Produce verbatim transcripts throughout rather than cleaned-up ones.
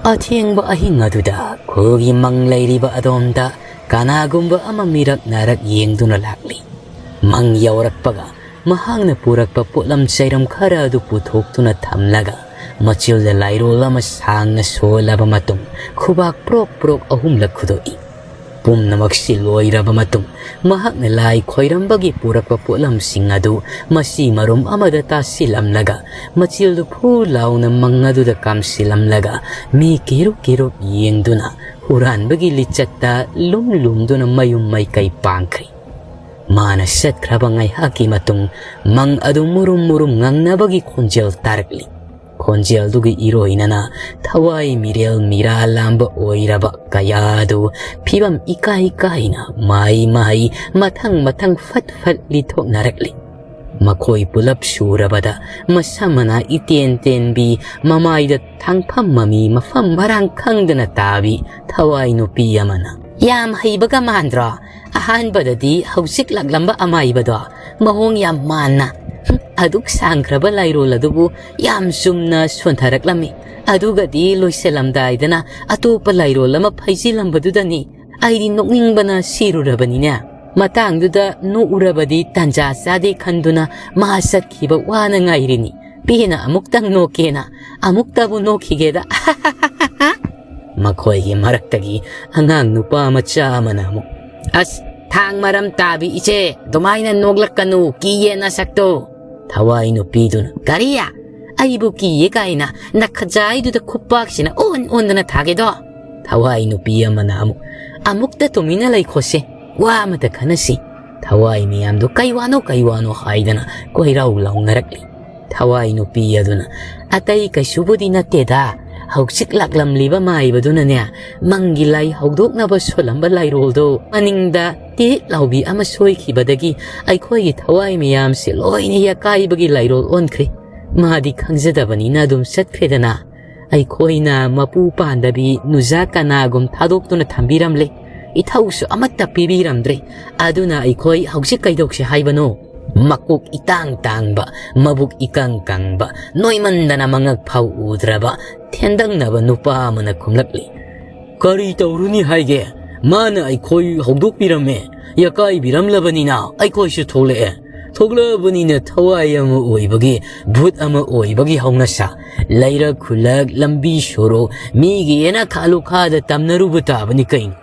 ꯑꯊꯦꯡꯕ ꯑꯍꯤꯡ ꯑꯗꯨꯗ ꯈꯨꯜꯒꯤ ꯃꯪ ꯂꯩꯔꯤꯕ ꯑꯗꯣꯝꯗ ꯀꯅꯥꯒꯨꯝꯕ ꯑꯃ ꯃꯤꯔꯛ ꯅꯥꯔꯛ ꯌꯦꯡꯗꯨꯅ ꯂꯥꯛꯂꯤ꯫ ꯃꯪ ꯌꯧꯔꯛꯄꯒ ꯃꯍꯥꯛꯅ ꯄꯨꯔꯛꯄ ꯄꯣꯠꯂꯝ ꯆꯩꯔꯝ ꯈꯔ ꯑꯗꯨ ꯄꯨꯊꯣꯛꯇꯨꯅ ꯊꯝꯂꯒ ꯃꯆꯤꯜꯗ ꯂꯥꯏꯔꯣꯜ ꯑꯃ ꯁꯥꯡꯅ ꯁꯣꯜꯂꯕ ꯃꯇꯨꯡ ꯈꯨꯕꯥꯛ ꯄ꯭ꯔꯣꯛ ꯄ꯭ꯔꯣꯛ ꯑꯍꯨꯝꯂꯛ ꯈꯨꯗꯣꯛꯏ꯫ ꯄꯨꯝꯅꯃꯛꯁꯤ ꯂꯣꯏꯔꯕ ꯃꯇꯨꯡ ꯃꯍꯥꯛꯅ ꯂꯥꯏ ꯈꯣꯏꯔꯝꯕꯒꯤ ꯄꯨꯔꯛꯄ ꯄꯣꯠꯂꯝꯁꯤꯡ ꯑꯗꯨ ꯃꯁꯤ ꯃꯔꯨꯝ ꯑꯃꯗ ꯇꯥꯁꯤꯜꯂꯝꯂꯒ ꯃꯆꯤꯜꯗꯨ ꯐꯨ ꯂꯥꯎꯅ ꯃꯪ ꯑꯗꯨꯗ ꯀꯥꯝꯁꯤꯜꯂꯝꯂꯒ ꯃꯤ ꯀꯤꯔꯨꯛ ꯀꯤꯔꯨꯛ ꯌꯦꯡꯗꯨꯅ ꯍꯨꯔꯥꯟꯕꯒꯤ ꯂꯤꯆꯠꯇ ꯂꯨꯝ ꯂꯨꯝꯗꯨꯅ ꯃꯌꯨꯝ ꯃꯥꯏꯀꯩ ꯄꯥꯡꯈ꯭ꯔꯦ꯫ ꯃꯥꯅ ꯆꯠꯈ꯭ꯔꯕ ꯉꯥꯏꯍꯥꯛꯀꯤ ꯃꯇꯨꯡ ꯃꯪ ꯑꯗꯨ ꯃꯨꯔꯨꯝ ꯃꯨꯔꯨꯝ ꯉꯪꯅꯕꯒꯤ ꯈꯣꯟꯖꯦꯜ ꯇꯥꯔꯛꯂꯤ꯫ ꯈꯣꯟꯖꯦꯜꯗꯨꯒꯤ ꯏꯔꯣꯏꯅꯅ ꯊꯋꯥꯏ ꯃꯤꯔꯦꯜ ꯃꯤꯔꯥ ꯂꯥꯝꯕ ꯑꯣꯏꯔꯕ ꯀꯌꯥ ꯑꯗꯨ ꯐꯤꯕꯝ ꯏꯀꯥꯏ ꯀꯥꯏꯅ ꯃꯍꯩ ꯃꯍꯩ ꯃꯊꯪ ꯃꯊꯪ ꯐꯠ ꯐꯠ ꯂꯤꯊꯣꯛꯅꯔꯛꯂꯤ꯫ ꯃꯈꯣꯏ ꯄꯨꯂꯞ ꯁꯨꯔꯕꯗ ꯃꯁꯝ ꯃꯅꯥ ꯏꯇꯦꯟ ꯇꯦꯟꯕꯤ, ꯃꯃꯥꯏꯗ ꯊꯥꯡꯐꯝ ꯃꯃꯤ ꯃꯐꯝ ꯃꯔꯥꯡ ꯈꯪꯗꯅ ꯇꯥꯕꯤ ꯊꯋꯥꯏ ꯅꯨꯄꯤ ꯑꯃꯅ, "ꯌꯥꯝ ꯍꯩꯕꯒ ꯃꯥꯟꯗ꯭ꯔꯣ? ꯑꯍꯥꯟꯕꯗꯗꯤ ꯍꯧꯖꯤꯛ ꯂꯥꯛꯂꯝꯕ ꯑꯃꯥꯏꯕꯗꯣ ꯃꯑꯣꯡ ꯌꯥꯝ ꯃꯥꯟꯅ, ꯍꯨꯝ, ꯑꯗꯨꯛ ꯁꯥꯡꯈ꯭ꯔꯕ ꯂꯥꯏꯔꯣꯜ ꯑꯗꯨꯕꯨ ꯌꯥꯝ ꯆꯨꯝꯅ ꯁꯣꯟꯊꯔꯛꯂꯝꯃꯤ꯫ ꯑꯗꯨꯒꯗꯤ ꯂꯣꯏꯁꯤꯜꯂꯝꯗꯥꯏꯗꯅ ꯑꯇꯣꯞꯄ ꯂꯥꯏꯔꯣꯜ ꯑꯃ ꯐꯩꯖꯤꯜꯂꯝꯕꯗꯨꯗꯅꯤ ꯑꯩꯗꯤ ꯅꯣꯛꯅꯤꯡꯕꯅ ꯁꯤꯔꯨꯔꯕꯅꯤꯅꯦ꯫ ꯃꯇꯥꯡꯗꯨꯗ ꯅꯣꯛꯎꯔꯕꯗꯤ ꯇꯟꯖꯥ ꯆꯥꯗꯦ ꯈꯟꯗꯨꯅ ꯃꯥ ꯆꯠꯈꯤꯕ ꯋꯥꯅ ꯉꯥꯏꯔꯤꯅꯤ꯫ ꯄꯦꯟꯅ ꯑꯃꯨꯛꯇꯪ ꯅꯣꯛꯀꯦꯅ ꯑꯃꯨꯛꯇꯕꯨ ꯅꯣꯛꯈꯤꯒꯦꯗ꯫" ꯃꯈꯣꯏꯒꯤ ꯃꯔꯛꯇꯒꯤ ꯑꯉꯥꯡ ꯅꯨꯄꯥ ꯃꯆꯥ ꯑꯃꯅ ꯑꯃꯨꯛ, "ꯑꯁ, ꯊꯥꯡ ꯃꯔꯝ ꯇꯥꯕꯤ ꯏꯆꯦ, ꯑꯗꯨꯃꯥꯏꯅ ꯅꯣꯛꯂꯛꯀꯅꯨ, ꯀꯤꯌꯦ ꯅꯁꯛꯇꯣ꯫" ꯊꯋꯥꯏ ꯅꯨꯄꯤꯗꯨꯅ, "ꯀꯔꯤ? ꯑꯩꯕꯨ ꯀꯤꯌꯦ ꯀꯥꯏꯅ ꯅꯈꯖꯥꯏꯗꯨꯗ ꯈꯨꯄꯥꯛꯁꯤꯅ ꯑꯣꯟ ꯑꯣꯟꯗꯅ ꯊꯥꯒꯦꯗꯣ?" ꯊꯋꯥꯏ ꯅꯨꯄꯤ ꯑꯃꯅ ꯑꯃꯨꯛ, "ꯑꯃꯨꯛꯇ ꯇꯨꯃꯤꯟꯅ ꯂꯩꯈꯣꯁꯦ, ꯋꯥ ꯑꯃꯇ ꯈꯟꯅꯁꯤ꯫" ꯊꯋꯥꯏ ꯃꯌꯥꯝꯗꯨ ꯀꯩ ꯋꯥꯅꯣ, ꯀꯩ ꯋꯥꯅꯣ ꯍꯥꯏꯗꯅ ꯀꯣꯏꯔꯥꯎ ꯂꯥꯎꯅꯔꯛꯂꯤ꯫ ꯊꯋꯥꯏ ꯅꯨꯄꯤ ꯑꯗꯨꯅ, "ꯑꯇꯩ ꯀꯩꯁꯨꯕꯨꯗꯤ ꯅꯠꯇꯦꯗ, ꯍꯧꯖꯤꯛ ꯂꯥꯛꯂꯝꯂꯤꯕ ꯃꯥꯏꯕꯗꯨꯅꯅꯦ, ꯃꯪꯒꯤ ꯂꯥꯏ ꯍꯧꯗꯣꯛꯅꯕ ꯁꯣꯜꯂꯝꯕ ꯂꯥꯏꯔꯣꯜꯗꯣ ꯃꯅꯤꯡꯗ ꯇꯤꯠ ꯂꯥꯎꯕꯤ ꯑꯃ ꯁꯣꯏꯈꯤꯕꯗꯒꯤ ꯑꯩꯈꯣꯏꯒꯤ ꯊꯋꯥꯏ ꯃꯌꯥꯝꯁꯦ ꯂꯣꯏꯅ ꯌꯥꯀꯥꯏꯕꯒꯤ ꯂꯥꯏꯔꯣꯜ ꯑꯣꯟꯈ꯭ꯔꯦ꯫ ꯃꯥꯗꯤ ꯈꯪꯖꯗꯕꯅꯤꯅ ꯑꯗꯨꯝ ꯆꯠꯈ꯭ꯔꯦꯗꯅ꯫ ꯑꯩꯈꯣꯏꯅ ꯃꯄꯨ ꯄꯥꯟꯗꯕꯤ ꯅꯨꯖꯥ ꯀꯅꯥꯒꯨꯝ ꯊꯥꯗꯣꯛꯇꯨꯅ ꯊꯝꯕꯤꯔꯝꯂꯦ꯫ ꯏꯊꯧꯁꯨ ꯑꯃꯠꯇ ꯄꯤꯕꯤꯔꯝꯗ꯭ꯔꯦ꯫ ꯑꯗꯨꯅ ꯑꯩꯈꯣꯏ ꯍꯧꯖꯤꯛ ꯀꯩꯗꯧꯁꯦ ꯍꯥꯏꯕꯅꯣ?" ꯃꯀꯣꯛ ꯏꯇꯥꯡ ꯇꯥꯡꯕ, ꯃꯕꯨꯛ ꯏꯀꯪ ꯀꯪꯕ, ꯅꯣꯏꯃꯟꯗꯅ ꯃꯉꯛ ꯐꯥꯎ ꯎꯗ꯭ꯔꯕ ꯊꯦꯟꯗꯪꯅꯕ ꯅꯨꯄꯥ ꯑꯃꯅ ꯈꯨꯝꯂꯛꯂꯤ꯫ "ꯀꯔꯤ ꯇꯧꯔꯨꯅꯤ ꯍꯥꯏꯒꯦ? ꯃꯥꯅ ꯑꯩꯈꯣꯏ ꯍꯧꯗꯣꯛꯄꯤꯔꯝꯃꯦ꯫ ꯌꯥꯀꯥꯏꯕꯤꯔꯝꯂꯕꯅꯤꯅ ꯑꯩꯈꯣꯏꯁꯨ ꯊꯣꯛꯂꯛꯑꯦ꯫ ꯊꯣꯛꯂꯛꯑꯕꯅꯤꯅ ꯊꯋꯥꯏ ꯑꯃ ꯑꯣꯏꯕꯒꯤ, ꯚꯨꯠ ꯑꯃ ꯑꯣꯏꯕꯒꯤ ꯍꯧꯅꯁꯥ꯫ ꯂꯩꯔꯛ ꯈꯨꯜꯂꯛ, ꯂꯝꯕꯤ ꯁꯣꯔꯣꯛ, ꯃꯤꯒꯤ ꯌꯦꯅꯈꯥ ꯂꯨꯈꯥꯗ ꯇꯝꯅꯔꯨꯕ ꯇꯥꯕꯅꯤ ꯀꯩꯅꯣ꯫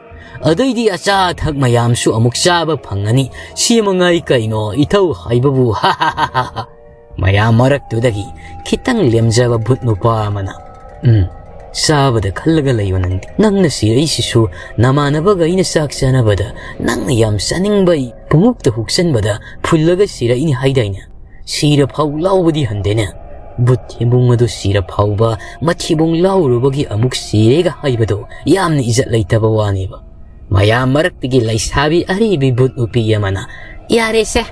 ꯑꯗꯩꯗꯤ ꯑꯆꯥ ꯑꯊꯛ ꯃꯌꯥꯝꯁꯨ ꯑꯃꯨꯛ ꯆꯥꯕ ꯐꯪꯉꯅꯤ꯫ ꯁꯤ ꯃꯉꯥꯏ ꯀꯩꯅꯣ ꯏꯊꯧ ꯍꯥꯏꯕꯕꯨ?" ꯃꯌꯥꯝ ꯃꯔꯛꯇꯨꯗꯒꯤ ꯈꯤꯇꯪ ꯂꯦꯝꯖꯕ ꯚꯨꯠ ꯅꯨꯄꯥ ꯑꯃꯅ, "ꯎꯝ, ꯆꯥꯕꯗ ꯈꯜꯂꯒ ꯂꯩꯌꯣ ꯅꯪꯗꯤ꯫ ꯅꯪꯅ ꯁꯤꯔꯛꯏꯁꯤꯁꯨ ꯅꯃꯥꯟꯅꯕꯒ ꯑꯩꯅ ꯆꯥꯛ ꯆꯥꯅꯕꯗ ꯅꯪꯅ ꯌꯥꯝ ꯆꯥꯅꯤꯡꯕ ꯄꯨꯡꯎꯛꯇ ꯍꯨꯛꯆꯟꯕꯗ ꯐꯨꯜꯂꯒ ꯁꯤꯔꯛꯏꯅꯤ ꯍꯥꯏꯗꯥꯏꯅꯦ? ꯁꯤꯔ ꯐꯥꯎ ꯂꯥꯎꯕꯗꯤ ꯍꯟꯗꯦꯅꯦ꯫ ꯚꯨꯠ ꯊꯦꯝꯕꯨꯡ ꯑꯗꯨ ꯁꯤꯔ ꯐꯥꯎꯕ ꯃꯊꯤꯕꯣꯡ ꯂꯥꯎꯔꯨꯕꯒꯤ ꯑꯃꯨꯛ ꯁꯤꯔꯦꯒ ꯍꯥꯏꯕꯗꯣ ꯌꯥꯝꯅ ꯏꯖꯠ ꯂꯩꯇꯕ ꯋꯥꯅꯦꯕ꯫" ꯃꯌꯥꯝ ꯃꯔꯛꯇꯒꯤ ꯂꯩꯁꯥꯕꯤ ꯑꯔꯤꯕꯤ ꯚꯨꯠ ꯅꯨꯄꯤ ꯑꯃꯅ, "ꯌꯥꯔꯦꯁꯦ,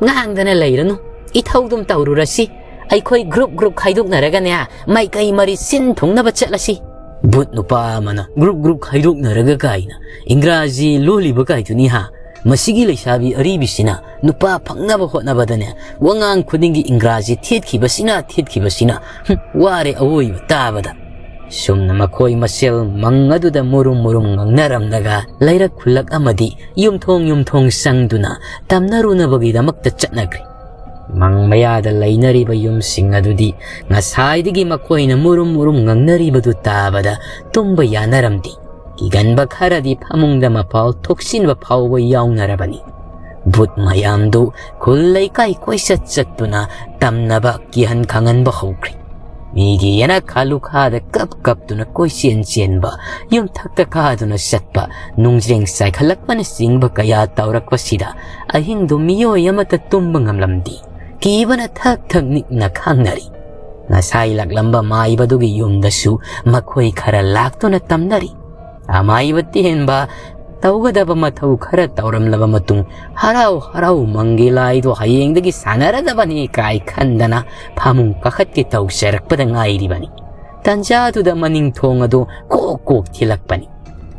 ꯉꯥꯡꯗꯅ ꯂꯩꯔꯅꯨ, ꯏꯊꯧꯗꯨꯝ ꯇꯧꯔꯨꯔꯁꯤ꯫ ꯑꯩꯈꯣꯏ ꯒ꯭ꯔꯨꯞ ꯒ꯭ꯔꯨꯞ ꯈꯥꯏꯗꯣꯛꯅꯔꯒꯅꯦ, ꯃꯥꯏꯀꯩ ꯃꯔꯤ ꯁꯤꯟ ꯊꯨꯡꯅꯕ ꯆꯠꯂꯁꯤ꯫" ꯚꯨꯠ ꯅꯨꯄꯥ ꯑꯃꯅ, "ꯒ꯭ꯔꯨꯞ ꯒ꯭ꯔꯨꯞ ꯈꯥꯏꯗꯣꯛꯅꯔꯒ ꯀꯥꯏꯅ? ꯏꯪꯒ꯭ꯔꯥꯖꯤ ꯂꯣꯜꯂꯤꯕ ꯀꯥꯏꯗꯨꯅꯤ ꯍꯥ? ꯃꯁꯤꯒꯤ ꯂꯩꯁꯥꯕꯤ ꯑꯔꯤꯕꯤꯁꯤꯅ ꯅꯨꯄꯥ ꯐꯪꯅꯕ ꯍꯣꯠꯅꯕꯗꯅꯦ, ꯋꯥꯉꯥꯡ ꯈꯨꯗꯤꯡꯒꯤ ꯏꯪꯒ꯭ꯔꯥꯖꯤ ꯊꯦꯠꯈꯤꯕꯁꯤꯅ, ꯊꯦꯠꯈꯤꯕꯁꯤꯅ, ꯍꯨꯝ, ꯋꯥꯔꯦ ꯑꯋꯣꯏꯕ ꯇꯥꯕꯗ꯫" ꯁꯨꯝꯅ ꯃꯈꯣꯏ ꯃꯁꯦꯜ ꯃꯪ ꯑꯗꯨꯗ ꯃꯨꯔꯨꯝ ꯃꯨꯔꯨꯝ ꯉꯥꯡꯅꯔꯝꯂꯒ ꯂꯩꯔꯛ ꯈꯨꯜꯂꯛ ꯑꯃꯗꯤ ꯌꯨꯝꯊꯣꯡ ꯌꯨꯝꯊꯣꯡ ꯆꯪꯗꯨꯅ ꯇꯝꯅꯔꯨꯅꯕꯒꯤꯗꯃꯛꯇ ꯆꯠꯅꯈ꯭ꯔꯦ꯫ ꯃꯪ ꯃꯌꯥꯗ ꯂꯩꯅꯔꯤꯕ ꯌꯨꯝꯁꯤꯡ ꯑꯗꯨꯗꯤ ꯉꯁꯥꯏꯗꯒꯤ ꯃꯈꯣꯏꯅ ꯃꯨꯔꯨꯝ ꯃꯨꯔꯨꯝ ꯉꯥꯡꯅꯔꯤꯕꯗꯨ ꯇꯥꯕꯗ ꯇꯨꯝꯕ ꯌꯥꯅꯔꯝꯗꯦ꯫ ꯀꯤꯒꯟꯕ ꯈꯔꯗꯤ ꯐꯃꯨꯡꯗ ꯃꯄꯥꯜ ꯊꯣꯛꯆꯤꯟꯕ ꯐꯥꯎꯕ ꯌꯥꯎꯅꯔꯕꯅꯤ꯫ ꯚꯨꯠ ꯃꯌꯥꯝꯗꯨ ꯈꯨꯜ ꯂꯩꯀꯥꯏ ꯀꯣꯏꯆꯠ ꯆꯠꯇꯨꯅ ꯇꯝꯅꯕ ꯀꯤꯍꯟ ꯈꯪꯍꯟꯕ ꯍꯧꯈ꯭ꯔꯦ꯫ ꯃꯤꯒꯤ ꯌꯦꯅꯈꯥ ꯂꯨꯈꯥꯗ ꯀꯞ ꯀꯞꯇꯨꯅ ꯀꯣꯏꯆꯦꯟ ꯆꯦꯟꯕ, ꯌꯨꯝꯊꯛꯇ ꯀꯥꯗꯨꯅ ꯆꯠꯄ, ꯅꯨꯡꯖ꯭ꯔꯦꯡ ꯆꯥꯏꯈꯠꯂꯛꯄꯅꯆꯤꯡꯕ ꯀꯌꯥ ꯇꯧꯔꯛꯄꯁꯤꯗ ꯑꯍꯤꯡꯗꯨ ꯃꯤꯑꯣꯏ ꯑꯃꯠꯇ ꯇꯨꯝꯕ ꯉꯝꯂꯝꯗꯦ꯫ ꯀꯤꯕꯅ ꯊꯛ ꯊꯛ ꯅꯤꯛꯅ ꯈꯥꯡꯅꯔꯤ꯫ ꯉꯁꯥꯏ ꯂꯥꯛꯂꯝꯕ ꯃꯥꯏꯕꯗꯨꯒꯤ ꯌꯨꯝꯗꯁꯨ ꯃꯈꯣꯏ ꯈꯔ ꯂꯥꯛꯇꯨꯅ ꯇꯝꯅꯔꯤ꯫ ꯑꯃꯥꯏꯕ ꯇꯦꯟꯕ ꯇꯧꯒꯗꯕ ꯃꯊꯧ ꯈꯔ ꯇꯧꯔꯝꯂꯕ ꯃꯇꯨꯡ, ꯍꯔꯥꯎ ꯍꯔꯥꯎ ꯃꯪꯒꯤ ꯂꯥꯏꯗꯣ ꯍꯌꯦꯡꯗꯒꯤ ꯁꯥꯟꯅꯔꯗꯕꯅꯤ ꯀꯥꯏ ꯈꯟꯗꯅ ꯐꯃꯨꯡ ꯀꯥꯈꯠꯀꯦ ꯇꯧꯖꯔꯛꯄꯗ ꯉꯥꯏꯔꯤꯕꯅꯤ꯫ ꯇꯟꯖꯥꯗꯨꯗ ꯃꯅꯤꯡ ꯊꯣꯡ ꯑꯗꯨ ꯀꯣꯛ ꯀꯣꯛ ꯊꯤꯜꯂꯛꯄꯅꯤ꯫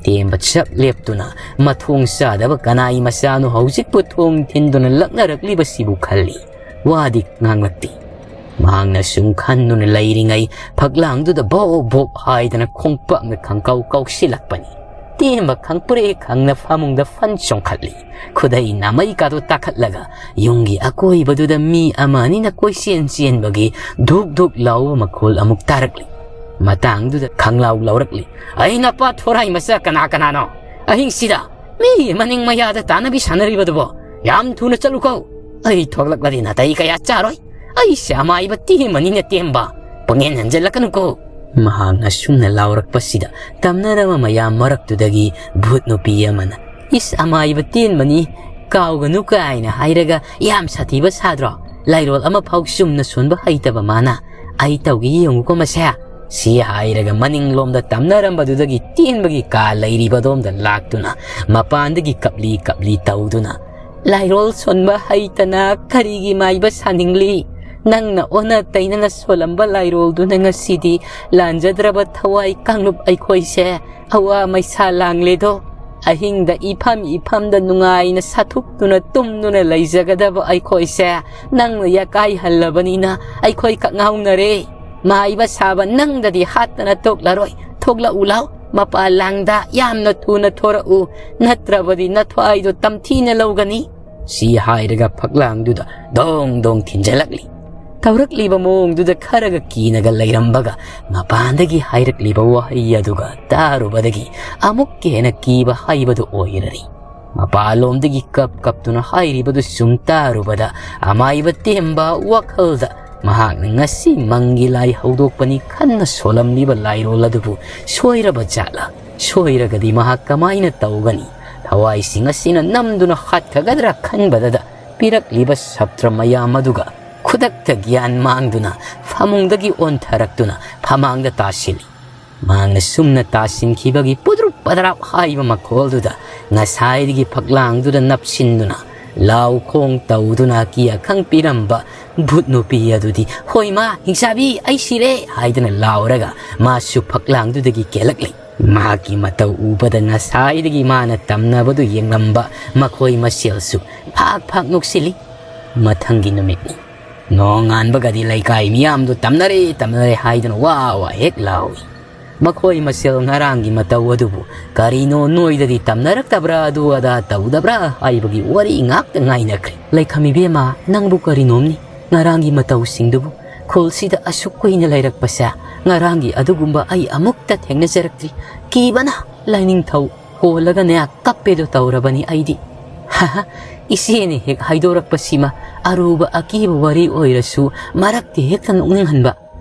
ꯇꯦꯝꯕ ꯆꯞ ꯂꯦꯞꯇꯨꯅ ꯃꯊꯣꯡ ꯆꯥꯗꯕ ꯀꯅꯥꯏ ꯃꯆꯥꯅꯣ ꯍꯧꯖꯤꯛꯄꯨ ꯊꯣꯡ ꯊꯤꯟꯗꯨꯅ ꯂꯛꯅꯔꯛꯂꯤꯕꯁꯤꯕꯨ ꯈꯜꯂꯤ꯫ ꯋꯥꯗꯤ ꯉꯥꯡꯂꯛꯇꯦ꯫ ꯃꯍꯥꯛꯅ ꯁꯨꯝ ꯈꯟꯗꯨꯅ ꯂꯩꯔꯤꯉꯩ ꯐꯛꯂꯥꯡꯗꯨꯗ ꯕꯣꯛ ꯕꯣꯛ ꯍꯥꯏꯗꯅ ꯈꯣꯡꯄꯥꯛꯅ ꯈꯪꯀꯥꯎ ꯀꯥꯎꯁꯤꯜꯂꯛꯄꯅꯤ꯫ ꯇꯦꯝꯕ ꯈꯪꯄ꯭ꯔꯦꯛ ꯈꯪꯅ ꯐꯃꯨꯡꯗ ꯐꯟ ꯆꯣꯡꯈꯠꯂꯤ꯫ ꯈꯨꯗꯩ ꯅꯥꯃꯩꯀꯥꯗꯨ ꯇꯥꯈꯠꯂꯒ ꯌꯨꯝꯒꯤ ꯑꯀꯣꯏꯕꯗꯨꯗ ꯃꯤ ꯑꯃ ꯑꯅꯤꯅ ꯀꯣꯏꯆꯦꯟ ꯆꯦꯟꯕꯒꯤ ꯙꯨꯛ ꯙꯨꯛ ꯂꯥꯎꯕ ꯃꯈꯣꯜ ꯑꯃꯨꯛ ꯇꯥꯔꯛꯂꯤ꯫ ꯃꯇꯥꯡꯗꯨꯗ ꯈꯪꯂꯥꯎ ꯂꯥꯎꯔꯛꯂꯤ, "ꯑꯩ ꯅꯄꯥ ꯊꯣꯔꯥꯏ ꯃꯆꯥ ꯀꯅꯥ ꯀꯅꯥꯅꯣ? ꯑꯍꯤꯡꯁꯤꯗ ꯃꯤ ꯃꯅꯤꯡ ꯃꯌꯥꯗ ꯇꯥꯟꯅꯕꯤ ꯁꯥꯟꯅꯔꯤꯕꯗꯨꯕꯣ? ꯌꯥꯝ ꯊꯨꯅ ꯆꯠꯂꯨꯀꯣ꯫ ꯑꯩ ꯊꯣꯛꯂꯛꯂꯗꯤ ꯅꯥꯇꯩ ꯀꯌꯥ ꯆꯥꯔꯣꯏ꯫ ꯑꯩꯁꯦ ꯑꯃꯥꯏꯕ ꯇꯦꯝꯕꯅꯤꯅ ꯇꯦꯝꯕ꯫ ꯄꯪꯍꯦꯟ ꯍꯦꯟꯖꯜꯂꯛꯀꯅꯨꯀꯣ꯫" ꯃꯍꯥꯛꯅ ꯁꯨꯝꯅ ꯂꯥꯎꯔꯛꯄꯁꯤꯗ ꯇꯝꯅꯔꯕ ꯃꯌꯥꯝ ꯃꯔꯛꯇꯨꯗꯒꯤ ꯚꯨꯠ ꯅꯨꯄꯤ ꯑꯃꯅ, "ꯏꯁ, ꯑꯃꯥꯏꯕ ꯇꯦꯟꯕꯅꯤ, ꯀꯥꯎꯒꯅꯨ" ꯀꯥꯏꯅ ꯍꯥꯏꯔꯒ ꯌꯥꯝ ꯁꯥꯊꯤꯕ ꯁꯥꯗ꯭ꯔꯣ? ꯂꯥꯏꯔꯣꯜ ꯑꯃꯐꯥꯎ ꯆꯨꯝꯅ ꯁꯣꯟꯕ ꯍꯩꯇꯕ ꯃꯥꯅ꯫ "ꯑꯩ ꯇꯧꯒꯦ ꯌꯦꯡꯉꯨꯀꯣ ꯃꯁꯦ꯫" ꯁꯤ ꯍꯥꯏꯔꯒ ꯃꯅꯤꯡꯂꯣꯝꯗ ꯇꯝꯅꯔꯝꯕꯗꯨꯗꯒꯤ ꯇꯦꯟꯕꯒꯤ ꯀꯥ ꯂꯩꯔꯤꯕꯗꯣꯝꯗ ꯂꯥꯛꯇꯨꯅ ꯃꯄꯥꯟꯗꯒꯤ ꯀꯞꯂꯤ ꯀꯞꯂꯤ ꯇꯧꯗꯨꯅ, "ꯂꯥꯏꯔꯣꯜ ꯁꯣꯟꯕ ꯍꯩꯇꯅ ꯀꯔꯤꯒꯤ ꯃꯥꯏꯕ ꯁꯥꯅꯤꯡꯂꯤ? ꯅꯪꯅ ꯑꯣꯟꯅ ꯇꯩꯅꯅ ꯁꯣꯜꯂꯝꯕ ꯂꯥꯏꯔꯣꯜꯗꯨꯅ ꯉꯁꯤꯗꯤ ꯂꯥꯟꯖꯗ꯭ꯔꯕ ꯊꯋꯥꯏ ꯀꯥꯡꯂꯨꯞ ꯑꯩꯈꯣꯏꯁꯦ ꯑꯋꯥ ꯃꯩꯁꯥ ꯂꯥꯡꯂꯦꯗꯣ꯫ ꯑꯍꯤꯡꯗ ꯏꯐꯝ ꯏꯐꯝꯗ ꯅꯨꯡꯉꯥꯏꯅ ꯁꯥꯊꯨꯛꯇꯨꯅ ꯇꯨꯝꯗꯨꯅ ꯂꯩꯖꯒꯗꯕ ꯑꯩꯈꯣꯏꯁꯦ ꯅꯪꯅ ꯌꯥꯀꯥꯏꯍꯜꯂꯕꯅꯤꯅ ꯑꯩꯈꯣꯏ ꯀꯛꯉꯥꯎꯅꯔꯦ꯫ ꯃꯥꯏꯕ ꯁꯥꯕ ꯅꯪꯗꯗꯤ ꯍꯥꯠꯇꯅ ꯇꯣꯛꯂꯔꯣꯏ꯫ ꯊꯣꯛꯂꯛꯎ ꯂꯥꯎ, ꯃꯄꯥꯟ ꯂꯥꯡꯗ ꯌꯥꯝꯅ ꯊꯨꯅ ꯊꯣꯔꯛꯎ, ꯅꯠꯇ꯭ꯔꯕꯗꯤ ꯅꯊ꯭ꯋꯥꯏꯗꯣ ꯇꯝꯊꯤꯅ ꯂꯧꯒꯅꯤ꯫" ꯁꯤ ꯍꯥꯏꯔꯒ ꯐꯛꯂꯥꯡꯗꯨꯗ ꯗꯣꯡ ꯗꯣꯡ ꯊꯤꯟꯖꯜꯂꯛꯂꯤ꯫ ꯇꯧꯔꯛꯂꯤꯕ ꯃꯑꯣꯡꯗꯨꯗ ꯈꯔꯒ ꯀꯤꯅꯒ ꯂꯩꯔꯝꯕꯒ ꯃꯄꯥꯟꯗꯒꯤ ꯍꯥꯏꯔꯛꯂꯤꯕ ꯋꯥꯍꯩ ꯑꯗꯨꯒ ꯇꯥꯔꯨꯕꯗꯒꯤ ꯑꯃꯨꯛꯀ ꯍꯦꯟꯅ ꯀꯤꯕ ꯍꯥꯏꯕꯗꯨ ꯑꯣꯏꯔꯔꯤ꯫ ꯃꯄꯥꯟꯂꯣꯝꯗꯒꯤ ꯀꯞ ꯀꯞꯇꯨꯅ ꯍꯥꯏꯔꯤꯕꯗꯨ ꯁꯨꯝ ꯇꯥꯔꯨꯕꯗ ꯑꯃꯥꯏꯕ ꯇꯦꯝꯕ ꯋꯥꯈꯜꯗ ꯃꯍꯥꯛꯅ ꯉꯁꯤ ꯃꯪꯒꯤ ꯂꯥꯏ ꯍꯧꯗꯣꯛꯄꯅꯤ ꯈꯟꯅ ꯁꯣꯜꯂꯝꯂꯤꯕ ꯂꯥꯏꯔꯣꯜ ꯑꯗꯨꯕꯨ ꯁꯣꯏꯔꯕ ꯖꯥꯠꯂꯥ? ꯁꯣꯏꯔꯒꯗꯤ ꯃꯍꯥꯛ ꯀꯃꯥꯏꯅ ꯇꯧꯒꯅꯤ? ꯊꯋꯥꯏꯁꯤꯡ ꯑꯁꯤꯅ ꯅꯝꯗꯨꯅ ꯍꯥꯠꯈꯒꯗ꯭ꯔꯥ ꯈꯟꯕꯗꯗ ꯄꯤꯔꯛꯂꯤꯕ ꯁꯞꯇ꯭ꯔ ꯃꯌꯥꯝ ꯑꯗꯨꯒ ꯈꯨꯗꯛꯇ ꯒ꯭ꯌꯥꯟ ꯃꯥꯡꯗꯨꯅ ꯐꯃꯨꯡꯗꯒꯤ ꯑꯣꯟꯊꯔꯛꯇꯨꯅ ꯐꯃꯥꯡꯗ ꯇꯥꯁꯤꯜꯂꯤ꯫ ꯃꯍꯥꯛꯅ ꯁꯨꯝꯅ ꯇꯥꯁꯤꯟꯈꯤꯕꯒꯤ ꯄꯨꯗ꯭ꯔꯨꯞ ꯄꯗ꯭ꯔꯥꯞ ꯍꯥꯏꯕ ꯃꯈꯣꯜꯗꯨꯗ ꯉꯁꯥꯏꯗꯒꯤ ꯐꯛꯂꯥꯡꯗꯨꯗ ꯅꯞꯁꯤꯟꯗꯨꯅ ꯂꯥꯎ ꯈꯣꯡ ꯇꯧꯗꯨꯅ ꯑꯀꯤ ꯑꯈꯪ ꯄꯤꯔꯝꯕ ꯚꯨꯠ ꯅꯨꯄꯤ ꯑꯗꯨꯗꯤ, "ꯍꯣꯏ ꯃꯥ, ꯍꯤꯡꯆꯥꯕꯤ, ꯑꯩ ꯁꯤꯔꯦ!" ꯍꯥꯏꯗꯨꯅ ꯂꯥꯎꯔꯒ ꯃꯥꯁꯨ ꯐꯛꯂꯥꯡꯗꯨꯗꯒꯤ ꯀꯦꯜꯂꯛꯂꯦ꯫ ꯃꯍꯥꯛꯀꯤ ꯃꯇꯧ ꯎꯕꯗ ꯉꯁꯥꯏꯗꯒꯤ ꯃꯥꯅ ꯇꯝꯅꯕꯗꯨ ꯌꯦꯡꯂꯝꯕ ꯃꯈꯣꯏ ꯃꯁꯦꯜꯁꯨ ꯐꯥꯛ ꯐꯥꯛ ꯅꯣꯛꯁꯤꯜꯂꯤ꯫ ꯃꯊꯪꯒꯤ ꯅꯨꯃꯤꯠꯅꯤ꯫ ꯅꯣꯡꯉꯥꯟꯕꯒꯗꯤ ꯂꯩꯀꯥꯏ ꯃꯤꯌꯥꯝꯗꯨ ꯇꯝꯅꯔꯦ, ꯇꯝꯅꯔꯦ ꯍꯥꯏꯗꯨꯅ ꯋꯥ ꯋꯥ ꯍꯦꯛ ꯂꯥꯎꯏ꯫ ꯃꯈꯣꯏ ꯃꯁꯦꯜ ꯉꯔꯥꯡꯒꯤ ꯃꯇꯧ ꯑꯗꯨꯕꯨ ꯀꯔꯤꯅꯣ ꯅꯣꯏꯗꯗꯤ ꯇꯝꯅꯔꯛꯇꯕ꯭ꯔꯥ, ꯑꯗꯨ ꯑꯗꯥ ꯇꯧꯗꯕ꯭ꯔꯥ ꯍꯥꯏꯕꯒꯤ ꯋꯥꯔꯤ ꯉꯥꯛꯇ ꯉꯥꯏꯅꯈ꯭ꯔꯦ꯫ "ꯂꯩꯈꯝ ꯏꯕꯦꯝꯃ, ꯅꯪꯕꯨ ꯀꯔꯤꯅꯣꯝꯅꯤ? ꯉꯔꯥꯡꯒꯤ ꯃꯇꯧꯁꯤꯡꯗꯨꯕꯨ? ꯈꯨꯜꯁꯤꯗ ꯑꯁꯨꯛ ꯀꯨꯏꯅ ꯂꯩꯔꯛꯄꯁꯦ ꯉꯔꯥꯡꯒꯤ ꯑꯗꯨꯒꯨꯝꯕ ꯑꯩ ꯑꯃꯨꯛꯇ ꯊꯦꯡꯅꯖꯔꯛꯇ꯭ꯔꯤ꯫ ꯀꯤꯕꯅ ꯂꯥꯏꯅꯤꯡꯊꯧ ꯀꯣꯜꯂꯒꯅꯦ ꯀꯞꯄꯦꯗꯣ ꯇꯧꯔꯕꯅꯤ ꯑꯩꯗꯤ꯫" ꯍꯥꯍꯥ, ꯏꯆꯦꯅ ꯍꯦꯛ ꯍꯥꯏꯗꯣꯔꯛꯄꯁꯤꯃ ꯑꯔꯨꯕ ꯑꯀꯤꯕ ꯋꯥꯔꯤ ꯑꯣꯏꯔꯁꯨ ꯃꯔꯛꯇꯤ ꯍꯦꯛꯇ ꯅꯣꯛꯅꯤꯡꯍꯟꯕ꯫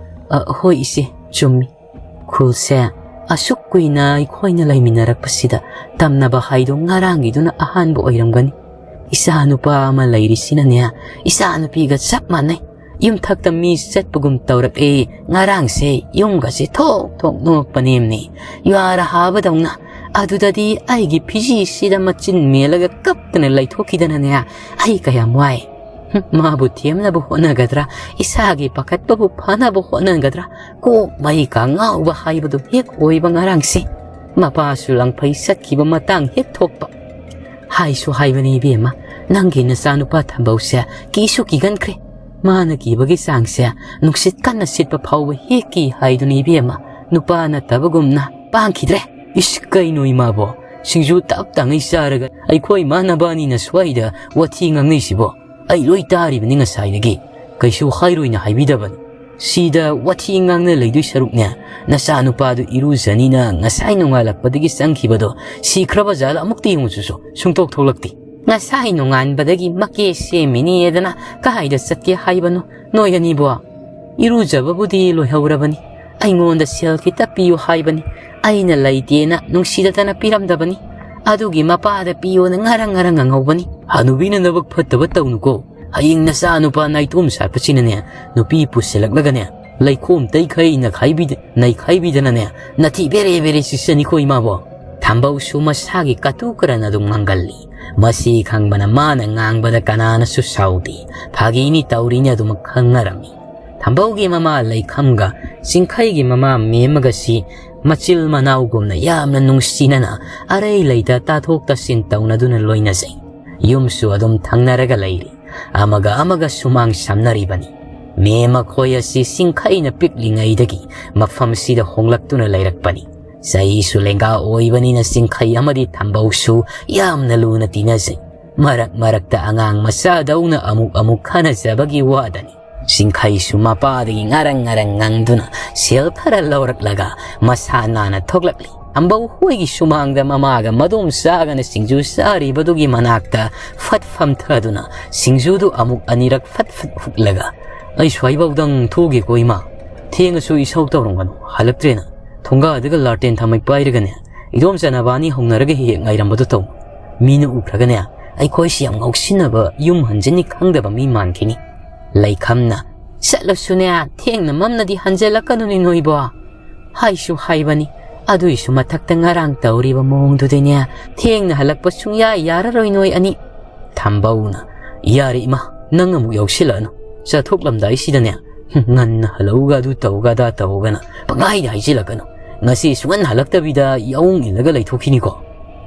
"ꯑ, ꯍꯣꯏ ꯏꯆꯦ, ꯆꯨꯝꯃꯤ꯫ ꯈꯨꯜꯁꯦ ꯑꯁꯨꯛ ꯀꯨꯏꯅ ꯑꯩꯈꯣꯏꯅ ꯂꯩꯃꯤꯟꯅꯔꯛꯄꯁꯤꯗ ꯇꯝꯅꯕ ꯍꯥꯏꯗꯣ ꯉꯔꯥꯡꯒꯤꯗꯨꯅ ꯑꯍꯥꯟꯕ ꯑꯣꯏꯔꯝꯒꯅꯤ꯫ ꯏꯆꯥ ꯅꯨꯄꯥ ꯑꯃ ꯂꯩꯔꯤꯁꯤꯅꯅꯦ, ꯏꯆꯥ ꯅꯨꯄꯤꯒ ꯆꯞ ꯃꯥꯟꯅꯩ꯫ ꯌꯨꯝꯊꯛꯇ ꯃꯤ ꯆꯠꯄꯒꯨꯝ ꯇꯧꯔꯛꯑꯦ꯫ ꯉꯔꯥꯡꯁꯦ ꯌꯨꯝꯒꯁꯦ ꯊꯣꯛ ꯊꯣꯛ ꯅꯣꯛꯄꯅꯦꯝꯅꯤ꯫ ꯌꯨꯍꯥꯔ ꯍꯥꯕꯗꯧꯅ꯫ ꯑꯗꯨꯗꯗꯤ ꯑꯩꯒꯤ ꯐꯤꯖꯤꯁꯤꯗ ꯃꯆꯤꯟ ꯃꯦꯜꯂꯒ ꯀꯞꯇꯅ ꯂꯩꯊꯣꯛꯈꯤꯗꯅꯅꯦ, ꯑꯩ ꯀꯌꯥꯝ ꯋꯥꯏ꯫ ꯍꯨꯝ, ꯃꯥꯕꯨ ꯊꯦꯝꯅꯕ ꯍꯣꯠꯅꯒꯗ꯭ꯔꯥ, ꯏꯁꯥꯒꯤ ꯄꯥꯈꯠꯄꯕꯨ ꯐꯅꯕ ꯍꯣꯠꯅꯒꯗ꯭ꯔꯥ, ꯀꯣꯛ ꯃꯩ ꯀꯥ ꯉꯥꯎꯕ ꯍꯥꯏꯕꯗꯨ ꯍꯦꯛ ꯑꯣꯏꯕ ꯉꯔꯥꯡꯁꯦ꯫ ꯃꯄꯥꯁꯨ ꯂꯪꯐꯩ ꯆꯠꯈꯤꯕ ꯃꯇꯥꯡ ꯍꯦꯛ ꯊꯣꯛꯄ꯫ ꯍꯥꯏꯁꯨ ꯍꯥꯏꯕꯅꯤ ꯏꯕꯦꯝꯃ, ꯅꯪꯒꯤ ꯅꯆꯥꯅꯨꯄꯥ ꯊꯝꯕꯧꯁꯦ ꯀꯤꯁꯨ ꯀꯤꯒꯟꯈ꯭ꯔꯦ꯫ ꯃꯥꯅ ꯀꯤꯕꯒꯤ ꯆꯥꯡꯁꯦ ꯅꯨꯡꯁꯤꯠ ꯀꯟꯅ ꯁꯤꯠꯄ ꯐꯥꯎꯕ ꯍꯦꯛ ꯀꯤ ꯍꯥꯏꯗꯨꯅꯤ ꯏꯕꯦꯝꯃ, ꯅꯨꯄꯥ ꯅꯠꯇꯕꯒꯨꯝꯅ ꯄꯥꯡꯈꯤꯗ꯭ꯔꯦ꯫ ꯏꯁ, ꯀꯩꯅꯣ ꯏꯃꯥꯕꯣ? ꯁꯤꯡꯖꯨ ꯇꯞ ꯇꯥꯉꯩ ꯆꯥꯔꯒ ꯑꯩꯈꯣꯏ ꯏꯃꯥ ꯅꯕꯥꯅꯤꯅ ꯁ꯭ꯋꯥꯏꯗ ꯋꯥꯊꯤ ꯉꯥꯡꯅꯩꯁꯤꯕꯣ? ꯑꯩ ꯂꯣꯏ ꯇꯥꯔꯤꯕꯅꯤ ꯉꯁꯥꯏꯗꯒꯤ꯫ ꯀꯩꯁꯨ ꯍꯥꯏꯔꯣꯏꯅ ꯍꯥꯏꯕꯤꯗꯕꯅꯤ꯫ ꯁꯤꯗ ꯋꯥꯊꯤ ꯉꯥꯡꯅ ꯂꯩꯗꯣꯏ ꯁꯔꯨꯛꯅꯦ, ꯅꯆꯥꯅꯨꯄꯥꯗꯨ ꯏꯔꯨꯖꯅꯤꯅ ꯉꯁꯥꯏ ꯅꯣꯡꯉꯥꯜꯂꯛꯄꯗꯒꯤ ꯆꯪꯈꯤꯕꯗꯣ ꯁꯤꯈ꯭ꯔꯕ ꯖꯥꯠꯂ ꯑꯃꯨꯛꯇ ꯌꯦꯡꯉꯨꯆꯣꯁꯣ, ꯁꯨꯡꯊꯣꯛ ꯊꯣꯛꯂꯛꯇꯦ꯫ ꯉꯁꯥꯏ ꯅꯣꯡꯉꯥꯟꯕꯗꯒꯤ ꯃꯀꯦ ꯁꯦꯝꯃꯤꯅꯦꯗꯅ ꯀꯥꯏꯗ ꯆꯠꯀꯦ ꯍꯥꯏꯕꯅꯣ ꯅꯣꯏ ꯑꯅꯤꯕꯣ? ꯏꯔꯨꯖꯕꯕꯨꯗꯤ ꯂꯣꯏꯍꯧꯔꯕꯅꯤ꯫ ꯑꯩꯉꯣꯟꯗ ꯁꯦꯜ ꯈꯤꯇ ꯄꯤꯌꯨ ꯍꯥꯏꯕꯅꯤ꯫ ꯑꯩꯅ ꯂꯩꯇꯦꯅ ꯅꯨꯡꯁꯤꯗꯗꯅ ꯄꯤꯔꯝꯗꯕꯅꯤ꯫ ꯑꯗꯨꯒꯤ ꯃꯄꯥꯗ ꯄꯤꯌꯣꯅ ꯉꯔꯪ ꯉꯔꯪ ꯉꯪꯍꯧꯕꯅꯤ꯫ ꯍꯅꯨꯕꯤꯅ ꯅꯕꯛ ꯐꯠꯇꯕ ꯇꯧꯅꯨꯀꯣ꯫ ꯍꯌꯦꯡ ꯅꯆꯥ ꯅꯨꯄꯥ ꯅꯥꯏꯇꯣꯝ ꯁꯥꯠꯄꯁꯤꯅꯅꯦ, ꯅꯨꯄꯤ ꯄꯨꯁꯤꯜꯂꯛꯂꯒꯅꯦ, ꯂꯩꯈꯣꯝ ꯇꯩꯈꯩ ꯅꯩꯈꯥꯏꯕꯤꯗ-, ꯅꯩꯈꯥꯏꯕꯤꯗꯅꯅꯦ, ꯅꯊꯤ ꯕꯦꯔꯦ ꯕꯦꯔꯦ ꯁꯤꯠꯆꯅꯤꯀꯣ ꯏꯃꯥꯕꯣ꯫ ꯊꯝꯕꯧꯁꯨ ꯃꯁꯥꯒꯤ ꯀꯇꯨ ꯀꯔꯟ ꯑꯗꯨꯝ ꯉꯥꯡꯒꯜꯂꯤ꯫ ꯃꯁꯤ ꯈꯪꯕꯅ ꯃꯥꯅ ꯉꯥꯡꯕꯗ ꯀꯅꯥꯅꯁꯨ ꯁꯥꯎꯗꯦ꯫ ꯐꯥꯒꯤꯅꯤ ꯇꯧꯔꯤꯅꯤ ꯑꯗꯨꯃꯛ ꯈꯪꯅꯔꯝꯃꯤ꯫ ꯊꯝꯕꯧꯒꯤ ꯃꯃꯥ ꯂꯩꯈꯝꯒ ꯆꯤꯡꯈꯩꯒꯤ ꯃꯃꯥ ꯃꯦꯝꯃꯒꯁꯤ ꯃꯆꯤꯜ ꯃꯅꯥꯎꯒꯨꯝꯅ ꯌꯥꯝꯅ ꯅꯨꯡꯁꯤꯅꯅ ꯑꯔꯩ ꯂꯩꯇ ꯇꯥꯊꯣꯛ ꯇꯥꯁꯤꯟ ꯇꯧꯅꯗꯨꯅ ꯂꯣꯏꯅꯖꯩ꯫ ꯌꯨꯝꯁꯨ ꯑꯗꯨꯝ ꯊꯪꯅꯔꯒ ꯂꯩꯔꯤ꯫ ꯑꯃꯒ ꯑꯃꯒ ꯁꯨꯃꯥꯡ ꯁꯝꯅꯔꯤꯕꯅꯤ꯫ ꯃꯦꯝ ꯃꯈꯣꯏ ꯑꯁꯤ ꯆꯤꯡꯈꯩꯅ ꯄꯤꯛꯂꯤꯉꯩꯗꯒꯤ ꯃꯐꯝꯁꯤꯗ ꯍꯣꯡꯂꯛꯇꯨꯅ ꯂꯩꯔꯛꯄꯅꯤ꯫ ꯆꯍꯤꯁꯨ ꯂꯦꯡꯒꯥ ꯑꯣꯏꯕꯅꯤꯅ ꯆꯤꯡꯈꯩ ꯑꯃꯗꯤ ꯊꯝꯕꯧꯁꯨ ꯌꯥꯝꯅ ꯂꯨꯅ ꯇꯤꯟꯅꯖꯩ꯫ ꯃꯔꯛ ꯃꯔꯛꯇ ꯑꯉꯥꯡ ꯃꯆꯥꯗꯧꯅ ꯑꯃꯨꯛ ꯑꯃꯨꯛ ꯈꯟꯅꯖꯕꯒꯤ ꯋꯥꯗꯅꯤ꯫ ꯆꯤꯡꯈꯩꯁꯨ ꯃꯄꯥꯗꯒꯤ ꯉꯔꯪ ꯉꯔꯪ ꯉꯪꯗꯨꯅ ꯁꯦꯜ ꯈꯔ ꯂꯧꯔꯛꯂꯒ ꯃꯁꯥ ꯅꯥꯟꯅ ꯊꯣꯛꯂꯛꯂꯤ꯫ ꯊꯝꯕꯧ ꯍꯣꯏꯒꯤ ꯁꯨꯃꯥꯡꯗ ꯃꯃꯥꯒ ꯃꯗꯣꯝꯆꯥꯒꯅ ꯁꯤꯡꯖꯨ ꯆꯥꯔꯤꯕꯗꯨꯒꯤ ꯃꯅꯥꯛꯇ ꯐꯠ ꯐꯝꯊꯗꯨꯅ ꯁꯤꯡꯖꯨꯗꯨ ꯑꯃꯨꯛ ꯑꯅꯤꯔꯛ ꯐꯠ ꯐꯠ ꯍꯨꯛꯂꯒ, "ꯑꯩ ꯁ꯭ꯋꯥꯏꯐꯥꯎꯗꯪ ꯊꯣꯛꯎꯒꯦꯀꯣ ꯏꯃꯥ꯫ ꯊꯦꯡꯉꯁꯨ ꯏꯁꯧ ꯇꯧꯔꯝꯒꯅꯨ, ꯍꯜꯂꯛꯇ꯭ꯔꯦꯅ꯫ ꯊꯣꯡꯒꯥꯗꯒ ꯂꯥꯇꯦꯟ ꯊꯥꯃꯩ ꯄꯥꯏꯔꯒꯅꯦ, ꯏꯗꯣꯝꯆꯥ ꯅꯕꯥꯅꯤ ꯍꯧꯅꯔꯒ ꯍꯦꯛ ꯍꯦꯛ ꯉꯥꯏꯔꯝꯕꯗꯣ ꯇꯧ꯫ ꯃꯤꯅ ꯎꯈ꯭ꯔꯒꯅꯦ, ꯑꯩꯈꯣꯏꯁꯤ ꯌꯥꯝ ꯉꯥꯎꯁꯤꯟꯅꯕ, ꯌꯨꯝ ꯍꯟꯖꯤꯟꯅꯤ ꯈꯪꯗꯕ ꯃꯤ ꯃꯥꯟꯈꯤꯅꯤ꯫" ꯂꯩꯈꯝꯅ, "ꯆꯠꯂꯁꯨꯅꯦ, ꯊꯦꯡꯅ ꯃꯝꯅꯗꯤ ꯍꯟꯖꯤꯜꯂꯛꯀꯅꯨꯅꯦ ꯅꯣꯏꯕꯣ꯫ ꯍꯥꯏꯁꯨ ꯍꯥꯏꯕꯅꯤ, ꯑꯗꯨꯏꯁꯨ ꯃꯊꯛꯇ ꯉꯔꯥꯡ ꯇꯧꯔꯤꯕ ꯃꯑꯣꯡꯗꯨꯗꯤꯅꯦ, ꯊꯦꯡꯅ ꯍꯜꯂꯛꯄ ꯁꯨꯡꯌꯥ ꯌꯥꯔꯔꯣꯏ ꯅꯣꯏ ꯑꯅꯤ꯫" ꯊꯝꯕꯧꯅ, "ꯌꯥꯔꯦ ꯏꯃꯥ, ꯅꯪ ꯑꯃꯨꯛ ꯌꯥꯎꯁꯤꯜꯂꯛꯑꯅꯨ꯫ ꯆꯠꯊꯣꯛꯂꯝꯗꯥꯏꯁꯤꯗꯅꯦ, ꯉꯟꯅ ꯍꯜꯂꯛꯎꯒ ꯑꯗꯨ ꯇꯧꯒ ꯑꯗꯥ ꯇꯧꯒꯅ ꯄꯪꯍꯥꯏꯗ ꯍꯥꯏꯖꯤꯜꯂꯛꯀꯅꯨ꯫ ꯉꯁꯤ ꯁꯨꯡꯍꯟ ꯍꯜꯂꯛꯇꯕꯤꯗ ꯌꯥꯎꯣꯡ ꯏꯜꯂꯒ ꯂꯩꯊꯣꯛꯈꯤꯅꯤꯀꯣ꯫"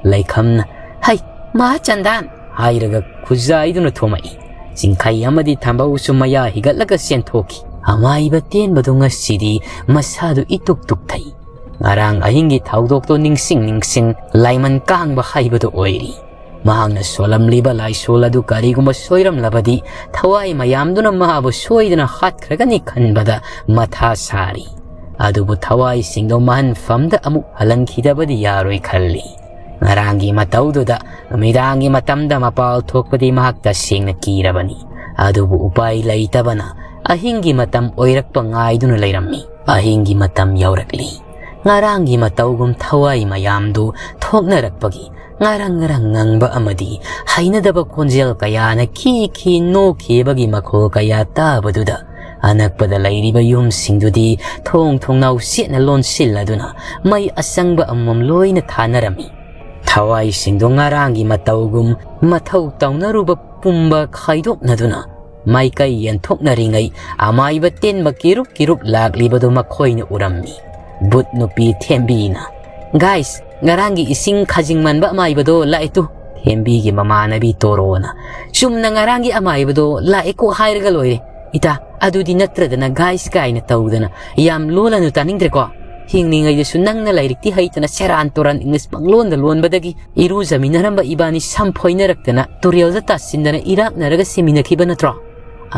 ꯂꯩꯈꯝꯅ, "ꯍꯩ, ꯃꯍꯥꯆꯟꯗꯥꯟ!" ꯍꯥꯏꯔꯒ ꯈꯨꯖꯥꯏꯗꯨꯅ ꯊꯣꯝꯃꯛꯏ꯫ ꯆꯤꯡꯈꯩ ꯑꯃꯗꯤ ꯊꯝꯕꯧꯁꯨ ꯃꯌꯥ ꯍꯤꯒꯠꯂꯒ ꯆꯦꯟꯊꯣꯛꯈꯤ꯫ ꯑꯃꯥꯏꯕ ꯇꯦꯟꯕꯗꯨ ꯉꯁꯤꯗꯤ ꯃꯁꯥꯗꯨ ꯏꯇꯨꯛ ꯇꯨꯛꯊꯩ꯫ ꯉꯔꯥꯡ ꯑꯍꯤꯡꯒꯤ ꯊꯧꯗꯣꯛꯇꯣ ꯅꯤꯡꯁꯤꯡ ꯅꯤꯡꯁꯤꯡ ꯂꯥꯏꯃꯟ ꯀꯥꯡꯕ ꯍꯥꯏꯕꯗꯨ ꯑꯣꯏꯔꯤ꯫ ꯃꯍꯥꯛꯅ ꯁꯣꯜꯂꯝꯂꯤꯕ ꯂꯥꯏꯁꯣꯜ ꯑꯗꯨ ꯀꯔꯤꯒꯨꯝꯕ ꯁꯣꯏꯔꯝꯂꯕꯗꯤ ꯊꯋꯥꯏ ꯃꯌꯥꯝꯗꯨꯅ ꯃꯥꯕꯨ ꯁꯣꯏꯗꯅ ꯍꯥꯠꯈ꯭ꯔꯒꯅꯤ ꯈꯟꯕꯗ ꯃꯊꯥ ꯁꯥꯔꯤ꯫ ꯑꯗꯨꯕꯨ ꯊꯋꯥꯏꯁꯤꯡꯗꯣ ꯃꯍꯟꯐꯝꯗ ꯑꯃꯨꯛ ꯍꯜꯍꯟꯈꯤꯗꯕꯗꯤ ꯌꯥꯔꯣꯏ ꯈꯜꯂꯤ꯫ ꯉꯔꯥꯡꯒꯤ ꯃꯇꯧꯗꯨꯗ ꯅꯨꯃꯤꯗꯥꯡꯒꯤ ꯃꯇꯝꯗ ꯃꯄꯥꯜ ꯊꯣꯛꯄꯗꯤ ꯃꯍꯥꯛ ꯇꯁꯦꯡꯅ ꯀꯤꯔꯕꯅꯤ꯫ ꯑꯗꯨꯕꯨ ꯎꯄꯥꯏ ꯂꯩꯇꯕꯅ ꯑꯍꯤꯡꯒꯤ ꯃꯇꯝ ꯑꯣꯏꯔꯛꯄ ꯉꯥꯏꯗꯨꯅ ꯂꯩꯔꯝꯃꯤ꯫ ꯑꯍꯤꯡꯒꯤ ꯃꯇꯝ ꯌꯧꯔꯛꯂꯤ꯫ ꯉꯔꯥꯡꯒꯤ ꯃꯇꯧꯒꯨꯝ ꯊꯋꯥꯏ ꯃꯌꯥꯝꯗꯨ ꯊꯣꯛꯅꯔꯛꯄꯒꯤ ꯉꯔꯪ ꯉꯔꯪ ꯉꯪꯕ ꯑꯃꯗꯤ ꯍꯩꯅꯗꯕ ꯈꯣꯟꯖꯦꯜ ꯀꯌꯥꯅ ꯈꯤ ꯈꯤ ꯅꯣꯛꯈꯤꯕꯒꯤ ꯃꯈꯣꯜ ꯀꯌꯥ ꯇꯥꯕꯗꯨꯗ ꯑꯅꯛꯄꯗ ꯂꯩꯔꯤꯕ ꯌꯨꯝꯁꯤꯡꯗꯨꯗꯤ ꯊꯣꯡ ꯊꯣꯡꯅꯥꯎ ꯆꯦꯠꯅ ꯂꯣꯟꯁꯤꯜꯂꯗꯨꯅ ꯃꯩ ꯑꯆꯪꯕ ꯑꯃꯃꯝ ꯂꯣꯏꯅ ꯊꯥꯅꯔꯝꯃꯤ꯫ ꯊꯋꯥꯏꯁꯤꯡꯗꯣ ꯉꯔꯥꯡꯒꯤ ꯃꯇꯧꯒꯨꯝ ꯃꯊꯧ ꯇꯧꯅꯔꯨꯕ ꯄꯨꯝꯕ ꯈꯥꯏꯗꯣꯛꯅꯗꯨꯅ ꯃꯥꯏꯀꯩ ꯌꯦꯟꯊꯣꯛꯅꯔꯤꯉꯩ ꯑꯃꯥꯏꯕ ꯇꯦꯟꯕ ꯀꯤꯔꯨꯛ ꯀꯤꯔꯨꯛ ꯂꯥꯛꯂꯤꯕꯗꯨ ꯃꯈꯣꯏꯅ ꯎꯔꯝꯃꯤ꯫ ꯕꯨꯠ ꯅꯨꯄꯤ ꯊꯦꯝꯕꯤꯅ, "ꯒꯥꯏꯁ, ꯉꯔꯥꯡꯒꯤ ꯏꯁꯤꯡ ꯈꯥꯖꯤꯡ ꯃꯥꯟꯕ ꯑꯃꯥꯏꯕꯗꯣ ꯂꯥꯛꯑꯦ ꯇꯨ꯫" ꯊꯦꯝꯕꯤꯒꯤ ꯃꯃꯥꯟꯅꯕꯤ ꯇꯣꯔꯣꯅ, "ꯆꯨꯝꯅ ꯉꯔꯥꯡꯒꯤ ꯑꯃꯥꯏꯕꯗꯣ ꯂꯥꯛꯑꯦꯀꯣ ꯍꯥꯏꯔꯒ ꯂꯣꯏꯔꯦ꯫ ꯏꯇꯥ, ꯑꯗꯨꯗꯤ ꯅꯠꯇ꯭ꯔꯗꯅ ꯒꯥꯏꯁ ꯀꯥꯏꯅ ꯇꯧꯗꯅ ꯌꯥꯝ ꯂꯣꯜꯂꯅꯨ, ꯇꯥꯅꯤꯡꯗ꯭ꯔꯦꯀꯣ꯫ ꯍꯤꯡꯂꯤꯉꯩꯗꯁꯨ ꯅꯪꯅ ꯂꯥꯏꯔꯤꯛꯇꯤ ꯍꯩꯇꯅ ꯁꯦꯔꯥꯟ ꯇꯨꯔꯥꯟ ꯏꯪꯂꯤꯁ ꯄꯪꯂꯣꯟꯗ ꯂꯣꯟꯕꯗꯒꯤ ꯏꯔꯨꯖꯃꯤꯟꯅꯔꯝꯕ ꯏꯕꯥꯅꯤ ꯁꯝ ꯐꯣꯏꯅꯔꯛꯇꯅ ꯇꯨꯔꯦꯜꯗ ꯇꯥꯁꯤꯟꯗꯅ ꯏꯔꯥꯛꯅꯔꯒ ꯁꯤꯃꯤꯟꯅꯈꯤꯕ ꯅꯠꯇ꯭ꯔꯣ?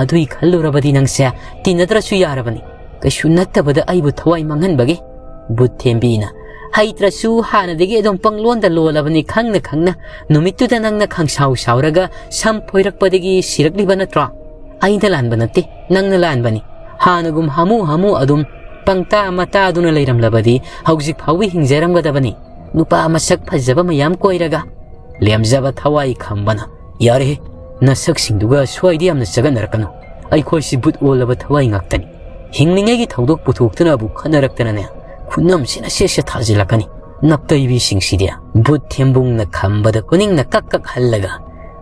ꯑꯗꯨꯏ ꯈꯜꯂꯨꯔꯕꯗꯤ ꯅꯪꯁꯦ ꯇꯤꯟꯅꯗ꯭ꯔꯁꯨ ꯌꯥꯔꯕꯅꯤ꯫ ꯀꯩꯁꯨ ꯅꯠꯇꯕꯗ ꯑꯩꯕꯨ ꯊꯋꯥꯏ ꯃꯥꯡꯍꯟꯕꯒꯤ꯫" ꯕꯨꯠ ꯊꯦꯝꯕꯤꯅ, "ꯍꯩꯇ꯭ꯔꯁꯨ ꯍꯥꯟꯅꯗꯒꯤ ꯑꯗꯨꯝ ꯄꯪꯂꯣꯟꯗ ꯂꯣꯜꯂꯕꯅꯤ ꯈꯪꯅ ꯈꯪꯅ꯫ ꯅꯨꯃꯤꯠꯇꯨꯗ ꯅꯪꯅ ꯈꯪꯁꯥꯎ ꯁꯥꯎꯔꯒ ꯁꯝ ꯐꯣꯏꯔꯛꯄꯗꯒꯤ ꯁꯤꯔꯛꯂꯤꯕ ꯅꯠꯇ꯭ꯔꯣ? ꯑꯩꯅ ꯂꯥꯟꯕ ꯅꯠꯇꯦ, ꯅꯪꯅ ꯂꯥꯟꯕꯅꯤ꯫ ꯍꯥꯟꯅꯒꯨꯝ ꯍꯥꯃꯨ ꯍꯥꯃꯨ ꯑꯗꯨꯝ ꯄꯪꯇꯥ ꯃꯇꯥꯗꯨꯅ ꯂꯩꯔꯝꯂꯕꯗꯤ ꯍꯧꯖꯤꯛ ꯐꯥꯎꯕ ꯍꯤꯡꯖꯔꯝꯒꯗꯕꯅꯤ꯫ ꯅꯨꯄꯥ ꯃꯁꯛ ꯐꯖꯕ ꯃꯌꯥꯝ ꯀꯣꯏꯔꯒ꯫" ꯂꯦꯝꯖꯕ ꯊꯋꯥꯏ ꯈꯝꯕꯅ, "ꯌꯥꯔꯦꯍꯦ, ꯅꯁꯛꯁꯤꯡꯗꯨꯒ ꯁ꯭ꯋꯥꯏꯗ ꯌꯥꯝꯅ ꯆꯒꯠꯅꯔꯛꯀꯅꯨ꯫ ꯑꯩꯈꯣꯏꯁꯤ ꯕꯨꯠ ꯑꯣꯜꯂꯕ ꯊꯋꯥꯏ ꯉꯥꯛꯇꯅꯤ꯫ ꯍꯤꯡꯂꯤꯉꯩꯒꯤ ꯊꯧꯗꯣꯛ ꯄꯨꯊꯣꯛꯇꯨꯅꯕꯨ ꯈꯠꯅꯔꯛꯇꯅꯅꯦ, ꯈꯨꯠꯅꯝꯁꯤꯅ ꯁꯦꯠ ꯁꯦꯠ ꯊꯥꯖꯤꯜꯂꯛꯀꯅꯤ꯫ ꯅꯞꯇꯩꯕꯤꯁꯤꯡꯁꯤꯗꯤ꯫" ꯕꯨꯠ ꯊꯦꯝꯕꯨꯡꯅ ꯈꯝꯕꯗ ꯈꯨꯅꯤꯡꯅ ꯀꯛ ꯀꯛ ꯍꯜꯂꯒ,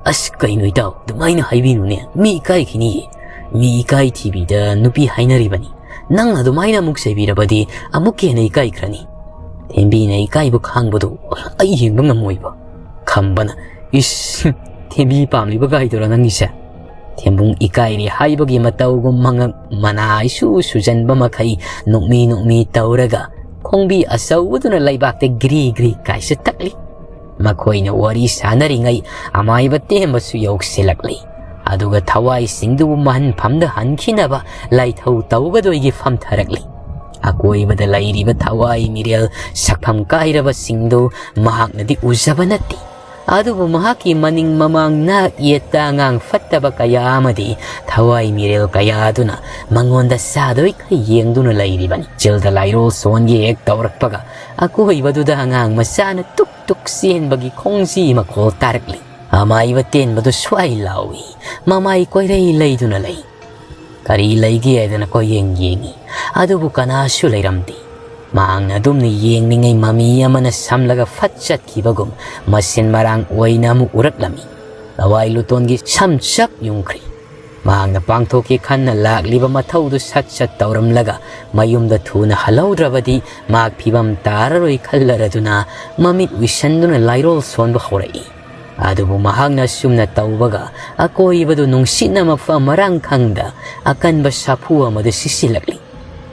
"ꯑꯁ, ꯀꯩꯅꯣ ꯏꯇꯥꯎ, ꯑꯗꯨꯃꯥꯏꯅ ꯍꯥꯏꯕꯤꯅꯨꯅꯦ, ꯃꯤ ꯏꯀꯥꯏꯈꯤꯅꯤꯌꯦ꯫ ꯃꯤ ꯏꯀꯥꯏ ꯊꯤꯕꯤꯗ ꯅꯨꯄꯤ ꯍꯥꯏꯅꯔꯤꯕꯅꯤ꯫ ꯅꯪ ꯑꯗꯨꯃꯥꯏꯅ ꯑꯃꯨꯛ ꯆꯩꯕꯤꯔꯕꯗꯤ ꯑꯃꯨꯛꯀ ꯍꯦꯟꯅ ꯏꯀꯥꯏꯈ꯭ꯔꯅꯤ꯫ ꯊꯦꯝꯕꯤꯅ ꯏꯀꯥꯏꯕ ꯈꯥꯡꯕꯗꯨ ꯑꯩ ꯌꯦꯡꯕ ꯉꯝꯃꯣꯏꯕ꯫" ꯈꯝꯕꯅ, "ꯏꯁ, ꯊꯦꯝꯕꯤ ꯄꯥꯝꯂꯤꯕ ꯒꯥꯏꯗꯨꯔꯣ ꯅꯪꯒꯤꯁꯦ?" ꯊꯦꯝꯕꯨꯡ ꯏꯀꯥꯏꯔꯦ ꯍꯥꯏꯕꯒꯤ ꯃꯇꯧꯒꯨꯝ ꯃꯉꯛ ꯃꯅꯥ ꯏꯁꯨ ꯁꯨꯖꯟꯕ ꯃꯈꯩ ꯅꯣꯛꯃꯤ ꯅꯣꯛꯃꯤ ꯇꯧꯔꯒ ꯈꯣꯡꯕꯤ ꯑꯆꯧꯕꯗꯨꯅ ꯂꯩꯕꯥꯛꯇ ꯒ꯭ꯔꯤ ꯒ꯭ꯔꯤ ꯀꯥꯏꯁ ꯇꯛꯂꯤ꯫ ꯃꯈꯣꯏꯅ ꯋꯥꯔꯤ ꯁꯥꯟꯅꯔꯤꯉꯩ ꯑꯃꯥꯏꯕ ꯇꯦꯝꯕꯁꯨ ꯌꯧꯁꯤꯜꯂꯛꯂꯤ꯫ ꯑꯗꯨꯒ ꯊꯋꯥꯏꯁꯤꯡꯗꯨꯕꯨ ꯃꯍꯟꯐꯝꯗ ꯍꯟꯈꯤꯅꯕ ꯂꯥꯏꯊꯧ ꯇꯧꯒꯗꯣꯏꯒꯤ ꯐꯝꯊꯔꯛꯂꯤ꯫ ꯑꯀꯣꯏꯕꯗ ꯂꯩꯔꯤꯕ ꯊꯋꯥꯏ ꯃꯤꯔꯦꯜ ꯁꯛꯐꯝ ꯀꯥꯏꯔꯕꯁꯤꯡꯗꯨ ꯃꯍꯥꯛꯅꯗꯤ ꯎꯖꯕ ꯅꯠꯇꯦ꯫ ꯑꯗꯨꯕꯨ ꯃꯍꯥꯛꯀꯤ ꯃꯅꯤꯡ ꯃꯃꯥꯡ ꯅꯥꯛ ꯌꯦꯠꯇ ꯑꯉꯥꯡ ꯐꯠꯇꯕ ꯀꯌꯥ ꯑꯃꯗꯤ ꯊꯋꯥꯏ ꯃꯤꯔꯦꯜ ꯀꯌꯥ ꯑꯗꯨꯅ ꯃꯉꯣꯟꯗ ꯆꯥꯗꯣꯏꯈꯩ ꯌꯦꯡꯗꯨꯅ ꯂꯩꯔꯤꯕꯅꯤ꯫ ꯆꯤꯜꯗ ꯂꯥꯏꯔꯣꯜ ꯁꯣꯟꯒꯦ ꯍꯦꯛ ꯇꯧꯔꯛꯄꯒ ꯑꯀꯣꯏꯕꯗꯨꯗ ꯑꯉꯥꯡ ꯃꯆꯥꯅ ꯇꯨꯛ ꯇꯨꯛ ꯆꯦꯟꯕꯒꯤ ꯈꯣꯡꯖꯤ ꯃꯈꯣꯜ ꯇꯥꯔꯛꯂꯤ꯫ ꯑꯃꯥꯏꯕ ꯇꯦꯟꯕꯗꯨ ꯁ꯭ꯋꯥꯏ ꯂꯥꯎꯏ꯫ ꯃꯃꯥꯏ ꯀꯣꯏꯔꯩ ꯂꯩꯗꯨꯅ ꯂꯩ꯫ ꯀꯔꯤ ꯂꯩꯒꯦ ꯍꯥꯏꯗꯅ ꯀꯣꯏꯌꯦꯡ ꯌꯦꯡꯉꯤ꯫ ꯑꯗꯨꯕꯨ ꯀꯅꯥꯁꯨ ꯂꯩꯔꯝꯗꯦ꯫ ꯃꯍꯥꯛꯅ ꯑꯗꯨꯝꯅ ꯌꯦꯡꯂꯤꯉꯩ ꯃꯃꯤ ꯑꯃꯅ ꯁꯝꯂꯒ ꯐꯠ ꯆꯠꯈꯤꯕꯒꯨꯝ ꯃꯁꯤꯟ ꯃꯔꯥꯡ ꯑꯣꯏꯅ ꯑꯃꯨꯛ ꯎꯔꯛꯂꯝꯃꯤ꯫ ꯂꯋꯥꯏ ꯂꯨꯇꯣꯟꯒꯤ ꯁꯝ ꯆꯞ ꯌꯨꯡꯈ꯭ꯔꯤ꯫ ꯃꯍꯥꯛꯅ ꯄꯥꯡꯊꯣꯛꯀꯦ ꯈꯟꯅ ꯂꯥꯛꯂꯤꯕ ꯃꯊꯧꯗꯨ ꯁꯠ ꯁꯠ ꯇꯧꯔꯝꯂꯒ ꯃꯌꯨꯝꯗ ꯊꯨꯅ ꯍꯜꯍꯧꯗ꯭ꯔꯕꯗꯤ ꯃꯍꯥꯛ ꯐꯤꯕꯝ ꯇꯥꯔꯔꯣꯏ ꯈꯜꯂꯔꯗꯨꯅ ꯃꯃꯤꯠ ꯎꯏꯁꯟꯗꯨꯅ ꯂꯥꯏꯔꯣꯜ ꯁꯣꯟꯕ ꯍꯧꯔꯛꯏ꯫ ꯑꯗꯨꯕꯨ ꯃꯍꯥꯛꯅ ꯑꯁꯨꯝꯅ ꯇꯧꯕꯒ ꯑꯀꯣꯏꯕꯗꯨ ꯅꯨꯡꯁꯤꯠꯅ ꯃꯐꯝ ꯃꯔꯥꯡ ꯈꯪꯗ ꯑꯀꯟꯕ ꯁꯥꯐꯨ ꯑꯃꯗ ꯁꯤꯠꯆꯤꯜꯂꯛꯂꯤ꯫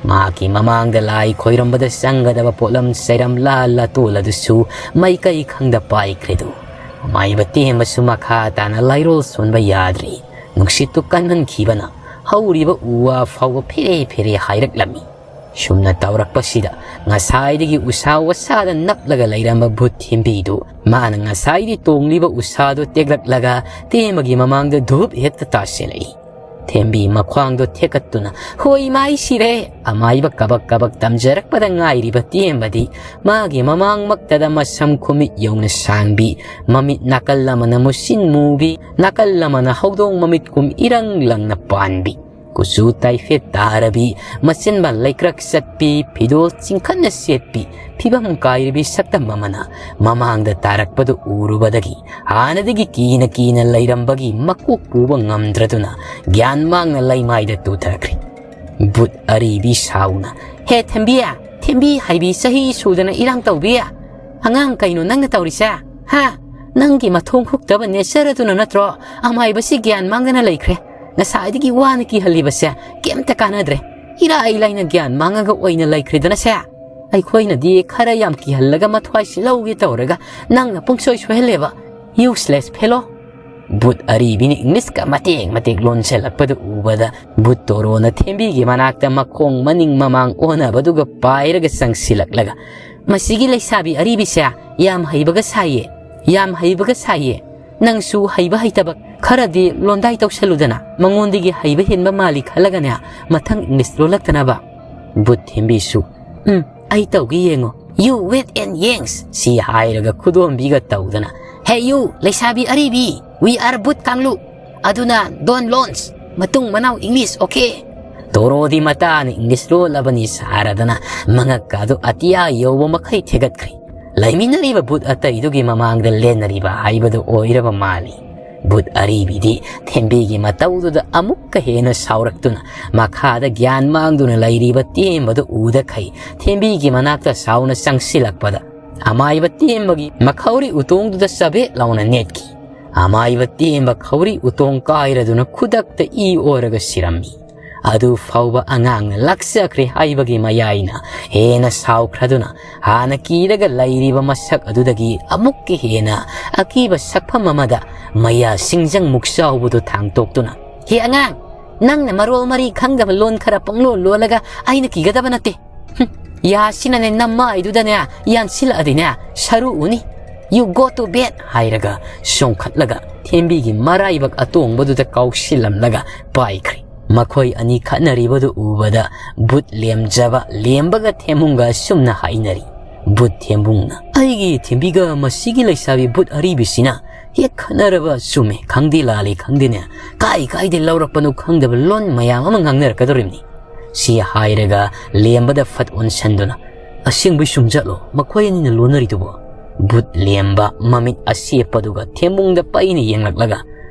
ꯃꯍꯥꯛꯀꯤ ꯃꯃꯥꯡꯗ ꯂꯥꯏ ꯈꯣꯏꯔꯝꯕꯗ ꯆꯪꯒꯗꯕ ꯄꯣꯠꯂꯝ ꯆꯩꯔꯝ ꯂꯥ ꯂꯥꯇꯣꯜ ꯑꯗꯨꯁꯨ ꯃꯥꯏꯀꯩ ꯈꯪꯗ ꯄꯥꯏꯈ꯭ꯔꯦꯗꯨ꯫ ꯑꯃꯥꯏꯕ ꯇꯦꯝꯕꯁꯨ ꯃꯈꯥ ꯇꯥꯅ ꯂꯥꯏꯔꯣꯜ ꯁꯣꯟꯕ ꯌꯥꯗ꯭ꯔꯤ꯫ ꯅꯨꯡꯁꯤꯠꯇꯨ ꯀꯟꯃꯟꯈꯤꯕꯅ ꯍꯧꯔꯤꯕ ꯎ ꯋꯥ ꯐꯥꯎꯕ ꯐꯦꯔꯦ ꯐꯦꯔꯦ ꯍꯥꯏꯔꯛꯂꯝꯃꯤ꯫ ꯁꯨꯝꯅ ꯇꯧꯔꯛꯄꯁꯤꯗ ꯉꯁꯥꯏꯗꯒꯤ ꯎꯁꯥ ꯋꯥꯁꯥꯗ ꯅꯞꯂꯒ ꯂꯩꯔꯝꯕ ꯚꯨꯠ ꯊꯦꯝꯕꯤꯗꯨ ꯃꯥꯅ ꯉꯁꯥꯏꯗꯤ ꯇꯣꯡꯂꯤꯕ ꯎꯁꯥꯗꯨ ꯇꯦꯛꯂꯛꯂꯒ ꯇꯦꯝꯕꯒꯤ ꯃꯃꯥꯡꯗ ꯙꯨꯞ ꯍꯦꯛꯇ ꯇꯥꯁꯤꯜꯂꯛꯏ꯫ ꯊꯦꯝꯕꯤ ꯃꯈ꯭ꯋꯥꯡꯗꯣ ꯊꯦꯛꯀꯠꯇꯨꯅ, "ꯍꯣꯏ ꯃꯥꯏ ꯁꯤꯔꯦ!" ꯑꯃꯥꯏꯕ ꯀꯕꯛ ꯀꯕꯛ ꯇꯝꯖꯔꯛꯄꯗ ꯉꯥꯏꯔꯤꯕ ꯇꯦꯝꯕꯗꯤ ꯃꯥꯒꯤ ꯃꯃꯥꯡꯃꯛꯇꯗ ꯃꯁꯝ ꯈꯨꯃꯤꯠ ꯌꯧꯅ ꯁꯥꯡꯕꯤ, ꯃꯃꯤꯠ ꯅꯥꯀꯜ ꯑꯃꯅ ꯃꯨꯁꯤꯟ ꯃꯨꯕꯤ, ꯅꯥꯀꯜ ꯑꯃꯅ ꯍꯧꯗꯣꯡ ꯃꯃꯤꯠꯀꯨꯝ ꯏꯔꯪ ꯂꯪꯅ ꯄꯥꯟꯕꯤ, ꯀꯨꯆꯨ ꯇꯥꯏꯐꯦꯠ ꯇꯥꯔꯕꯤ, ꯃꯆꯤꯟꯕꯥꯜ ꯂꯩꯀ꯭ꯔꯛ ꯆꯠꯄꯤ, ꯐꯤꯗꯣꯜ ꯆꯤꯡꯈꯠꯅ ꯁꯦꯠꯄꯤ, ꯐꯤꯕꯝ ꯀꯥꯏꯔꯕꯤ ꯁꯛꯇꯝ ꯑꯃꯅ ꯃꯃꯥꯡꯗ ꯇꯥꯔꯛꯄꯗꯨ ꯎꯔꯨꯕꯗꯒꯤ ꯍꯥꯟꯅꯗꯒꯤ ꯀꯤꯅ ꯀꯤꯅ ꯂꯩꯔꯝꯕꯒꯤ ꯃꯀꯣꯛ ꯄꯨꯕ ꯉꯝꯗ꯭ꯔꯗꯨꯅ ꯒ꯭ꯌꯥꯟ ꯃꯥꯡꯅ ꯂꯩꯃꯥꯏꯗ ꯇꯨꯊꯈ꯭ꯔꯦ꯫ ꯚꯨꯠ ꯑꯔꯤꯕꯤ ꯁꯥꯎꯅ, "ꯍꯦ ꯊꯦꯝꯕꯤ! ꯊꯦꯝꯕꯤ ꯍꯥꯏꯕꯤ ꯆꯍꯤ ꯁꯨꯗꯅ ꯏꯔꯥꯡ ꯇꯧꯕꯤ! ꯑꯉꯥꯡ ꯀꯩꯅꯣ ꯅꯪꯅ ꯇꯧꯔꯤꯁꯦ? ꯍꯥ? ꯅꯪꯒꯤ ꯃꯊꯣꯡ ꯍꯨꯛꯇꯕ ꯅꯦꯆꯔ ꯑꯗꯨꯅ ꯅꯠꯇ꯭ꯔꯣ ꯑꯃꯥꯏꯕꯁꯤ ꯒ꯭ꯌꯥꯟ ꯃꯥꯡꯗꯅ ꯂꯩꯈ꯭ꯔꯦ? ꯉꯁꯥꯏꯗꯒꯤ ꯋꯥꯅ ꯀꯤꯍꯜꯂꯤꯕꯁꯦ ꯀꯩꯝꯇ ꯀꯥꯟꯅꯗ꯭ꯔꯦ꯫ ꯏꯔꯥꯏ ꯂꯥꯏꯅ ꯒ꯭ꯌꯥꯟ ꯃꯥꯡꯉꯒ ꯑꯣꯏꯅ ꯂꯩꯈ꯭ꯔꯦꯗꯅꯁꯦ꯫ ꯑꯩꯈꯣꯏꯅꯗꯤ ꯈꯔ ꯌꯥꯝ ꯀꯤꯍꯜꯂꯒ ꯃꯊ꯭ꯋꯥꯏꯁꯤ ꯂꯧꯒꯦ ꯇꯧꯔꯒ ꯅꯪꯅ ꯄꯨꯡꯁꯣꯏ ꯁꯣꯏꯍꯜꯂꯦꯕ꯫ Useless fellow!" ꯚꯨꯠ ꯑꯔꯤꯕꯤꯅ ꯏꯪꯂꯤꯁꯀ ꯃꯇꯦꯛ ꯃꯇꯦꯛ ꯂꯣꯟꯁꯤꯜꯂꯛꯄꯗꯨ ꯎꯕꯗ ꯚꯨꯠ ꯇꯣꯔꯣꯅ ꯊꯦꯝꯕꯤꯒꯤ ꯃꯅꯥꯛꯇ ꯃꯈꯣꯡ ꯃꯅꯤꯡ ꯃꯃꯥꯡ ꯑꯣꯟꯅꯕꯗꯨꯒ ꯄꯥꯏꯔꯒ ꯆꯪꯁꯤꯜꯂꯛꯂꯒ, "ꯃꯁꯤꯒꯤ ꯂꯩꯁꯥꯕꯤ ꯑꯔꯤꯕꯤꯁꯦ ꯌꯥꯝ ꯍꯩꯕꯒ ꯁꯥꯏꯌꯦ, ꯌꯥꯝ ꯍꯩꯕꯒ ꯁꯥꯏꯌꯦ꯫ ꯅꯪꯁꯨ ꯍꯩꯕ ꯍꯩꯇꯕ ꯈꯔꯗꯤ ꯂꯣꯟꯗꯥꯏ ꯇꯧꯁꯜꯂꯨꯗꯅ, ꯃꯉꯣꯟꯗꯒꯤ ꯍꯩꯕ ꯍꯦꯟꯕ ꯃꯥꯜꯂꯤ ꯈꯜꯂꯒꯅꯦ, ꯃꯊꯪ ꯏꯪꯂꯤꯁ ꯂꯣꯜꯂꯛꯇꯅꯕ꯫" ꯚꯨꯠ ꯊꯦꯝꯕꯤꯁꯨ, "ꯎꯝ, ꯑꯩ ꯇꯧꯒꯦ ꯌꯦꯡꯉꯣ꯫ You wait and ꯌꯦꯡꯁ!" ꯁꯤ ꯍꯥꯏꯔꯒ ꯈꯨꯗꯣꯝꯕꯤꯒ ꯇꯧꯗꯅ, "Hey you, ꯂꯩꯁꯥꯕꯤ ꯑꯔꯤꯕꯤ, we are ꯚꯨꯠ ꯀꯥꯡꯂꯨꯞ꯫ ꯑꯗꯨꯅ don't launch꯫ ꯃꯇꯨꯡ ꯃꯅꯥꯎ ꯏꯪꯂꯤꯁ, okay?" ꯇꯣꯔꯣꯗꯤ ꯃꯇꯥꯅ ꯏꯪꯂꯤꯁ ꯂꯣꯜꯂꯕꯅꯤ ꯁꯥꯔꯗꯅ ꯃꯉꯛꯀꯥꯗꯨ ꯑꯇꯤꯌꯥ ꯌꯧꯕ ꯃꯈꯩ ꯊꯦꯒꯠꯈ꯭ꯔꯦ꯫ ꯂꯩꯃꯤꯟꯅꯔꯤꯕ ꯕꯨꯠ ꯑꯇꯩꯗꯨꯒꯤ ꯃꯃꯥꯡꯗ ꯂꯦꯟꯅꯔꯤꯕ ꯍꯥꯏꯕꯗꯨ ꯑꯣꯏꯔꯕ ꯃꯥꯜꯂꯤ꯫ ꯕꯨꯠ ꯑꯔꯤꯕꯤꯗꯤ ꯊꯦꯝꯕꯤꯒꯤ ꯃꯇꯧꯗꯨꯗ ꯑꯃꯨꯛꯀ ꯍꯦꯟꯅ ꯁꯥꯎꯔꯛꯇꯨꯅ ꯃꯈꯥꯗ ꯒ꯭ꯌꯥꯟ ꯃꯥꯡꯗꯨꯅ ꯂꯩꯔꯤꯕ ꯇꯦꯝꯕꯗꯨ ꯎꯗꯈꯩ ꯊꯦꯝꯕꯤꯒꯤ ꯃꯅꯥꯛꯇ ꯁꯥꯎꯅ ꯆꯪꯁꯤꯜꯂꯛꯄꯗ ꯑꯃꯥꯏꯕ ꯇꯦꯝꯕꯒꯤ ꯃꯈꯧꯔꯤ ꯎꯇꯣꯡꯗꯨꯗ ꯆꯕꯦꯠ ꯂꯥꯎꯅ ꯅꯦꯠꯈꯤ꯫ ꯑꯃꯥꯏꯕ ꯇꯦꯝꯕ ꯈꯧꯔꯤ ꯎꯇꯣꯡ ꯀꯥꯏꯔꯗꯨꯅ ꯈꯨꯗꯛꯇ ꯏ ꯑꯣꯔꯒ ꯁꯤꯔꯝꯃꯤ꯫ ꯑꯗꯨ ꯐꯥꯎꯕ ꯑꯉꯥꯡꯅ ꯂꯥꯛꯆꯈ꯭ꯔꯦ ꯍꯥꯏꯕꯒꯤ ꯃꯌꯥꯏꯅ ꯍꯦꯟꯅ ꯁꯥꯎꯈ꯭ꯔꯗꯨꯅ ꯍꯥꯟꯅ ꯀꯤꯔꯒ ꯂꯩꯔꯤꯕ ꯃꯁꯛ ꯑꯗꯨꯗꯒꯤ ꯑꯃꯨꯛꯀ ꯍꯦꯟꯅ ꯑꯀꯤꯕ ꯁꯛꯐꯝ ꯑꯃꯗ ꯃꯌꯥ ꯁꯤꯡꯖꯪꯃꯨꯛ ꯆꯥꯎꯕꯗꯨ ꯊꯥꯡꯇꯣꯛꯇꯨꯅ, "ꯍꯦ ꯑꯉꯥꯡ, ꯅꯪꯅ ꯃꯔꯣꯜ ꯃꯔꯤ ꯈꯪꯗꯕ ꯂꯣꯟ ꯈꯔ ꯄꯪꯂꯣꯟ ꯂꯣꯜꯂꯒ ꯑꯩꯅ ꯀꯤꯒꯗꯕ ꯅꯠꯇꯦ꯫ ꯍꯨꯝ, ꯌꯥꯁꯤꯅꯅꯦ ꯅꯝꯃꯥꯏꯗꯨꯗꯅꯦ ꯌꯥꯟꯁꯤꯜꯂꯛꯑꯗꯤꯅꯦ ꯁꯔꯨ ꯎꯅꯤ꯫ You go to bed" ꯍꯥꯏꯔꯒ ꯆꯣꯡꯈꯠꯂꯒ ꯊꯦꯝꯕꯤꯒꯤ ꯃꯔꯥꯏꯕꯛ ꯑꯇꯣꯡꯕꯗꯨꯗ ꯀꯥꯎꯁꯤꯜꯂꯝꯂꯒ ꯄꯥꯏꯈ꯭ꯔꯦ꯫ ꯃꯈꯣꯏ ꯑꯅꯤ ꯈꯠꯅꯔꯤꯕꯗꯨ ꯎꯕꯗ ꯕꯨꯠ ꯂꯦꯝꯖꯕ ꯂꯦꯝꯕꯒ ꯊꯦꯝꯕꯨꯡꯒ ꯑꯁꯨꯝꯅ ꯍꯥꯏꯅꯔꯤ꯫ ꯕꯨꯠ ꯊꯦꯝꯕꯨꯡꯅ, "ꯑꯩꯒꯤ ꯊꯦꯝꯕꯤꯒ ꯃꯁꯤꯒꯤ ꯂꯩꯁꯥꯕꯤ ꯕꯨꯠ ꯑꯔꯤꯕꯤꯁꯤꯅ ꯍꯦꯛ ꯈꯠꯅꯔꯕ ꯆꯨꯝꯃꯦ ꯈꯪꯗꯦ ꯂꯥꯜꯂꯤ ꯈꯪꯗꯦꯅꯦ, ꯀꯥꯏ ꯀꯥꯏꯗꯩ ꯂꯧꯔꯛꯄꯅꯣ ꯈꯪꯗꯕ ꯂꯣꯟ ꯃꯌꯥꯝ ꯑꯃ ꯉꯥꯡꯅꯔꯛꯀꯗꯧꯔꯤꯕꯅꯤ"꯫ ꯁꯤ ꯍꯥꯏꯔꯒ ꯂꯦꯝꯕꯗ ꯐꯠ ꯑꯣꯟꯁꯟꯗꯨꯅ, "ꯑꯁꯦꯡꯕꯩ ꯁꯨꯝ ꯆꯠꯂꯣ ꯃꯈꯣꯏ ꯑꯅꯤꯅ ꯂꯣꯟꯅꯔꯤꯗꯨꯕꯣ?" ꯕꯨꯠ ꯂꯦꯝꯕ ꯃꯃꯤꯠ ꯑꯁꯦꯞꯄꯗꯨꯒ ꯊꯦꯝꯕꯨꯡꯗ ꯄꯩꯅ ꯌꯦꯡꯂꯛꯂꯒ,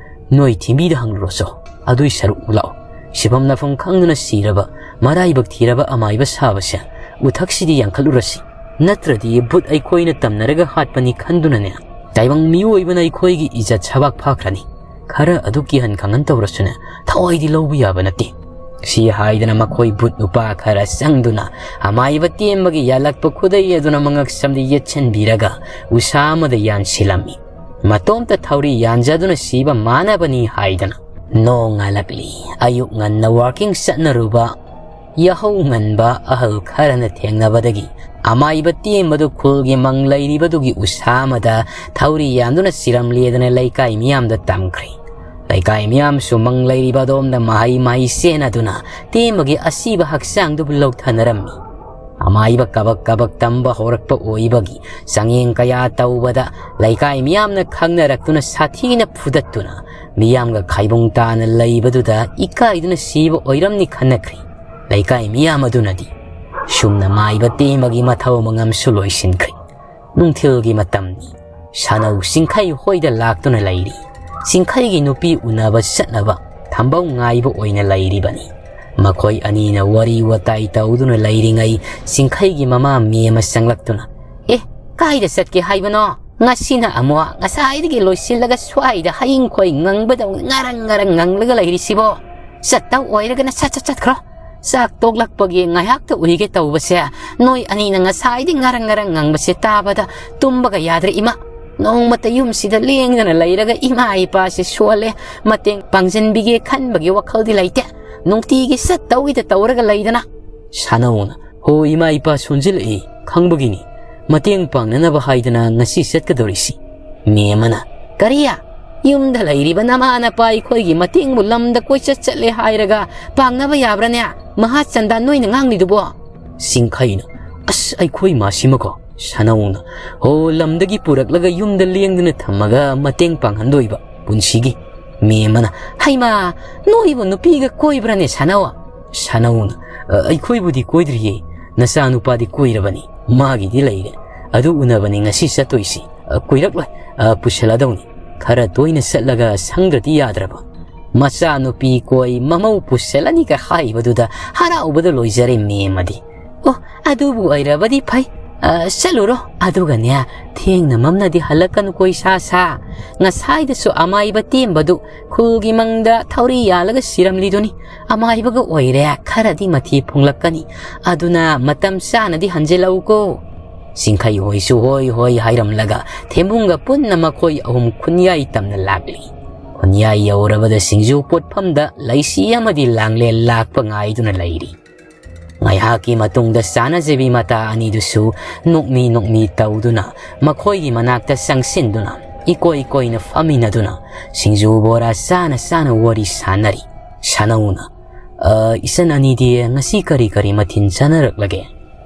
"ꯅꯣꯏ ꯊꯦꯝꯕꯤꯗ ꯍꯪꯂꯨꯔꯣꯆꯣ, ꯑꯗꯨꯏ ꯁꯔꯨꯛ ꯂꯥꯛꯑꯣ꯫ ꯁꯤꯐꯝ ꯅꯐꯝ ꯈꯪꯗꯅ ꯁꯤꯔꯕ, ꯃꯔꯥꯏꯕꯛ ꯊꯤꯔꯕ ꯑꯃꯥꯏꯕ ꯁꯥꯕꯁꯦ ꯎꯊꯛꯁꯤꯗꯤ ꯌꯥꯡꯈꯠꯂꯨꯔꯁꯤ꯫ ꯅꯠꯇ꯭ꯔꯗꯤ ꯕꯨꯠ ꯑꯩꯈꯣꯏꯅ ꯇꯝꯅꯔꯒ ꯍꯥꯠꯄꯅꯤ ꯈꯟꯗꯨꯅꯅꯦ ꯇꯥꯏꯕꯪ ꯃꯤꯑꯣꯏꯕꯅ ꯑꯩꯈꯣꯏꯒꯤ ꯏꯖꯠ ꯁꯕꯥꯛ ꯐꯥꯈ꯭ꯔꯅꯤ꯫ ꯈꯔ ꯑꯗꯨ ꯀꯤꯍꯟ ꯈꯪꯍꯟ ꯇꯧꯔꯁꯨꯅꯦ ꯊꯋꯥꯏꯗꯤ ꯂꯧꯕ ꯌꯥꯕ ꯅꯠꯇꯦ"꯫ ꯁꯤ ꯍꯥꯏꯗꯅ ꯃꯈꯣꯏ ꯕꯨꯠ ꯅꯨꯄꯥ ꯈꯔ ꯆꯪꯗꯨꯅ ꯑꯃꯥꯏꯕ ꯇꯦꯝꯕꯒꯤ ꯌꯥꯜꯂꯛꯄ ꯈꯨꯗꯩ ꯑꯗꯨꯅ ꯃꯉꯛꯁꯝꯗ ꯌꯦꯠꯁꯤꯟꯕꯤꯔꯒ ꯎꯁꯥ ꯑꯃꯗ ꯌꯥꯟꯁꯤꯜꯂꯝꯃꯤ꯫ ꯃꯇꯣꯝꯇ ꯊꯧꯔꯤ ꯌꯥꯟꯖꯗꯨꯅ ꯁꯤꯕ ꯃꯥꯟꯅꯕꯅꯤ ꯍꯥꯏꯗꯅ꯫ ꯅꯣꯡꯉꯥꯜꯂꯛꯂꯤ꯫ ꯑꯌꯨꯛ ꯉꯟꯅ ꯋꯥꯀꯤꯡ ꯆꯠꯅꯔꯨꯕ ꯌꯥꯍꯧ ꯉꯟꯕ ꯑꯍꯜ ꯈꯔꯅ ꯊꯦꯡꯅꯕꯗꯒꯤ ꯑꯃꯥꯏꯕ ꯇꯦꯝꯕꯗꯨ ꯈꯨꯜꯒꯤ ꯃꯪ ꯂꯩꯔꯤꯕꯗꯨꯒꯤ ꯎꯁꯥ ꯑꯃꯗ ꯊꯧꯔꯤ ꯌꯥꯟꯗꯨꯅ ꯁꯤꯔꯝꯂꯦꯗꯅ ꯂꯩꯀꯥꯏ ꯃꯤꯌꯥꯝꯗ ꯇꯝꯈ꯭ꯔꯦ꯫ ꯂꯩꯀꯥꯏ ꯃꯤꯌꯥꯝꯁꯨ ꯃꯪ ꯂꯩꯔꯤꯕ ꯑꯗꯣꯝꯗ ꯃꯍꯩ ꯃꯍꯩ ꯆꯦꯟꯅꯗꯨꯅ ꯇꯦꯝꯕꯒꯤ ꯑꯁꯤꯕ ꯍꯛꯆꯥꯡꯗꯨꯕꯨ ꯂꯧꯊꯅꯔꯝꯃꯤ꯫ ꯑꯃꯥꯏꯕ ꯀꯕꯛ ꯀꯕꯛ ꯇꯝꯕ ꯍꯧꯔꯛꯄ ꯑꯣꯏꯕꯒꯤ ꯆꯥꯡꯌꯦꯡ ꯀꯌꯥ ꯇꯧꯕꯗ ꯂꯩꯀꯥꯏ ꯃꯤꯌꯥꯝꯅ ꯈꯪꯅꯔꯛꯇꯨꯅ ꯁꯥꯊꯤꯅ ꯐꯨꯗꯠꯇꯨꯅ ꯃꯤꯌꯥꯝꯒ ꯈꯥꯏꯕꯨꯡ ꯇꯥꯅ ꯂꯩꯕꯗꯨꯗ ꯏꯀꯥꯏꯗꯨꯅ ꯁꯤꯕ ꯑꯣꯏꯔꯝꯅꯤ ꯈꯟꯅꯈ꯭ꯔꯤ꯫ ꯂꯩꯀꯥꯏ ꯃꯤꯌꯥꯝ ꯑꯗꯨꯅꯗꯤ ꯁꯨꯝꯅ ꯃꯥꯏꯕ ꯇꯦꯝꯕꯒꯤ ꯃꯊꯧ ꯃꯉꯝꯁꯨ ꯂꯣꯏꯁꯤꯟꯈ꯭ꯔꯤ꯫ ꯅꯨꯡꯊꯤꯜꯒꯤ ꯃꯇꯝꯅꯤ꯫ ꯁꯥꯅꯧ ꯆꯤꯡꯈꯩ ꯍꯣꯏꯗ ꯂꯥꯛꯇꯨꯅ ꯂꯩꯔꯤ꯫ ꯆꯤꯡꯈꯩꯒꯤ ꯅꯨꯄꯤ ꯎꯅꯕ ꯆꯠꯅꯕ ꯊꯝꯕꯧ ꯉꯥꯏꯕ ꯑꯣꯏꯅ ꯂꯩꯔꯤꯕꯅꯤ꯫ ꯃꯈꯣꯏ ꯑꯅꯤꯅ ꯋꯥꯔꯤ ꯋꯥꯇꯥꯏ ꯇꯧꯗꯨꯅ ꯂꯩꯔꯤꯉꯩ ꯆꯤꯡꯈꯩꯒꯤ ꯃꯃꯥ ꯃꯦꯝꯃ ꯆꯪꯂꯛꯇꯨꯅ, "ꯑꯦ, ꯀꯥꯏꯗ ꯆꯠꯀꯦ ꯍꯥꯏꯕꯅꯣ? ꯉꯁꯤꯅ ꯑꯃꯨꯛ ꯉꯁꯥꯏꯗꯒꯤ ꯂꯣꯏꯁꯤꯜꯂꯒ ꯁ꯭ꯋꯥꯏꯗ ꯍꯌꯤꯡ ꯈꯣꯏ ꯉꯪꯕꯗꯧꯅ ꯉꯔꯪ ꯉꯔꯪ ꯉꯪꯂꯒ ꯂꯩꯔꯤꯁꯤꯕꯣ? ꯆꯠꯇꯧ ꯑꯣꯏꯔꯒꯅ ꯁꯠ ꯁꯠ ꯆꯠꯈ꯭ꯔꯣ꯫ ꯆꯥꯛ ꯇꯣꯛꯂꯛꯄꯒꯤ ꯉꯥꯏꯍꯥꯛꯇ ꯎꯏꯒꯦ ꯇꯧꯕꯁꯦ, ꯅꯣꯏ ꯑꯅꯤꯅ ꯉꯁꯥꯏꯗꯤ ꯉꯔꯪ ꯉꯔꯪ ꯉꯪꯕꯁꯦ ꯇꯥꯕꯗ ꯇꯨꯝꯕꯒ ꯌꯥꯗ꯭ꯔꯦ ꯏꯃꯥ꯫ ꯅꯣꯡꯃꯇ ꯌꯨꯝꯁꯤꯗ ꯂꯦꯡꯗꯅ ꯂꯩꯔꯒ ꯏꯃꯥ ꯏꯄꯥꯁꯦ ꯁꯣꯜꯂꯦ, ꯃꯇꯦꯡ ꯄꯥꯡꯁꯤꯟꯕꯤꯒꯦ ꯈꯟꯕꯒꯤ ꯋꯥꯈꯜꯗꯤ ꯂꯩꯇꯦ꯫ ꯅꯨꯡꯇꯤꯒꯤ ꯆꯠꯇꯧꯒꯤꯗ ꯇꯧꯔꯒ ꯂꯩꯗꯅ꯫" ꯁꯥꯅꯧꯅ, "ꯍꯣ, ꯏꯃꯥ ꯏꯄꯥ ꯁꯣꯟꯖꯤꯜꯂꯛꯏ ꯈꯪꯕꯒꯤꯅꯤ ꯃꯇꯦꯡ ꯄꯥꯡꯅꯅꯕ ꯍꯥꯏꯗꯅ ꯉꯁꯤ ꯆꯠꯀꯗꯧꯔꯤꯁꯤ꯫" ꯃꯦꯝꯃꯅ, "ꯀꯔꯤ? ꯌꯨꯝꯗ ꯂꯩꯔꯤꯕ ꯅꯃꯥ ꯅꯄꯥ ꯑꯩꯈꯣꯏꯒꯤ ꯃꯇꯦꯡꯕꯨ ꯂꯝꯗ ꯀꯣꯏꯆꯠ ꯆꯠꯂꯦ ꯍꯥꯏꯔꯒ ꯄꯥꯡꯅꯕ ꯌꯥꯕ꯭ꯔꯥꯅꯦ? ꯃꯍꯥ ꯆꯟꯗꯥ ꯅꯣꯏꯅ ꯉꯥꯡꯂꯤꯗꯨꯕꯣ?" ꯁꯤꯡꯈꯩꯅ, "ꯑꯁ, ꯑꯩꯈꯣꯏ ꯃꯥꯁꯤꯃꯀꯣ꯫" ꯁꯥꯅꯧꯅ, "ꯍꯣ, ꯂꯝꯗꯒꯤ ꯄꯨꯔꯛꯂꯒ ꯌꯨꯝꯗ ꯂꯦꯡꯗꯅ ꯊꯝꯃꯒ ꯃꯇꯦꯡ ꯄꯥꯡꯍꯟꯗꯣꯏꯕ ꯄꯨꯟꯁꯤꯒꯤ?" ꯃꯦꯝꯃꯅ, "ꯍꯩꯃꯥ, ꯅꯣꯏꯕꯨ ꯅꯨꯄꯤꯒ ꯀꯣꯏꯕ꯭ꯔꯥꯅꯦ ꯁꯥꯅꯧ?" ꯁꯥꯅꯧꯅ, "ꯑ, ꯑꯩꯈꯣꯏꯕꯨꯗꯤ ꯀꯣꯏꯗ꯭ꯔꯤꯌꯦ, ꯅꯆꯥꯅꯨꯄꯥꯗꯤ ꯀꯣꯏꯔꯕꯅꯤ, ꯃꯥꯒꯤꯗꯤ ꯂꯩꯔꯦ꯫ ꯑꯗꯨ ꯎꯅꯕꯅꯤ ꯉꯁꯤ ꯆꯠꯇꯣꯏꯁꯤ꯫ ꯑ, ꯀꯨꯏꯔꯛꯂꯣꯏ, ꯑ, ꯄꯨꯁꯜꯂꯗꯧꯅꯤ꯫ ꯈꯔ ꯇꯣꯏꯅ ꯆꯠꯂꯒ ꯁꯪꯗ꯭ꯔꯗꯤ ꯌꯥꯗ꯭ꯔꯕ꯫" ꯃꯆꯥꯅꯨꯄꯤ ꯀꯣꯏ ꯃꯃꯧ ꯄꯨꯁꯜꯂꯅꯤꯒ ꯍꯥꯏꯕꯗꯨꯗ ꯍꯔꯥꯎꯕꯗ ꯂꯣꯏꯖꯔꯦ ꯃꯦꯝꯃꯗꯤ꯫ "ꯑꯣ, ꯑꯗꯨꯕꯨ ꯑꯣꯏꯔꯕꯗꯤ ꯐꯩ꯫ ꯑ, ꯆꯠꯂꯨꯔꯣ꯫ ꯑꯗꯨꯒꯅꯦ, ꯊꯦꯡꯅ ꯃꯝꯅꯗꯤ ꯍꯜꯂꯛꯀꯅꯨꯀꯣ ꯏꯁꯥ ꯁꯥ꯫ ꯉꯁꯥꯏꯗꯁꯨ ꯑꯃꯥꯏꯕ ꯇꯦꯝꯕꯗꯨ ꯈꯨꯜꯒꯤ ꯃꯪꯗ ꯊꯧꯔꯤ ꯌꯥꯜꯂꯒ ꯁꯤꯔꯝꯂꯤꯗꯨꯅꯤ꯫ ꯑꯃꯥꯏꯕꯒ ꯑꯣꯏꯔꯦ, ꯈꯔꯗꯤ ꯃꯊꯤ ꯐꯣꯡꯂꯛꯀꯅꯤ꯫ ꯑꯗꯨꯅ ꯃꯇꯝ ꯆꯥꯅꯗꯤ ꯍꯟꯖꯤꯜꯂꯛꯎꯀꯣ꯫" ꯆꯤꯡꯈꯩ ꯍꯣꯏꯁꯨ ꯍꯣꯏ ꯍꯣꯏ ꯍꯥꯏꯔꯝꯂꯒ ꯊꯦꯝꯕꯨꯡꯒ ꯄꯨꯟꯅ ꯃꯈꯣꯏ ꯑꯍꯨꯝ ꯈꯨꯟꯌꯥꯏ ꯇꯝꯅ ꯂꯥꯛꯂꯤ꯫ ꯈꯨꯟꯌꯥꯏ ꯌꯧꯔꯕꯗ ꯁꯤꯡꯖꯨ ꯄꯣꯠꯐꯝꯗ ꯂꯩꯁꯤ ꯑꯃꯗꯤ ꯂꯥꯡꯂꯦꯟ ꯂꯥꯛꯄ ꯉꯥꯏꯗꯨꯅ ꯂꯩꯔꯤ꯫ ꯉꯥꯏꯍꯥꯛꯀꯤ ꯃꯇꯨꯡꯗ ꯆꯥꯅꯖꯕꯤ ꯃꯇꯥ ꯑꯅꯤꯗꯨꯁꯨ ꯅꯣꯛꯃꯤ ꯅꯣꯛꯃꯤ ꯇꯧꯗꯨꯅ ꯃꯈꯣꯏꯒꯤ ꯃꯅꯥꯛꯇ ꯆꯪꯁꯤꯟꯗꯨꯅ ꯏꯀꯣꯏ ꯀꯣꯏꯅ ꯐꯝꯃꯤꯟꯅꯗꯨꯅ ꯁꯤꯡꯖꯨ ꯕꯣꯔꯥ ꯆꯥꯅ ꯆꯥꯅ ꯋꯥꯔꯤ ꯁꯥꯟꯅꯔꯤ꯫ ꯁꯥꯅꯧꯅ, "ꯑ, ꯏꯆꯟ ꯑꯅꯤꯗꯤ ꯉꯁꯤ ꯀꯔꯤ ꯀꯔꯤ ꯃꯊꯦꯜ ꯆꯥꯅꯔꯛꯂꯒꯦ?"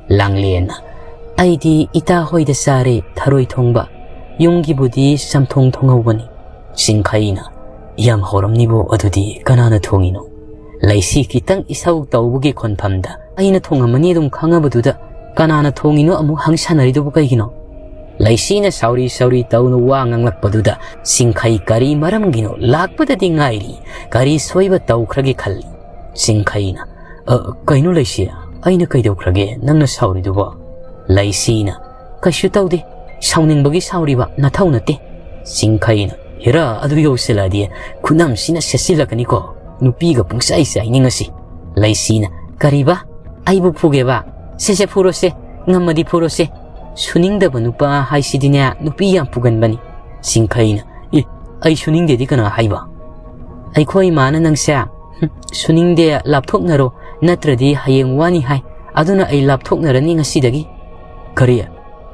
ꯂꯥꯡꯂꯦꯟꯅ, "ꯑꯩꯗꯤ ꯏꯇꯥ ꯍꯣꯏꯗ ꯆꯥꯔꯦ ꯊꯔꯣꯏ ꯊꯣꯡꯕ, ꯌꯨꯝꯒꯤꯕꯨꯗꯤ ꯆꯝꯊꯣꯡ ꯊꯣꯡꯍꯧꯕꯅꯤ꯫" ꯆꯤꯡꯈꯩꯅ, "ꯌꯥꯝ ꯍꯧꯔꯝꯅꯤꯕꯣ, ꯑꯗꯨꯗꯤ ꯀꯅꯥꯅ ꯊꯣꯡꯉꯤꯅꯣ?" ꯂꯩꯁꯤ ꯈꯤꯇꯪ ꯏꯁꯧ ꯇꯧꯕꯒꯤ ꯈꯣꯟꯐꯝꯗ, "ꯑꯩꯅ ꯊꯣꯡꯉꯝꯃꯅꯤ ꯑꯗꯨꯝ ꯈꯪꯉꯕꯗꯨꯗ ꯀꯅꯥꯅ ꯊꯣꯡꯉꯤꯅꯣ ꯑꯃꯨꯛ ꯍꯪ ꯁꯥꯟꯅꯔꯤꯗꯨꯕꯨ ꯀꯩꯒꯤꯅꯣ?" ꯂꯩꯁꯤꯅ ꯁꯥꯎꯔꯤ ꯁꯥꯎꯔꯤ ꯇꯧꯅ ꯋꯥ ꯉꯥꯡꯂꯛꯄꯗꯨꯗ ꯆꯤꯡꯈꯩ ꯀꯔꯤ ꯃꯔꯝꯒꯤꯅꯣ ꯂꯥꯛꯄꯗꯗꯤ ꯉꯥꯏꯔꯤ, ꯀꯔꯤ ꯁꯣꯏꯕ ꯇꯧꯈ꯭ꯔꯒꯦ ꯈꯜꯂꯤ꯫ ꯆꯤꯡꯈꯩꯅ, "ꯑ, ꯀꯩꯅꯣ ꯂꯩꯁꯤ, ꯑꯩꯅ ꯀꯩꯗꯧꯈ꯭ꯔꯒꯦ ꯅꯪꯅ ꯁꯥꯎꯔꯤꯗꯨꯕꯣ?" ꯂꯩꯁꯤꯅ, "ꯀꯩꯁꯨ ꯇꯧꯗꯦ, ꯁꯥꯎꯅꯤꯡꯕꯒꯤ ꯁꯥꯎꯔꯤꯕ, ꯅꯊꯧ ꯅꯠꯇꯦ꯫" ꯆꯤꯡꯈꯩꯅ, "ꯍꯦꯔꯥ, ꯑꯗꯨ ꯌꯧꯁꯤꯜꯂꯛꯑꯗꯤ ꯈꯨꯅꯝꯁꯤꯅ ꯁꯦꯠꯆꯤꯜꯂꯛꯀꯅꯤꯀꯣ, ꯅꯨꯄꯤꯒ ꯄꯨꯡꯆꯥꯏ ꯆꯥꯏꯅꯤ ꯉꯁꯤ꯫" ꯂꯩꯁꯤꯅ, "ꯀꯔꯤꯕ? ꯑꯩꯕꯨ ꯐꯨꯒꯦꯕ? ꯁꯦ ꯁꯦ, ꯐꯨꯔꯣꯁꯦ, ꯉꯝꯃꯗꯤ ꯐꯨꯔꯣꯁꯦ꯫ ꯁꯨꯅꯤꯡꯗꯕ ꯅꯨꯄꯥ ꯍꯥꯏꯁꯤꯗꯤꯅꯦ ꯅꯨꯄꯤ ꯌꯥꯝ ꯄꯨꯒꯟꯕꯅꯤ꯫" ꯆꯤꯡꯈꯩꯅ, "ꯑꯦ, ꯑꯩ ꯁꯨꯅꯤꯡꯗꯦꯗꯤ ꯀꯅꯥ ꯍꯥꯏꯕ?" "ꯑꯩꯈꯣꯏ ꯏꯃꯥꯅ ꯅꯪꯁꯦ, ꯍꯨꯝ, ꯁꯨꯅꯤꯡꯗꯦ, ꯂꯥꯞꯊꯣꯛꯅꯔꯣ, ꯅꯠꯇ꯭ꯔꯗꯤ ꯍꯌꯦꯡ ꯋꯥꯅꯤ ꯍꯥꯏ꯫ ꯑꯗꯨꯅ ꯑꯩ ꯂꯥꯞꯊꯣꯛꯅꯔꯅꯤ ꯉꯁꯤꯗꯒꯤ꯫" "ꯀꯔꯤ?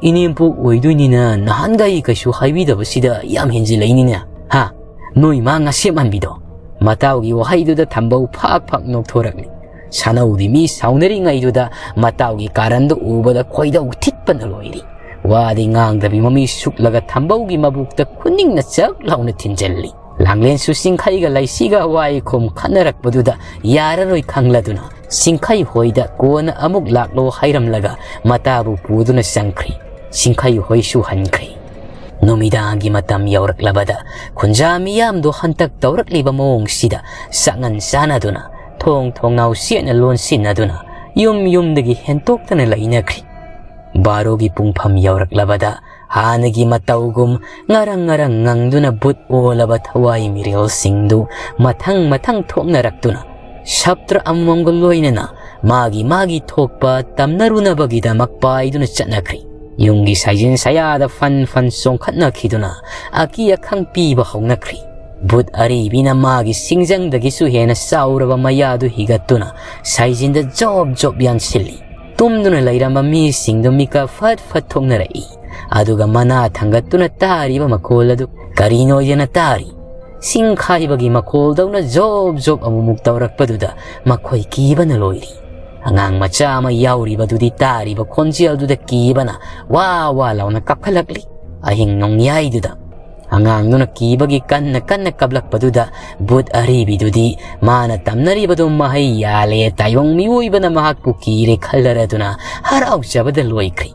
ꯏꯅꯦꯝꯄꯣꯛ ꯑꯣꯏꯗꯣꯏꯅꯤꯅ ꯅꯍꯥꯟꯒꯩ ꯀꯩꯁꯨ ꯍꯥꯏꯕꯤꯗꯕꯁꯤꯗ ꯌꯥꯝ ꯍꯦꯟꯖꯤꯜꯂꯛꯏꯅꯤꯅꯦ, ꯍꯥ? ꯅꯣꯏ ꯃꯥ ꯉꯁꯦꯞ ꯃꯥꯟꯕꯤꯗꯣ!" ꯃꯇꯥꯎꯒꯤ ꯋꯥꯍꯩꯗꯨꯗ ꯊꯝꯕꯧ ꯐꯥꯛ ꯐꯥꯛ ꯅꯣꯛꯊꯣꯔꯛꯂꯤ꯫ ꯁꯥꯅꯧꯗꯤ ꯃꯤ ꯁꯥꯎꯅꯔꯤꯉꯩꯗꯨꯗ ꯃꯇꯥꯎꯒꯤ ꯀꯥꯔꯟꯗꯨ ꯎꯕꯗ ꯈꯣꯏꯗꯧ ꯊꯤꯠꯄꯅ ꯂꯣꯏꯔꯤ꯫ ꯋꯥꯗꯤ ꯉꯥꯡꯗꯕꯤ ꯃꯃꯤ ꯁꯨꯛꯂꯒ ꯊꯝꯕꯧꯒꯤ ꯃꯕꯨꯛꯇ ꯈꯨꯅꯤꯡꯅ ꯆꯛ ꯂꯥꯎꯅ ꯊꯤꯟꯖꯜꯂꯤ꯫ ꯂꯥꯡꯂꯦꯟꯁꯨ ꯆꯤꯡꯈꯩꯒ ꯂꯩꯁꯤꯒ ꯋꯥꯏ ꯈꯨꯝ ꯈꯠꯅꯔꯛꯄꯗꯨꯗ ꯌꯥꯔꯔꯣꯏ ꯈꯪꯂꯗꯨꯅ ꯆꯤꯡꯈꯩ ꯍꯣꯏꯗ ꯀꯣꯟꯅ ꯑꯃꯨꯛ ꯂꯥꯛꯂꯣ ꯍꯥꯏꯔꯝꯂꯒ ꯃꯇꯥꯕꯨ ꯄꯨꯗꯨꯅ ꯆꯪꯈ꯭ꯔꯤ꯫ ꯆꯤꯡꯈꯩ ꯍꯣꯏꯁꯨ ꯍꯟꯈ꯭ꯔꯤ꯫ ꯅꯨꯃꯤꯗꯥꯡꯒꯤ ꯃꯇꯝ ꯌꯧꯔꯛꯂꯕꯗ ꯈꯨꯟꯖꯥ ꯃꯤꯌꯥꯝꯗꯣ ꯍꯟꯇꯛ ꯇꯧꯔꯛꯂꯤꯕ ꯃꯑꯣꯡꯁꯤꯗ ꯆꯥꯛꯉꯟ ꯆꯥꯟꯅꯗꯨꯅ ꯊꯣꯡ ꯊꯣꯡꯅꯥꯎ ꯆꯦꯠꯅ ꯂꯣꯟꯁꯤꯟꯅꯗꯨꯅ ꯌꯨꯝ ꯌꯨꯝꯗꯒꯤ ꯍꯦꯟꯇꯣꯛꯇꯅ ꯂꯩꯅꯈ꯭ꯔꯤ꯫ ꯕꯥꯔꯣꯒꯤ ꯄꯨꯡꯐꯝ ꯌꯧꯔꯛꯂꯕꯗ ꯍꯥꯟꯅꯒꯤ ꯃꯇꯧꯒꯨꯝ ꯉꯔꯪ ꯉꯔꯪ ꯉꯪꯗꯨꯅ ꯕꯨꯠ ꯑꯣꯜꯂꯕ ꯊꯋꯥꯏ ꯃꯤꯔꯦꯜꯁꯤꯡꯗꯨ ꯃꯊꯪ ꯃꯊꯪ ꯊꯣꯛꯅꯔꯛꯇꯨꯅ ꯁꯞꯇ꯭ꯔ ꯑꯃꯃꯝꯒ ꯂꯣꯏꯅꯅ ꯃꯥꯒꯤ ꯃꯥꯒꯤ ꯊꯣꯛꯄ ꯇꯝꯅꯔꯨꯅꯕꯒꯤꯗꯃꯛ ꯄꯥꯏꯗꯨꯅ ꯆꯠꯅꯈ꯭ꯔꯤ꯫ ꯌꯨꯝꯒꯤ ꯁꯥꯏꯖꯤꯟ ꯁꯌꯥꯗ ꯐꯟ ꯐꯟ ꯆꯣꯡꯈꯠꯅꯈꯤꯗꯨꯅ ꯑꯀꯤ ꯑꯈꯪ ꯄꯤꯕ ꯍꯧꯅꯈ꯭ꯔꯤ꯫ ꯕꯨꯠ ꯑꯔꯤꯕꯤꯅ ꯃꯥꯒꯤ ꯁꯤꯡꯖꯪꯗꯒꯤꯁꯨ ꯍꯦꯟꯅ ꯆꯥꯎꯔꯕ ꯃꯌꯥꯗꯨ ꯍꯤꯒꯠꯇꯨꯅ ꯁꯥꯏꯖꯤꯟꯗ ꯖꯣꯞ ꯖꯣꯞ ꯌꯥꯟꯁꯤꯜꯂꯤ꯫ ꯇꯨꯝꯗꯨꯅ ꯂꯩꯔꯝꯕ ꯃꯤꯁꯤꯡꯗꯨ ꯃꯤꯀꯞ ꯐꯠ ꯐꯠ ꯊꯣꯛꯅꯔꯛꯏ꯫ ꯑꯗꯨꯒ ꯃꯅꯥ ꯊꯥꯡꯒꯠꯇꯨꯅ ꯇꯥꯔꯤꯕ ꯃꯈꯣꯜ ꯑꯗꯨ ꯀꯔꯤꯅꯣꯗꯅ ꯇꯥꯔꯤ꯫ ꯁꯤꯡ ꯈꯥꯏꯕꯒꯤ ꯃꯈꯣꯜꯗꯧꯅ ꯖꯣꯞ ꯖꯣꯞ ꯑꯃꯨꯛꯃꯨꯛ ꯇꯧꯔꯛꯄꯗꯨꯗ ꯃꯈꯣꯏ ꯀꯤꯕꯅ ꯂꯣꯏꯔꯤ꯫ ꯑꯉꯥꯡ ꯃꯆꯥ ꯑꯃ ꯌꯥꯎꯔꯤꯕꯗꯨꯗꯤ ꯇꯥꯔꯤꯕ ꯈꯣꯟꯖꯦꯜꯗꯨꯗ ꯀꯤꯕꯅ ꯋꯥ ꯋꯥ ꯂꯥꯎꯅ ꯀꯞꯈꯠꯂꯛꯂꯤ꯫ ꯑꯍꯤꯡ ꯅꯣꯡꯌꯥꯏꯗꯨꯗ ꯑꯉꯥꯡꯗꯨꯅ ꯀꯤꯕꯒꯤ ꯀꯟꯅ ꯀꯟꯅ ꯀꯞꯂꯛꯄꯗꯨꯗ ꯚꯨꯠ ꯑꯔꯤꯕꯤꯗꯨꯗꯤ ꯃꯥꯅ ꯇꯝꯅꯔꯤꯕꯗꯨ ꯃꯍꯩ ꯌꯥꯜꯂꯦ, ꯇꯥꯏꯕꯪ ꯃꯤꯑꯣꯏꯕꯅ ꯃꯍꯥꯛꯄꯨ ꯀꯤꯔꯦ ꯈꯜꯂꯔꯗꯨꯅ ꯍꯔꯥꯎꯖꯕꯗ ꯂꯣꯏꯈ꯭ꯔꯤ꯫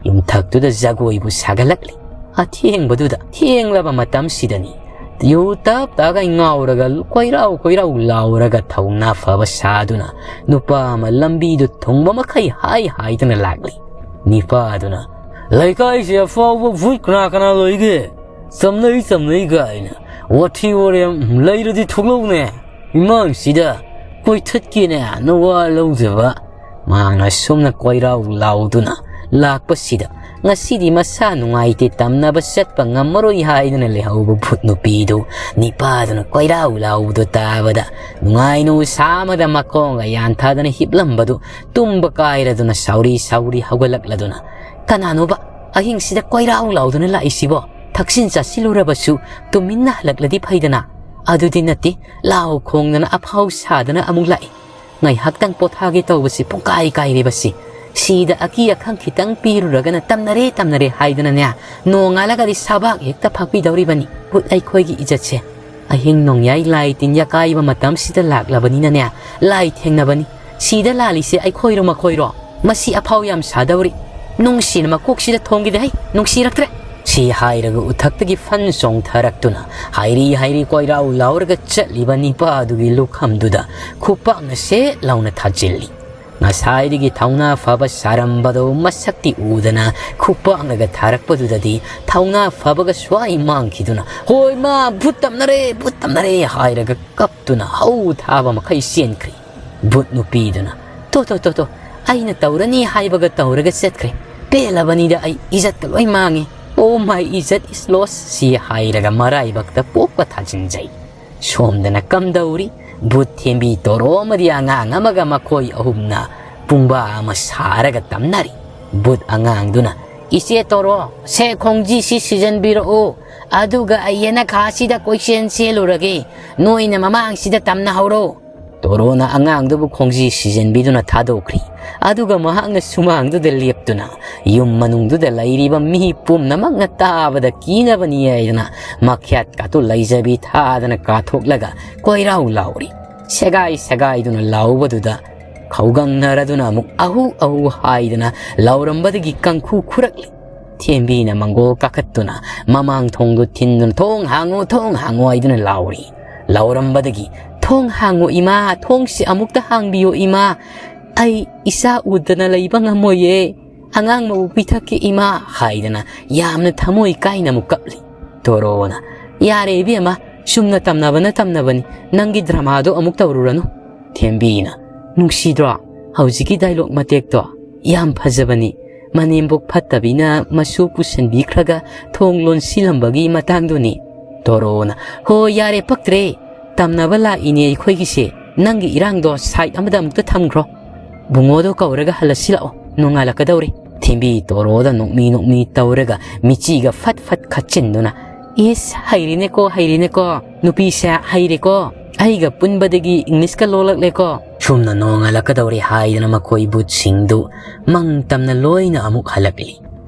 ꯌꯨꯝꯊꯛꯇꯨꯗ ꯖꯒꯣꯏꯕꯨ ꯁꯥꯒꯠꯂꯛꯂꯤ꯫ ꯑꯊꯦꯡꯕꯗꯨꯗ, ꯊꯦꯡꯂꯕ ꯃꯇꯝꯁꯤꯗꯅꯤ, ꯌꯨ ꯇꯞ ꯇꯥꯒꯩ ꯉꯥꯎꯔꯒ ꯀꯣꯏꯔꯥꯎ ꯀꯣꯏꯔꯥꯎ ꯂꯥꯎꯔꯒ ꯊꯧꯅꯥ ꯐꯕ ꯁꯥꯗꯨꯅ ꯅꯨꯄꯥ ꯑꯃ ꯂꯝꯕꯤꯗꯨ ꯊꯨꯡꯕ ꯃꯈꯩ ꯍꯥꯏ ꯍꯥꯏꯗꯨꯅ ꯂꯥꯛꯂꯤ꯫ ꯅꯤꯄꯥꯗꯨꯅ, "ꯂꯩꯀꯥꯏꯁꯦ ꯑꯐꯥꯎꯕ ꯚꯨꯠ ꯀꯅꯥ ꯀꯅꯥ ꯂꯩꯒꯦ? ꯆꯝꯅꯩ ꯆꯝꯅꯩ ꯀꯥꯏꯅ ꯋꯥꯊꯤ ꯋꯥꯔꯦꯝ ꯂꯩꯔꯗꯤ ꯊꯣꯛꯂꯛꯎꯅꯦ꯫ ꯏꯃꯥꯡꯁꯤꯗ ꯀꯣꯏꯊꯠꯀꯦꯅꯦ ꯅꯋꯥ ꯂꯧꯗꯕ"꯫ ꯃꯍꯥꯛꯅ ꯁꯨꯝꯅ ꯀꯣꯏꯔꯥꯎ ꯂꯥꯎꯗꯨꯅ ꯂꯥꯛꯄꯁꯤꯗ ꯉꯁꯤꯗꯤ ꯃꯁꯥ ꯅꯨꯡꯉꯥꯏꯇꯦ, ꯇꯝꯅꯕ ꯆꯠꯄ ꯉꯝꯃꯔꯣꯏ ꯍꯥꯏꯗꯨꯅ ꯂꯩꯍꯧꯕ ꯚꯨꯠ ꯅꯨꯄꯤꯗꯨ ꯅꯤꯄꯥꯗꯨꯅ ꯀꯣꯏꯔꯥꯎ ꯂꯥꯎꯕꯗꯨ ꯇꯥꯕꯗ ꯅꯨꯡꯉꯥꯏ ꯅꯨꯡꯁꯥ ꯑꯃꯗ ꯃꯈꯣꯡꯒ ꯌꯥꯟꯊꯥꯗꯅ ꯍꯤꯞꯂꯝꯕꯗꯨ ꯇꯨꯝꯕ ꯀꯥꯏꯔꯗꯨꯅ ꯁꯥꯎꯔꯤ ꯁꯥꯎꯔꯤ ꯍꯧꯒꯠꯂꯛꯂꯗꯨꯅ, "ꯀꯅꯥꯅꯣꯕ ꯑꯍꯤꯡꯁꯤꯗ ꯀꯣꯏꯔꯥꯎ ꯂꯥꯎꯗꯨꯅ ꯂꯥꯛꯏꯁꯤꯕꯣ? ꯊꯛꯆꯤꯟ ꯆꯥꯁꯤꯜꯂꯨꯔꯕꯁꯨ ꯇꯨꯃꯤꯟꯅ ꯍꯜꯂꯛꯂꯗꯤ ꯐꯩꯗꯅ꯫ ꯑꯗꯨꯗꯤ ꯅꯠꯇꯦ, ꯂꯥꯎ ꯈꯣꯡꯗꯅ ꯑꯐꯥꯎ ꯁꯥꯗꯅ ꯑꯃꯨꯛ ꯂꯥꯛꯏ꯫ ꯉꯥꯏꯍꯥꯛꯇꯪ ꯄꯣꯊꯥꯒꯦ ꯇꯧꯕꯁꯤ ꯄꯨꯡꯀꯥꯏ ꯀꯥꯏꯔꯦꯕꯁꯤ꯫ ꯁꯤꯗ ꯑꯀꯤ ꯑꯈꯪ ꯈꯤꯇꯪ ꯄꯤꯔꯨꯔꯒꯅ ꯇꯝꯅꯔꯦ ꯇꯝꯅꯔꯦ ꯍꯥꯏꯗꯅꯅꯦ, ꯅꯣꯡꯉꯥꯜꯂꯒꯗꯤ ꯁꯕꯥꯛ ꯍꯦꯛꯇ ꯐꯥꯛꯄꯤꯗꯧꯔꯤꯕꯅꯤ꯫ ꯚꯨꯠ ꯑꯩꯈꯣꯏꯒꯤ ꯏꯖꯠꯁꯦ ꯑꯍꯤꯡ ꯅꯣꯡꯌꯥꯏ ꯂꯥꯏ ꯇꯤꯟ ꯌꯥꯀꯥꯏꯕ ꯃꯇꯝꯁꯤꯗ ꯂꯥꯛꯂꯕꯅꯤꯅꯅꯦ, ꯂꯥꯏ ꯊꯦꯡꯅꯕꯅꯤ꯫ ꯁꯤꯗ ꯂꯥꯜꯂꯤꯁꯦ ꯑꯩꯈꯣꯏꯔꯣ ꯃꯈꯣꯏꯔꯣ? ꯃꯁꯤ ꯑꯐꯥꯎ ꯌꯥꯝ ꯁꯥꯗꯧꯔꯤ꯫ ꯅꯨꯡꯁꯤꯅ ꯃꯀꯣꯛꯁꯤꯗ ꯊꯣꯡꯈꯤꯗꯦ ꯍꯩ, ꯅꯨꯡꯁꯤꯔꯛꯇ꯭ꯔꯦ"꯫ ꯁꯤ ꯍꯥꯏꯔꯒ ꯎꯊꯛꯇꯒꯤ ꯐꯟ ꯆꯣꯡꯊꯔꯛꯇꯨꯅ ꯍꯥꯏꯔꯤ ꯍꯥꯏꯔꯤ ꯀꯣꯏꯔꯥꯎ ꯂꯥꯎꯔꯒ ꯆꯠꯂꯤꯕ ꯅꯤꯄꯥꯗꯨꯒꯤ ꯂꯨꯈꯝꯗꯨꯗ ꯈꯨꯄꯥꯛꯅ ꯁꯦꯠ ꯂꯥꯎꯅ ꯊꯥꯖꯤꯜꯂꯤ꯫ ꯉꯁꯥꯏꯗꯒꯤ ꯊꯧꯅꯥ ꯐꯕ ꯁꯥꯔꯝꯕꯗꯣ ꯃꯁꯛꯇꯤ ꯎꯗꯅ ꯈꯨꯄꯥꯛꯅꯒ ꯊꯥꯔꯛꯄꯗꯨꯗꯗꯤ ꯊꯧꯅꯥ ꯐꯕꯒ ꯁ꯭ꯋꯥꯏ ꯃꯥꯡꯈꯤꯗꯨꯅ, "ꯍꯣꯏ ꯃꯥ, ꯚꯨꯠ ꯇꯝꯅꯔꯦ, ꯚꯨꯠ ꯇꯝꯅꯔꯦ" ꯍꯥꯏꯔꯒ ꯀꯞꯇꯨꯅ ꯍꯧ ꯊꯥꯕ ꯃꯈꯩ ꯆꯦꯟꯈ꯭ꯔꯤ꯫ ꯚꯨꯠ ꯅꯨꯄꯤꯗꯨꯅ, "ꯇꯣ, ꯇꯣ, ꯇꯣ, ꯇꯣ, ꯑꯩꯅ ꯇꯧꯔꯅꯤ ꯍꯥꯏꯕꯒ ꯇꯧꯔꯒ ꯆꯠꯈ꯭ꯔꯦ꯫ ꯄꯦꯜꯂꯕꯅꯤꯗ ꯑꯩ, ꯏꯖꯠꯀ ꯂꯣꯏ ꯃꯥꯡꯉꯦ꯫ Oh my ꯏꯖꯠ is lost" ꯁꯤ ꯍꯥꯏꯔꯒ ꯃꯔꯥꯏꯕꯛꯇ ꯄꯣꯛꯄ ꯊꯥꯖꯤꯟꯖꯩ꯫ ꯁꯣꯝꯗꯅ ꯀꯝꯗꯧꯔꯤ? ꯚꯨꯠ ꯊꯦꯝꯕꯤ ꯇꯣꯔꯣ ꯑꯃꯗꯤ ꯑꯉꯥꯡ ꯑꯃꯒ ꯃꯈꯣꯏ ꯑꯍꯨꯝꯅ ꯄꯨꯡꯕꯥ ꯑꯃ ꯁꯥꯔꯒ ꯇꯝꯅꯔꯤ꯫ ꯚꯨꯠ ꯑꯉꯥꯡꯗꯨꯅ, "ꯏꯆꯦ ꯇꯣꯔꯣ, ꯁꯦ ꯈꯣꯡꯖꯤꯁꯤ ꯁꯤꯖꯟꯕꯤꯔꯛꯎ, ꯑꯗꯨꯒ ꯑꯩ ꯌꯦꯅꯈꯥꯁꯤꯗ ꯀꯣꯏꯆꯦꯟ ꯆꯦꯜꯂꯨꯔꯒꯦ꯫ ꯅꯣꯏꯅ ꯃꯃꯥꯡꯁꯤꯗ ꯇꯝꯅꯍꯧꯔꯣ"꯫ ꯇꯣꯔꯣꯅ ꯑꯉꯥꯡꯗꯨꯕꯨ ꯈꯣꯡꯖꯤ ꯁꯤꯖꯤꯟꯕꯤꯗꯨꯅ ꯊꯥꯗꯣꯛꯈ꯭ꯔꯤ꯫ ꯑꯗꯨꯒ ꯃꯍꯥꯛꯅ ꯁꯨꯃꯥꯡꯗꯨꯗ ꯂꯦꯞꯇꯨꯅ ꯌꯨꯝ ꯃꯅꯨꯡꯗꯨꯗ ꯂꯩꯔꯤꯕ ꯃꯤ ꯄꯨꯝꯅꯃꯛꯅ ꯇꯥꯕꯗ ꯀꯤꯅꯕꯅꯤ ꯍꯥꯏꯗꯅ ꯃꯈ꯭ꯌꯥꯠꯀꯥꯗꯨ ꯂꯩꯖꯕꯤ ꯊꯥꯗꯅ ꯀꯥꯊꯣꯛꯂꯒ ꯀꯣꯏꯔꯥꯎ ꯂꯥꯎꯔꯤ꯫ ꯁꯦꯒꯥꯏ ꯁꯦꯒꯥꯏꯗꯨꯅ ꯂꯥꯎꯕꯗꯨꯗ ꯈꯧꯒꯪꯅꯔꯗꯨꯅ ꯑꯃꯨꯛ ꯑꯍꯨ ꯑꯍꯨ ꯍꯥꯏꯗꯅ ꯂꯥꯎꯔꯝꯕꯗꯒꯤ ꯀꯥꯡꯈꯨ ꯈꯨꯔꯛꯂꯤ꯫ ꯊꯦꯝꯕꯤꯅ ꯃꯪꯒꯣꯜ ꯀꯥꯈꯠꯇꯨꯅ ꯃꯃꯥꯡ ꯊꯣꯡꯗꯨ ꯊꯤꯟꯗꯨꯅ "ꯊꯣꯡ ꯍꯥꯡꯉꯨ, ꯊꯣꯡ ꯍꯥꯡꯉꯨ" ꯍꯥꯏꯗꯨꯅ ꯂꯥꯎꯔꯤ꯫ ꯂꯥꯎꯔꯝꯕꯗꯒꯤ "ꯊꯣꯡ ꯍꯥꯡꯉꯨ ꯏꯃꯥ, ꯊꯣꯡꯁꯤ ꯑꯃꯨꯛꯇ ꯍꯥꯡꯕꯤꯌꯨ ꯏꯃꯥ, ꯑꯩ ꯏꯆꯥ ꯎꯗꯅ ꯂꯩꯕ ꯉꯝꯃꯣꯏꯌꯦ, ꯑꯉꯥꯡ ꯃꯕꯨ ꯄꯤꯊꯛꯀꯦ ꯏꯃꯥ" ꯍꯥꯏꯗꯅ ꯌꯥꯝꯅ ꯊꯃꯣꯏ ꯀꯥꯏꯅ ꯑꯃꯨꯛ ꯀꯞꯂꯤ꯫ ꯇꯣꯔꯣꯅ "ꯌꯥꯔꯦ ꯏꯕꯦꯝꯃ, ꯆꯨꯝꯅ ꯇꯝꯅꯕꯅ ꯇꯝꯅꯕꯅꯤ, ꯅꯪꯒꯤ ꯗ꯭ꯔꯃꯥꯗꯣ ꯑꯃꯨꯛ ꯇꯧꯔꯨꯔꯅꯨ"꯫ ꯊꯦꯝꯕꯤꯅ "ꯅꯨꯡꯁꯤꯗ꯭ꯔꯣ ꯍꯧꯖꯤꯛꯀꯤ ꯗꯥꯏꯂꯣꯛ ꯃꯇꯦꯛꯇꯣ? ꯌꯥꯝ ꯐꯖꯕꯅꯤ꯫ ꯃꯅꯦꯝꯕꯣꯛ ꯐꯠꯇꯕꯤꯅ ꯃꯁꯨ ꯄꯨꯁꯤꯟꯕꯤꯈ꯭ꯔꯒ ꯊꯣꯡ ꯂꯣꯟꯁꯤꯜꯂꯝꯕꯒꯤ ꯃꯇꯥꯡꯗꯨꯅꯤ"꯫ ꯇꯣꯔꯣꯅ "ꯍꯣ, ꯌꯥꯔꯦ, ꯄꯛꯇ꯭ꯔꯦ꯫ ꯇꯝꯅꯕ ꯂꯥꯛꯏꯅꯦ ꯑꯩꯈꯣꯏꯒꯤꯁꯦ꯫ ꯅꯪꯒꯤ ꯏꯔꯥꯡꯗꯣ ꯁꯥꯏꯠ ꯑꯃꯗ ꯑꯃꯨꯛꯇ ꯊꯝꯈ꯭ꯔꯣ꯫ ꯕꯨꯡꯉꯣꯗꯣ ꯀꯧꯔꯒ ꯍꯜꯂꯁꯤꯜꯂꯛꯑꯣ, ꯅꯣꯡꯉꯥꯜꯂꯛꯀꯗꯧꯔꯦ"꯫ ꯊꯦꯝꯕꯤ ꯇꯣꯔꯣꯗ ꯅꯣꯛꯃꯤ ꯅꯣꯛꯃꯤ ꯇꯧꯔꯒ ꯃꯤꯆꯤꯒ ꯐꯠ ꯐꯠ ꯈꯠꯆꯤꯟꯗꯨꯅ "ꯏꯁ, ꯍꯩꯔꯦꯅꯦꯀꯣ, ꯍꯩꯔꯦꯅꯦꯀꯣ, ꯅꯨꯄꯤꯁꯦ ꯍꯩꯔꯦꯀꯣ, ꯑꯩꯒ ꯄꯨꯟꯕꯗꯒꯤ ꯏꯪꯂꯤꯁꯀ ꯂꯣꯜꯂꯛꯂꯦꯀꯣ"꯫ ꯁꯨꯝꯅ ꯅꯣꯡꯉꯥꯜꯂꯛꯀꯗꯧꯔꯦ ꯍꯥꯏꯗꯅ ꯃꯈꯣꯏ ꯚꯨꯠꯁꯤꯡꯗꯨ ꯃꯪ ꯇꯝꯅ ꯂꯣꯏꯅ ꯑꯃꯨꯛ ꯍꯜꯂꯛꯂꯤ꯫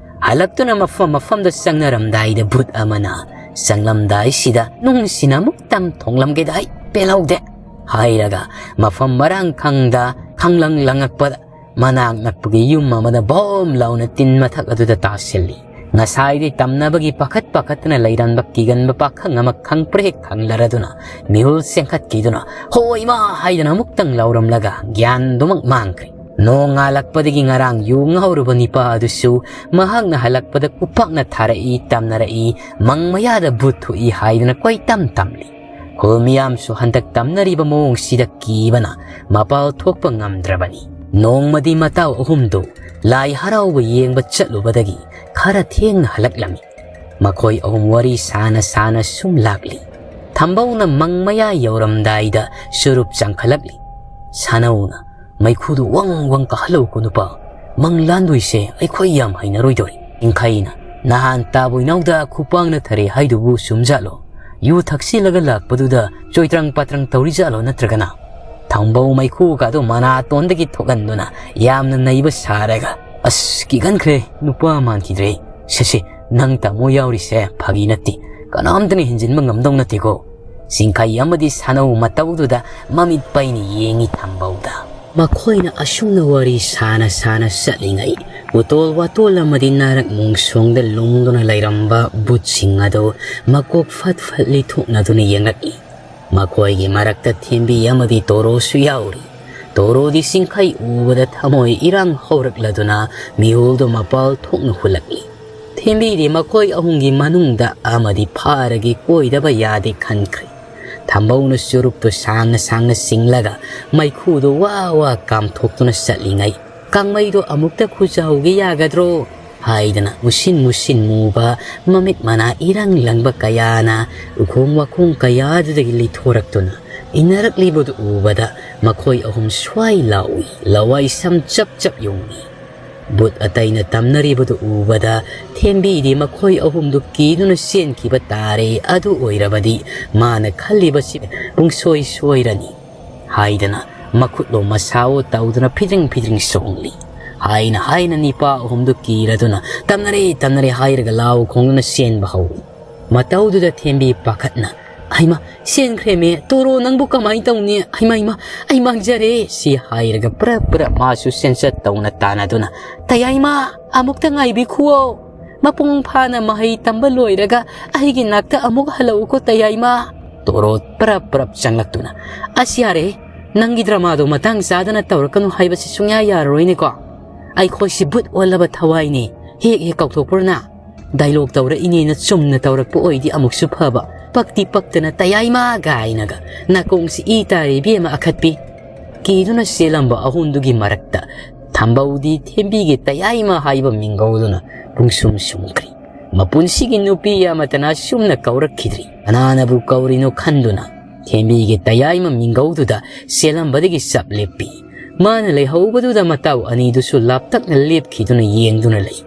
ꯍꯜꯂꯛꯇꯨꯅ ꯃꯐꯝ ꯃꯐꯝꯗ ꯆꯪꯅꯔꯝꯗꯥꯏꯗ ꯚꯨꯠ ꯑꯃꯅ ꯆꯪꯂꯝꯗꯥꯏꯁꯤꯗ "ꯅꯨꯡꯁꯤꯅ ꯑꯃꯨꯛꯇꯪ ꯊꯣꯡꯂꯝꯒꯦꯗ ꯑꯩ ꯄꯦꯜꯍꯧꯗꯦ" ꯍꯥꯏꯔꯒ ꯃꯐꯝ ꯃꯔꯥꯡ ꯈꯪꯗ ꯈꯪꯂꯪ ꯂꯪꯉꯛꯄꯗ ꯃꯅꯥꯛ ꯅꯛꯄꯒꯤ ꯌꯨꯝ ꯑꯃꯗ ꯚꯣꯝ ꯂꯥꯎꯅ ꯇꯤꯟ ꯃꯊꯛ ꯑꯗꯨꯗ ꯇꯥꯁꯤꯜꯂꯤ꯫ ꯉꯁꯥꯏꯗꯤ ꯇꯝꯅꯕꯒꯤ ꯄꯥꯈꯠ ꯄꯥꯈꯠꯇꯅ ꯂꯩꯔꯝꯕ ꯀꯤꯒꯟꯕ ꯄꯥꯈꯪ ꯑꯃ ꯈꯪꯄ꯭ꯔꯦꯛ ꯈꯪꯂꯔꯗꯨꯅ ꯃꯤꯍꯨꯜ ꯆꯦꯟꯈꯠꯈꯤꯗꯨꯅ "ꯍꯣ ꯏꯃꯥ" ꯍꯥꯏꯗꯅ ꯑꯃꯨꯛꯇꯪ ꯂꯥꯎꯔꯝꯂꯒ ꯒ꯭ꯌꯥꯟꯗꯨꯃꯛ ꯃꯥꯡꯈ꯭ꯔꯦ꯫ ꯅꯣꯡꯉꯥꯜꯂꯛꯄꯗꯒꯤ ꯉꯔꯥꯡ ꯌꯨ ꯉꯥꯎꯔꯨꯕ ꯅꯤꯄꯥ ꯑꯗꯨꯁꯨ ꯃꯍꯥꯛꯅ ꯍꯜꯂꯛꯄꯗ ꯈꯨꯄꯥꯛꯅ ꯊꯥꯔꯛꯏ, ꯇꯝꯅꯔꯛꯏ, ꯃꯪ ꯃꯌꯥꯗ ꯚꯨꯠ ꯊꯣꯛꯏ ꯍꯥꯏꯗꯅ ꯀꯣꯏꯇꯝ ꯇꯝꯂꯤ꯫ ꯈꯨꯜ ꯃꯤꯌꯥꯝꯁꯨ ꯍꯟꯗꯛ ꯇꯝꯅꯔꯤꯕ ꯃꯑꯣꯡꯁꯤꯗ ꯀꯤꯕꯅ ꯃꯄꯥꯜ ꯊꯣꯛꯄ ꯉꯝꯗ꯭ꯔꯕꯅꯤ꯫ ꯅꯣꯡꯃꯗꯤ ꯃꯇꯥꯎ ꯑꯍꯨꯝꯗꯨ ꯂꯥꯏ ꯍꯔꯥꯎꯕ ꯌꯦꯡꯕ ꯆꯠꯂꯨꯕꯗꯒꯤ ꯈꯔ ꯊꯦꯡꯅ ꯍꯜꯂꯛꯂꯝꯃꯤ꯫ ꯃꯈꯣꯏ ꯑꯍꯨꯝ ꯋꯥꯔꯤ ꯁꯥꯅ ꯁꯥꯅ ꯁꯨꯝ ꯂꯥꯛꯂꯤ꯫ ꯊꯝꯕꯧꯅ ꯃꯪ ꯃꯌꯥ ꯌꯧꯔꯝꯗꯥꯏꯗ ꯆꯨꯔꯨꯞ ꯆꯪꯈꯠꯂꯛꯂꯤ꯫ ꯁꯥꯅꯧꯅ "ꯃꯩꯈꯨꯗꯨ ꯋꯪ ꯋꯪ ꯀꯥꯍꯜꯂꯧꯀꯣ ꯅꯨꯄꯥ, ꯃꯪ ꯂꯥꯟꯗꯣꯏꯁꯦ ꯑꯩꯈꯣꯏ ꯌꯥꯝ ꯍꯩꯅꯔꯣꯏꯗꯧꯔꯤ"꯫ ꯏꯪꯈꯩꯅ "ꯅꯍꯥꯟ ꯇꯥꯕꯣꯏꯅꯥꯎꯗ ꯈꯨꯄꯥꯡꯅ ꯊꯔꯦ ꯍꯥꯏꯗꯨꯕꯨ ꯆꯨꯝꯖꯥꯠꯂꯣ? ꯌꯨ ꯊꯛꯆꯤꯜꯂꯒ ꯂꯥꯛꯄꯗꯨꯗ ꯆꯣꯏꯇ꯭ꯔꯪ ꯄꯥꯇ꯭ꯔꯪ ꯇꯧꯔꯤꯖꯥꯠꯂꯣ ꯅꯠꯇ꯭ꯔꯒꯅ?" ꯊꯝꯕꯧ ꯃꯩꯈꯨꯒꯗꯣ ꯃꯅꯥꯇꯣꯟꯗꯒꯤ ꯊꯣꯛꯍꯟꯗꯨꯅ ꯌꯥꯝꯅ ꯅꯩꯕ ꯁꯥꯔꯒ, "ꯑꯁ, ꯀꯤꯒꯟꯈ꯭ꯔꯦ, ꯅꯨꯄꯥ ꯃꯥꯟꯈꯤꯗ꯭ꯔꯦ꯫ ꯁꯦ ꯁꯦ, ꯅꯪ ꯇꯥꯃꯣ ꯌꯥꯎꯔꯤꯁꯦ ꯐꯥꯒꯤ ꯅꯠꯇꯦ, ꯀꯅꯥꯝꯇꯅ ꯍꯦꯟꯖꯤꯟꯕ ꯉꯝꯗꯧ ꯅꯠꯇꯦꯀꯣ"꯫ ꯆꯤꯡꯈꯩ ꯑꯃꯗꯤ ꯁꯥꯅꯧ ꯃꯇꯧꯗꯨꯗ ꯃꯃꯤꯠ ꯄꯩꯅ ꯌꯦꯡꯉꯤ ꯊꯝꯕꯧꯗ꯫ ꯃꯈꯣꯏꯅ ꯑꯁꯨꯝꯅ ꯋꯥꯔꯤ ꯁꯥꯅ ꯁꯥꯅ ꯆꯠꯂꯤꯉꯩ, ꯎꯇꯣꯜ ꯋꯥꯇꯣꯜ ꯑꯃꯗꯤ ꯅꯥꯔꯛ ꯃꯣꯡꯁꯣꯡꯗ ꯂꯨꯝꯗꯨꯅ ꯂꯩꯔꯝꯕ ꯕꯨꯠꯁꯤꯡ ꯑꯗꯨ ꯃꯀꯣꯛ ꯐꯠ ꯐꯠ ꯂꯤꯊꯣꯛꯅꯗꯨꯅ ꯌꯦꯡꯂꯛꯏ꯫ ꯃꯈꯣꯏꯒꯤ ꯃꯔꯛꯇ ꯊꯦꯝꯕꯤ ꯑꯃꯗꯤ ꯇꯣꯔꯣꯁꯨ ꯌꯥꯎꯔꯤ꯫ ꯇꯣꯔꯣꯗꯤ ꯆꯤꯡꯈꯩ ꯎꯕꯗ ꯊꯃꯣꯏ ꯏꯔꯥꯡ ꯍꯧꯔꯛꯂꯗꯨꯅ ꯃꯤꯍꯨꯜꯗꯨ ꯃꯄꯥꯜ ꯊꯣꯛꯅ ꯍꯨꯜꯂꯛꯂꯤ꯫ ꯊꯦꯝꯕꯤꯗꯤ ꯃꯈꯣꯏ ꯑꯍꯨꯝꯒꯤ ꯃꯅꯨꯡꯗ ꯑꯃꯗꯤ ꯐꯥꯔꯒꯤ ꯀꯣꯏꯗꯕ ꯌꯥꯗꯦ ꯈꯟꯈ꯭ꯔꯦ꯫ ꯊꯝꯕꯧꯅ ꯆꯨꯔꯨꯞꯇꯨ ꯁꯥꯡꯅ ꯁꯥꯡꯅ ꯆꯤꯡꯂꯒ ꯃꯩꯈꯨꯗꯨ ꯋꯥ ꯋꯥ ꯀꯥꯝꯊꯣꯛꯇꯨꯅ ꯆꯠꯂꯤꯉꯩ, "ꯀꯥꯡꯃꯩꯗꯣ ꯑꯃꯨꯛꯇ ꯈꯨꯖꯥꯎꯒꯦ ꯌꯥꯒꯗ꯭ꯔꯣ?" ꯍꯥꯏꯗꯅ ꯃꯨꯁꯤꯟ ꯃꯨꯁꯤꯟ ꯃꯨꯕ ꯃꯃꯤꯠ ꯃꯅꯥ ꯏꯔꯪ ꯂꯪꯕ ꯀꯌꯥꯅ ꯎꯈꯣꯡ ꯋꯥꯈꯣꯡ ꯀꯌꯥꯗꯨꯗꯒꯤ ꯂꯤꯊꯣꯔꯛꯇꯨꯅ ꯏꯟꯅꯔꯛꯂꯤꯕꯗꯨ ꯎꯕꯗ ꯃꯈꯣꯏ ꯑꯍꯨꯝ ꯁ꯭ꯋꯥꯏ ꯂꯥꯎꯏ, ꯂꯋꯥꯏ ꯁꯝ ꯆꯞ ꯆꯞ ꯌꯨꯡꯏ꯫ ꯕꯨꯠ ꯑꯇꯩꯅ ꯇꯝꯅꯔꯤꯕꯗꯨ ꯎꯕꯗ ꯊꯦꯝꯕꯤꯗꯤ ꯃꯈꯣꯏ ꯑꯍꯨꯝꯗꯨ ꯀꯤꯗꯨꯅ ꯆꯦꯟꯈꯤꯕ ꯇꯥꯔꯦ꯫ ꯑꯗꯨ ꯑꯣꯏꯔꯕꯗꯤ ꯃꯥꯅ ꯈꯜꯂꯤꯕꯁꯤ ꯄꯨꯡꯁꯣꯏ ꯁꯣꯏꯔꯅꯤ ꯍꯥꯏꯗꯅ ꯃꯈꯨꯠꯂꯣ ꯃꯁꯥꯋꯣ ꯇꯧꯗꯨꯅ ꯐꯤꯗ꯭ꯔꯤꯡ ꯐꯤꯗ꯭ꯔꯤꯡ ꯆꯣꯡꯂꯤ꯫ ꯍꯥꯏꯅ ꯍꯥꯏꯅ ꯅꯤꯄꯥ ꯑꯍꯨꯝꯗꯨ ꯀꯤꯔꯗꯨꯅ "ꯇꯝꯅꯔꯦ, ꯇꯝꯅꯔꯦ" ꯍꯥꯏꯔꯒ ꯂꯥꯎ ꯈꯣꯡꯗꯨꯅ ꯆꯦꯟꯕ ꯍꯧꯏ꯫ ꯃꯇꯧꯗꯨꯗ ꯊꯦꯝꯕꯤ ꯄꯥꯈꯠꯅ, "ꯍꯩꯃꯥ, ꯆꯦꯟꯈ꯭ꯔꯦꯃꯦ, ꯇꯣꯔꯣ ꯅꯪꯕꯨ ꯀꯃꯥꯏꯅ ꯇꯧꯅꯤ? ꯍꯩꯃꯥ, ꯍꯩꯃꯥ, ꯑꯩ ꯃꯥꯡꯖꯔꯦ" ꯁꯤ ꯍꯥꯏꯔꯒ ꯄ꯭ꯔꯞ ꯄ꯭ꯔꯞ ꯃꯥꯁꯨ ꯆꯦꯟꯆꯠ ꯇꯧꯅ ꯇꯥꯟꯅꯗꯨꯅ, "ꯇꯌꯥꯏꯃ, ꯑꯃꯨꯛꯇ ꯉꯥꯏꯕꯤꯈꯨꯋꯣ, ꯃꯄꯨꯡ ꯐꯥꯅ ꯃꯍꯩ ꯇꯝꯕ ꯂꯣꯏꯔꯒ ꯑꯩꯒꯤ ꯅꯥꯛꯇ ꯑꯃꯨꯛ ꯍꯜꯂꯛꯎꯀꯣ ꯇꯌꯥꯏꯃ"꯫ ꯇꯣꯔꯣ ꯄ꯭ꯔꯞ ꯄ꯭ꯔꯞ ꯆꯪꯂꯛꯇꯨꯅ, "ꯑꯁ ꯌꯥꯔꯦ, ꯅꯪꯒꯤ ꯗ꯭ꯔꯃꯥꯗꯣ ꯃꯇꯥꯡ ꯆꯥꯗꯅ ꯇꯧꯔꯛꯀꯅꯨ ꯍꯥꯏꯕꯁꯤ ꯁꯨꯡꯌꯥ ꯌꯥꯔꯔꯣꯏꯅꯦꯀꯣ꯫ ꯑꯩꯈꯣꯏꯁꯤ ꯕꯨꯠ ꯑꯣꯜꯂꯕ ꯊꯋꯥꯏꯅꯦ, ꯍꯦꯛ ꯍꯦꯛ ꯀꯥꯎꯊꯣꯛꯄ꯭ꯔꯣ ꯅꯪ? ꯗꯥꯏꯂꯣꯛ ꯇꯧꯔꯛꯏꯅꯦꯅ ꯆꯨꯝꯅ ꯇꯧꯔꯛꯄ ꯑꯣꯏꯗꯤ ꯑꯃꯨꯛꯁꯨ ꯐꯕ, ꯄꯛꯇꯤ ꯄꯛꯇꯅ ꯇꯌꯥꯏꯃ ꯀꯥꯏꯅꯒ ꯅꯥꯀꯣꯡꯁꯤ ꯏ ꯇꯥꯔꯦ ꯏꯕꯦꯝꯃ ꯑꯈꯠꯄꯤ"꯫ ꯀꯤꯗꯨꯅ ꯆꯦꯜꯂꯝꯕ ꯑꯍꯨꯝꯗꯨꯒꯤ ꯃꯔꯛꯇ ꯊꯝꯕꯧꯗꯤ ꯊꯦꯝꯕꯤꯒꯤ ꯇꯌꯥꯏꯃ ꯍꯥꯏꯕ ꯃꯤꯡꯒꯧꯗꯨꯅ ꯄꯨꯡꯁꯨꯝ ꯁꯨꯝꯈ꯭ꯔꯤ꯫ ꯃꯄꯨꯟꯁꯤꯒꯤ ꯅꯨꯄꯤ ꯑꯃꯠꯇꯅ ꯁꯨꯝꯅ ꯀꯧꯔꯛꯈꯤꯗ꯭ꯔꯤ꯫ ꯀꯅꯥꯅꯕꯨ ꯀꯧꯔꯤꯅꯣ ꯈꯟꯗꯨꯅ ꯊꯦꯝꯕꯤꯒꯤ ꯇꯌꯥꯏꯃ ꯃꯤꯡꯒꯧꯗꯨꯗ ꯆꯦꯜꯂꯝꯕꯗꯒꯤ ꯆꯞ ꯂꯦꯞꯄꯤ꯫ ꯃꯥꯅ ꯂꯩꯍꯧꯕꯗꯨꯗ ꯃꯇꯥꯎ ꯑꯅꯤꯗꯨꯁꯨ ꯂꯥꯞꯇꯛꯅ ꯂꯦꯞꯈꯤꯗꯨꯅ ꯌꯦꯡꯗꯨꯅ ꯂꯩ꯫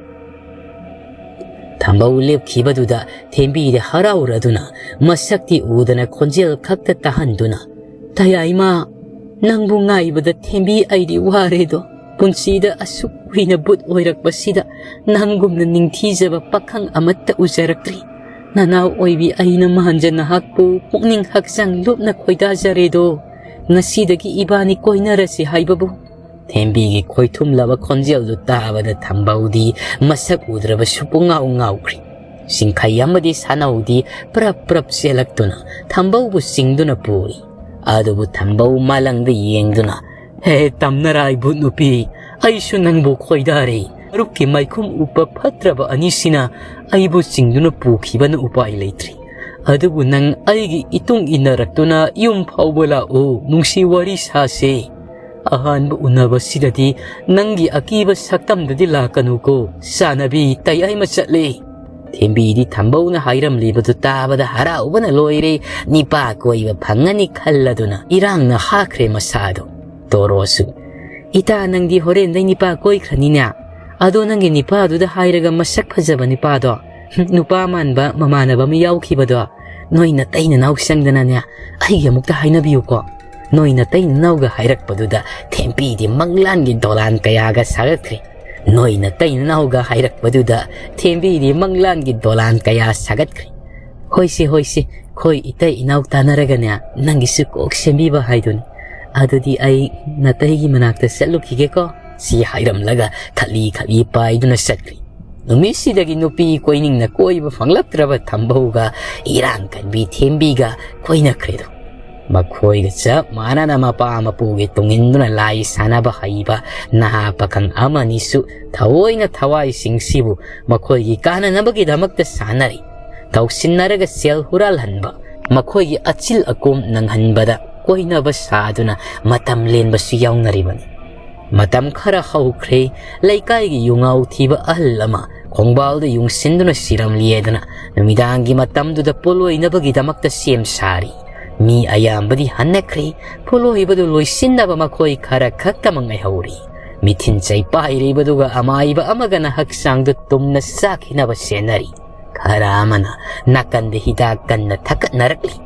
ꯊꯝꯕꯧ ꯂꯦꯞꯈꯤꯕꯗꯨꯗ ꯊꯦꯝꯕꯤꯗꯤ ꯍꯔꯥꯎꯔꯗꯨꯅ ꯃꯁꯛꯇꯤ ꯎꯗꯅ ꯈꯣꯟꯖꯦꯜ ꯈꯛꯇ ꯇꯥꯍꯟꯗꯨꯅ, "ꯇꯌꯥꯏꯃ, "ꯅꯪꯕꯨ ꯉꯥꯏꯕꯗ ꯊꯦꯝꯕꯤ ꯑꯩꯗꯤ ꯋꯥꯔꯦꯗꯣ꯫ ꯄꯨꯟꯁꯤꯗ ꯑꯁꯨꯛ ꯀꯨꯏꯅ ꯚꯨꯠ ꯑꯣꯏꯔꯛꯄꯁꯤꯗ ꯅꯪꯒꯨꯝꯅ ꯅꯤꯡꯊꯤꯖꯕ ꯄꯥꯈꯪ ꯑꯃꯠꯇ ꯎꯖꯔꯛꯇ꯭ꯔꯤ꯫ ꯅꯅꯥꯎ ꯑꯣꯏꯕꯤ ꯑꯩꯅ ꯃꯍꯟꯖ ꯅꯍꯥꯛꯄꯨ ꯄꯨꯛꯅꯤꯡ ꯍꯛꯆꯥꯡ ꯂꯨꯞꯅ ꯈꯣꯏꯗꯥꯖꯔꯦꯗꯣ꯫ ꯉꯁꯤꯗꯒꯤ ꯏꯕꯥꯅꯤ ꯀꯣꯏꯅꯔꯁꯤ ꯍꯥꯏꯕꯕꯨ?" ꯊꯦꯝꯕꯤꯒꯤ ꯈꯣꯏꯊꯨꯝꯂꯕ ꯈꯣꯟꯖꯦꯜꯗꯨ ꯇꯥꯕꯗ ꯊꯝꯕꯧꯗꯤ ꯃꯁꯛ ꯎꯗ꯭ꯔꯕꯁꯨ ꯄꯨꯡꯉꯥꯎ ꯉꯥꯎꯈ꯭ꯔꯤ꯫ ꯁꯤꯡꯈꯩ ꯑꯃꯗꯤ ꯁꯥꯅꯧꯗꯤ ꯄ꯭ꯔꯞ ꯄ꯭ꯔꯞ ꯆꯦꯜꯂꯛꯇꯨꯅ ꯊꯝꯕꯧꯕꯨ ꯆꯤꯡꯗꯨꯅ ꯄꯨꯔꯤ꯫ ꯑꯗꯨꯕꯨ ꯊꯝꯕꯧ ꯃꯥꯂꯪꯗ ꯌꯦꯡꯗꯨꯅ, "ꯍꯦ ꯇꯝꯅꯔꯥꯏ ꯚꯨꯠ ꯅꯨꯄꯤ, ꯑꯩꯁꯨ ꯅꯪꯕꯨ ꯈꯣꯏꯗꯥꯔꯦ꯫ ꯃꯔꯨꯞꯀꯤ ꯃꯥꯏꯈꯨꯝ ꯎꯞꯄ ꯐꯠꯇ꯭ꯔꯕ ꯑꯅꯤꯁꯤꯅ ꯑꯩꯕꯨ ꯆꯤꯡꯗꯨꯅ ꯄꯨꯈꯤꯕꯅ ꯎꯄꯥꯏ ꯂꯩꯇ꯭ꯔꯤ꯫ ꯑꯗꯨꯕꯨ ꯅꯪ ꯑꯩꯒꯤ ꯏꯇꯨꯡ ꯏꯟꯅꯔꯛꯇꯨꯅ ꯌꯨꯝ ꯐꯥꯎꯕ ꯂꯥꯛꯎ, ꯅꯨꯡꯁꯤ ꯋꯥꯔꯤ ꯁꯥꯁꯦ꯫ ꯑꯍꯥꯟꯕ ꯎꯅꯕꯁꯤꯗꯗꯤ ꯅꯪꯒꯤ ꯑꯀꯤꯕ ꯁꯛꯇꯝꯗꯗꯤ ꯂꯥꯛꯀꯅꯨꯀꯣ, ꯆꯥꯟꯅꯕꯤ, ꯇꯌꯥꯏꯃ ꯆꯠꯂꯦ꯫" ꯊꯦꯝꯕꯤꯗꯤ ꯊꯝꯕꯧꯅ ꯍꯥꯏꯔꯝꯂꯤꯕꯗꯨ ꯇꯥꯕꯗ ꯍꯔꯥꯎꯕꯅ ꯂꯣꯏꯔꯦ꯫ ꯅꯤꯄꯥ ꯀꯣꯏꯕ ꯐꯪꯉꯅꯤ ꯈꯜꯂꯗꯨꯅ ꯏꯔꯥꯡꯅ ꯍꯥꯈ꯭ꯔꯦ ꯃꯁꯥꯗꯣ꯫ ꯇꯣꯔꯣꯁꯨ, "ꯏꯇꯥ, ꯅꯪꯗꯤ ꯍꯣꯔꯦꯟꯗꯩ ꯅꯤꯄꯥ ꯀꯣꯏꯈ꯭ꯔꯅꯤꯅꯦ꯫ ꯑꯗꯣ ꯅꯪꯒꯤ ꯅꯤꯄꯥꯗꯨꯗ ꯍꯥꯏꯔꯒ ꯃꯁꯛ ꯐꯖꯕ ꯅꯤꯄꯥꯗꯣ, ꯅꯨꯄꯥ ꯃꯥꯟꯕ ꯃꯃꯥꯟꯅꯕ ꯑꯃ ꯌꯥꯎꯈꯤꯕꯗꯣ, ꯅꯣꯏ ꯅꯇꯩ ꯅꯅꯥꯎ ꯆꯪꯗꯅꯅꯦ, ꯑꯩꯒꯤ ꯑꯃꯨꯛꯇ ꯍꯥꯏꯅꯕꯤꯌꯨꯀꯣ꯫" ꯅꯣꯏ ꯅꯇꯩ ꯅꯅꯥꯎꯒ ꯍꯥꯏꯔꯛꯄꯗꯨꯗ ꯊꯦꯝꯕꯤꯗꯤ ꯃꯪꯂꯥꯟꯒꯤ ꯗꯣꯂꯥꯟ ꯀꯌꯥꯒ ꯁꯥꯒꯠꯈ꯭ꯔꯦ꯫ ꯅꯣꯏ ꯅꯇꯩ ꯅꯅꯥꯎꯒ ꯍꯥꯏꯔꯛꯄꯗꯨꯗ ꯊꯦꯝꯕꯤꯗꯤ ꯃꯪꯂꯥꯟꯒꯤ ꯗꯣꯂꯥꯟ ꯀꯌꯥ ꯁꯥꯒꯠꯈ꯭ꯔꯦ꯫ "ꯍꯣꯏꯁꯦ, ꯍꯣꯏꯁꯦ, ꯑꯩꯈꯣꯏ ꯏꯇꯩ ꯏꯅꯥꯎ ꯇꯥꯟꯅꯔꯒꯅꯦ, ꯅꯪꯒꯤꯁꯨ ꯀꯣꯛ ꯁꯦꯝꯕꯤꯕ ꯍꯥꯏꯗꯨꯅꯤ꯫ ꯑꯗꯨꯗꯤ ꯑꯩ ꯅꯇꯩꯒꯤ ꯃꯅꯥꯛꯇ ꯆꯠꯂꯨꯈꯤꯒꯦꯀꯣ꯫" ꯁꯤ ꯍꯥꯏꯔꯝꯂꯒ ꯈꯠꯂꯤ ꯈꯠꯂꯤ ꯄꯥꯏꯗꯨꯅ ꯆꯠꯈ꯭ꯔꯤ꯫ ꯅꯨꯃꯤꯠꯁꯤꯗꯒꯤ ꯅꯨꯄꯤ ꯀꯣꯏꯅꯤꯡꯅ ꯀꯣꯏꯕ ꯐꯪꯂꯛꯇ꯭ꯔꯕ ꯊꯝꯕꯧꯒ ꯏꯔꯥꯡ ꯀꯟꯕꯤ ꯊꯦꯝꯕꯤꯒ ꯀꯣꯏꯅꯈ꯭ꯔꯦꯗꯣ꯫ ꯃꯈꯣꯏꯒ ꯆꯞ ꯃꯥꯟꯅꯅ ꯃꯄꯥ ꯃꯄꯨꯒꯤ ꯇꯨꯡꯏꯟꯗꯨꯅ ꯂꯥꯏ ꯁꯥꯟꯅꯕ ꯍꯩꯕ ꯅꯍꯥ ꯄꯥꯈꯪ ꯑꯃꯅꯤꯁꯨ ꯊꯑꯣꯏꯅ ꯊꯋꯥꯏꯁꯤꯡꯁꯤꯕꯨ ꯃꯈꯣꯏꯒꯤ ꯀꯥꯟꯅꯅꯕꯒꯤꯗꯃꯛꯇ ꯁꯥꯟꯅꯔꯤ꯫ ꯇꯧꯁꯤꯟꯅꯔꯒ ꯁꯦꯜ ꯍꯨꯔꯥꯜꯍꯟꯕ, ꯃꯈꯣꯏꯒꯤ ꯑꯆꯤꯜ ꯑꯀꯣꯝ ꯅꯪꯍꯟꯕꯗ ꯀꯣꯏꯅꯕ ꯁꯥꯗꯨꯅ ꯃꯇꯝ ꯂꯦꯟꯕꯁꯨ ꯌꯥꯎꯅꯔꯤꯕꯅꯤ꯫ ꯃꯇꯝ ꯈꯔ ꯍꯧꯈ꯭ꯔꯦ꯫ ꯂꯩꯀꯥꯏꯒꯤ ꯌꯨꯉꯥꯎ ꯊꯤꯕ ꯑꯍꯜ ꯑꯃ ꯈꯣꯡꯕꯥꯜꯗ ꯌꯨꯡꯁꯤꯟꯗꯨꯅ ꯁꯤꯔꯝꯂꯦꯗꯅ ꯅꯨꯃꯤꯗꯥꯡꯒꯤ ꯃꯇꯝꯗꯨꯗ ꯄꯣꯠꯂꯣꯏꯅꯕꯒꯤꯗꯃꯛꯇ ꯁꯦꯝ ꯁꯥꯔꯤ꯫ ꯃꯤ ꯑꯌꯥꯝꯕꯗꯤ ꯍꯟꯅꯈ꯭ꯔꯦ꯫ ꯄꯣꯠꯂꯣꯏꯕꯗꯨ ꯂꯣꯏꯁꯤꯟꯅꯕ ꯃꯈꯣꯏ ꯈꯔ ꯈꯛꯇꯃꯛ ꯉꯥꯏꯍꯧꯔꯤ꯫ ꯃꯤꯊꯤꯟ ꯆꯩ ꯄꯥꯏꯔꯤꯕꯗꯨꯒ ꯑꯃꯥꯏꯕ ꯑꯃꯒꯅ ꯍꯛꯆꯥꯡꯗꯨ ꯇꯨꯝꯅ ꯆꯥꯈꯤꯅꯕ ꯁꯦꯟꯅꯔꯤ꯫ ꯈꯔ ꯑꯃꯅ ꯅꯥꯀꯟꯗ ꯍꯤꯗꯥꯛ ꯀꯟꯅ ꯊꯛꯀꯠꯅꯔꯛꯂꯤ꯫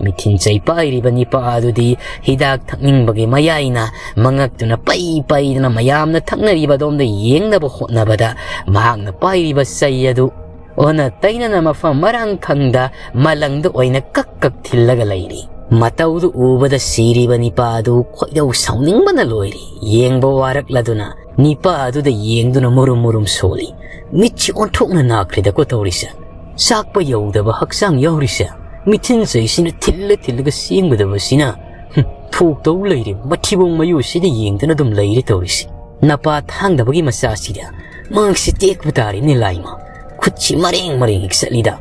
ꯃꯤꯊꯤꯟ ꯆꯩ ꯄꯥꯏꯔꯤꯕ ꯅꯤꯄꯥ ꯑꯗꯨꯗꯤ ꯍꯤꯗꯥꯛ ꯊꯛꯅꯤꯡꯕꯒꯤ ꯃꯌꯥꯏꯅ ꯃꯉꯛꯇꯨꯅ ꯄꯩ ꯄꯩꯗꯅ ꯃꯌꯥꯝꯅ ꯊꯛꯅꯔꯤꯕ ꯑꯗꯣꯝꯗ ꯌꯦꯡꯅꯕ ꯍꯣꯠꯅꯕꯗ ꯃꯍꯥꯛꯅ ꯄꯥꯏꯔꯤꯕ ꯆꯩ ꯑꯗꯨ ꯑꯣꯟꯅ ꯇꯩꯅꯅ ꯃꯐꯝ ꯃꯔꯥꯡ ꯈꯪꯗ ꯃꯂꯪꯗ ꯑꯣꯏꯅ ꯀꯛ ꯀꯛ ꯊꯤꯜꯂꯒ ꯂꯩꯔꯤ꯫ ꯃꯇꯧꯗꯨ ꯎꯕꯗ ꯁꯤꯔꯤꯕ ꯅꯤꯄꯥ ꯑꯗꯨ ꯈꯣꯏꯗꯧ ꯁꯥꯎꯅꯤꯡꯕꯅ ꯂꯣꯏꯔꯤ꯫ ꯌꯦꯡꯕ ꯋꯥꯔꯛꯂꯗꯨꯅ ꯅꯤꯄꯥ ꯑꯗꯨꯗ ꯌꯦꯡꯗꯨꯅ ꯃꯨꯔꯨꯝ ꯃꯨꯔꯨꯝ ꯁꯣꯜꯂꯤ꯫ ꯃꯤꯠꯁꯤ ꯑꯣꯟꯊꯣꯛꯅ ꯅꯥꯈ꯭ꯔꯦꯗꯀꯣ ꯇꯧꯔꯤꯁꯦ꯫ ꯆꯥꯛꯄ ꯌꯧꯗꯕ ꯍꯛꯆꯥꯡ ꯌꯥꯎꯔꯤꯁꯦ꯫ ꯃꯤꯊꯤꯟ ꯆꯩꯁꯤꯅ ꯊꯤꯜꯂ ꯊꯤꯜꯂꯒ ꯁꯦꯝꯒꯗꯕꯁꯤꯅ, ꯍꯨꯝ, ꯊꯣꯛꯇꯧ ꯂꯩꯔꯦ꯫ ꯃꯊꯤꯕꯣꯡ ꯃꯌꯨꯁꯤꯗ ꯌꯦꯡꯗꯨꯅ ꯑꯗꯨꯝ ꯂꯩꯔꯦ ꯇꯧꯔꯤꯁꯦ꯫ ꯅꯄꯥ ꯊꯥꯡꯗꯕꯒꯤ ꯃꯆꯥꯁꯤꯗ ꯃꯉꯛꯁꯤ ꯇꯦꯛꯄ ꯇꯥꯔꯦꯅꯦ ꯂꯥꯏꯃ꯫ ꯈꯨꯠꯁꯤ ꯃꯔꯦꯡ ꯃꯔꯦꯡ ꯍꯦꯛ ꯆꯠꯂꯤꯗ꯫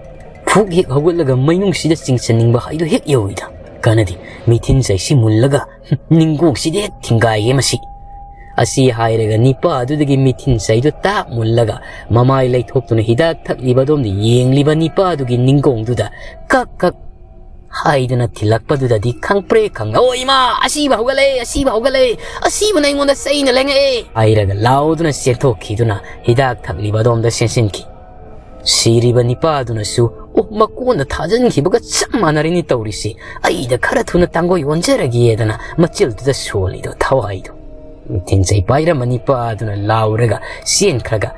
ꯐꯨꯛ ꯍꯦꯛ ꯍꯧꯒꯠꯂꯒ ꯃꯩꯅꯨꯡꯁꯤꯗ ꯆꯤꯡꯁꯤꯟꯅꯤꯡꯕ ꯍꯥꯏꯗꯣ ꯍꯦꯛ ꯌꯧꯏꯗ꯫ ꯀꯥꯟꯅꯗꯦ, ꯃꯤꯊꯤꯟ ꯆꯩꯁꯤ ꯃꯨꯜꯂꯒ, ꯍꯨꯝ, ꯅꯤꯡꯒꯣꯡꯁꯤꯗ ꯍꯦꯛ ꯊꯤꯡꯒꯥꯏꯒꯦ ꯃꯁꯤ꯫ ꯑꯁꯤ ꯍꯥꯏꯔꯒ ꯅꯤꯄꯥ ꯑꯗꯨꯗꯒꯤ ꯃꯤꯊꯤꯟ ꯆꯩꯗꯨ ꯇꯥꯛ ꯃꯨꯜꯂꯒ ꯃꯃꯥꯏ ꯂꯩꯊꯣꯛꯇꯨꯅ ꯍꯤꯗꯥꯛ ꯊꯛꯂꯤꯕ ꯑꯗꯣꯝꯗ ꯌꯦꯡꯂꯤꯕ ꯅꯤꯄꯥ ꯑꯗꯨꯒꯤ ꯅꯤꯡꯒꯣꯡꯗꯨꯗ ꯀꯛ ꯀꯛ ꯍꯥꯏꯗꯨꯅ ꯊꯤꯜꯂꯛꯄꯗꯨꯗꯗꯤ ꯈꯪꯄ꯭ꯔꯦ ꯈꯪ, "ꯑꯣ ꯏꯃꯥ, ꯑꯁꯤꯕ ꯍꯧꯒꯠꯂꯦ, ꯑꯁꯤꯕ ꯍꯧꯒꯠꯂꯦ, ꯑꯁꯤꯕꯅ ꯑꯩꯉꯣꯟꯗ ꯆꯩꯅ ꯂꯦꯡꯉꯛꯑꯦ!" ꯍꯥꯏꯔꯒ ꯂꯥꯎꯗꯨꯅ ꯆꯦꯟꯊꯣꯛꯈꯤꯗꯨꯅ ꯍꯤꯗꯥꯛ ꯊꯛꯂꯤꯕ ꯑꯗꯣꯝꯗ ꯆꯦꯟꯁꯤꯟꯈꯤ꯫ ꯁꯤꯔꯤꯕ ꯅꯤꯄꯥꯗꯨꯅꯁꯨ, "ꯑꯣ, ꯃꯀꯣꯟꯗ ꯊꯥꯖꯤꯟꯈꯤꯕꯒ ꯆꯞ ꯃꯥꯟꯅꯔꯤꯅꯤ ꯇꯧꯔꯤꯁꯤ꯫ ꯑꯩꯗ ꯈꯔ ꯊꯨꯅ ꯇꯥꯡꯒꯣꯏ ꯑꯣꯟꯖꯔꯒꯦꯗꯅ" ꯃꯆꯤꯜꯗꯨꯗ ꯁꯣꯜꯂꯤꯗꯣ ꯊꯋꯥꯏꯗꯣ꯫ ꯃꯤꯊꯤꯟ ꯆꯩ ꯄꯥꯏꯔꯝꯕ ꯅꯤꯄꯥꯗꯨꯅ ꯂꯥꯎꯔꯒ ꯆꯦꯟꯈ꯭ꯔꯒ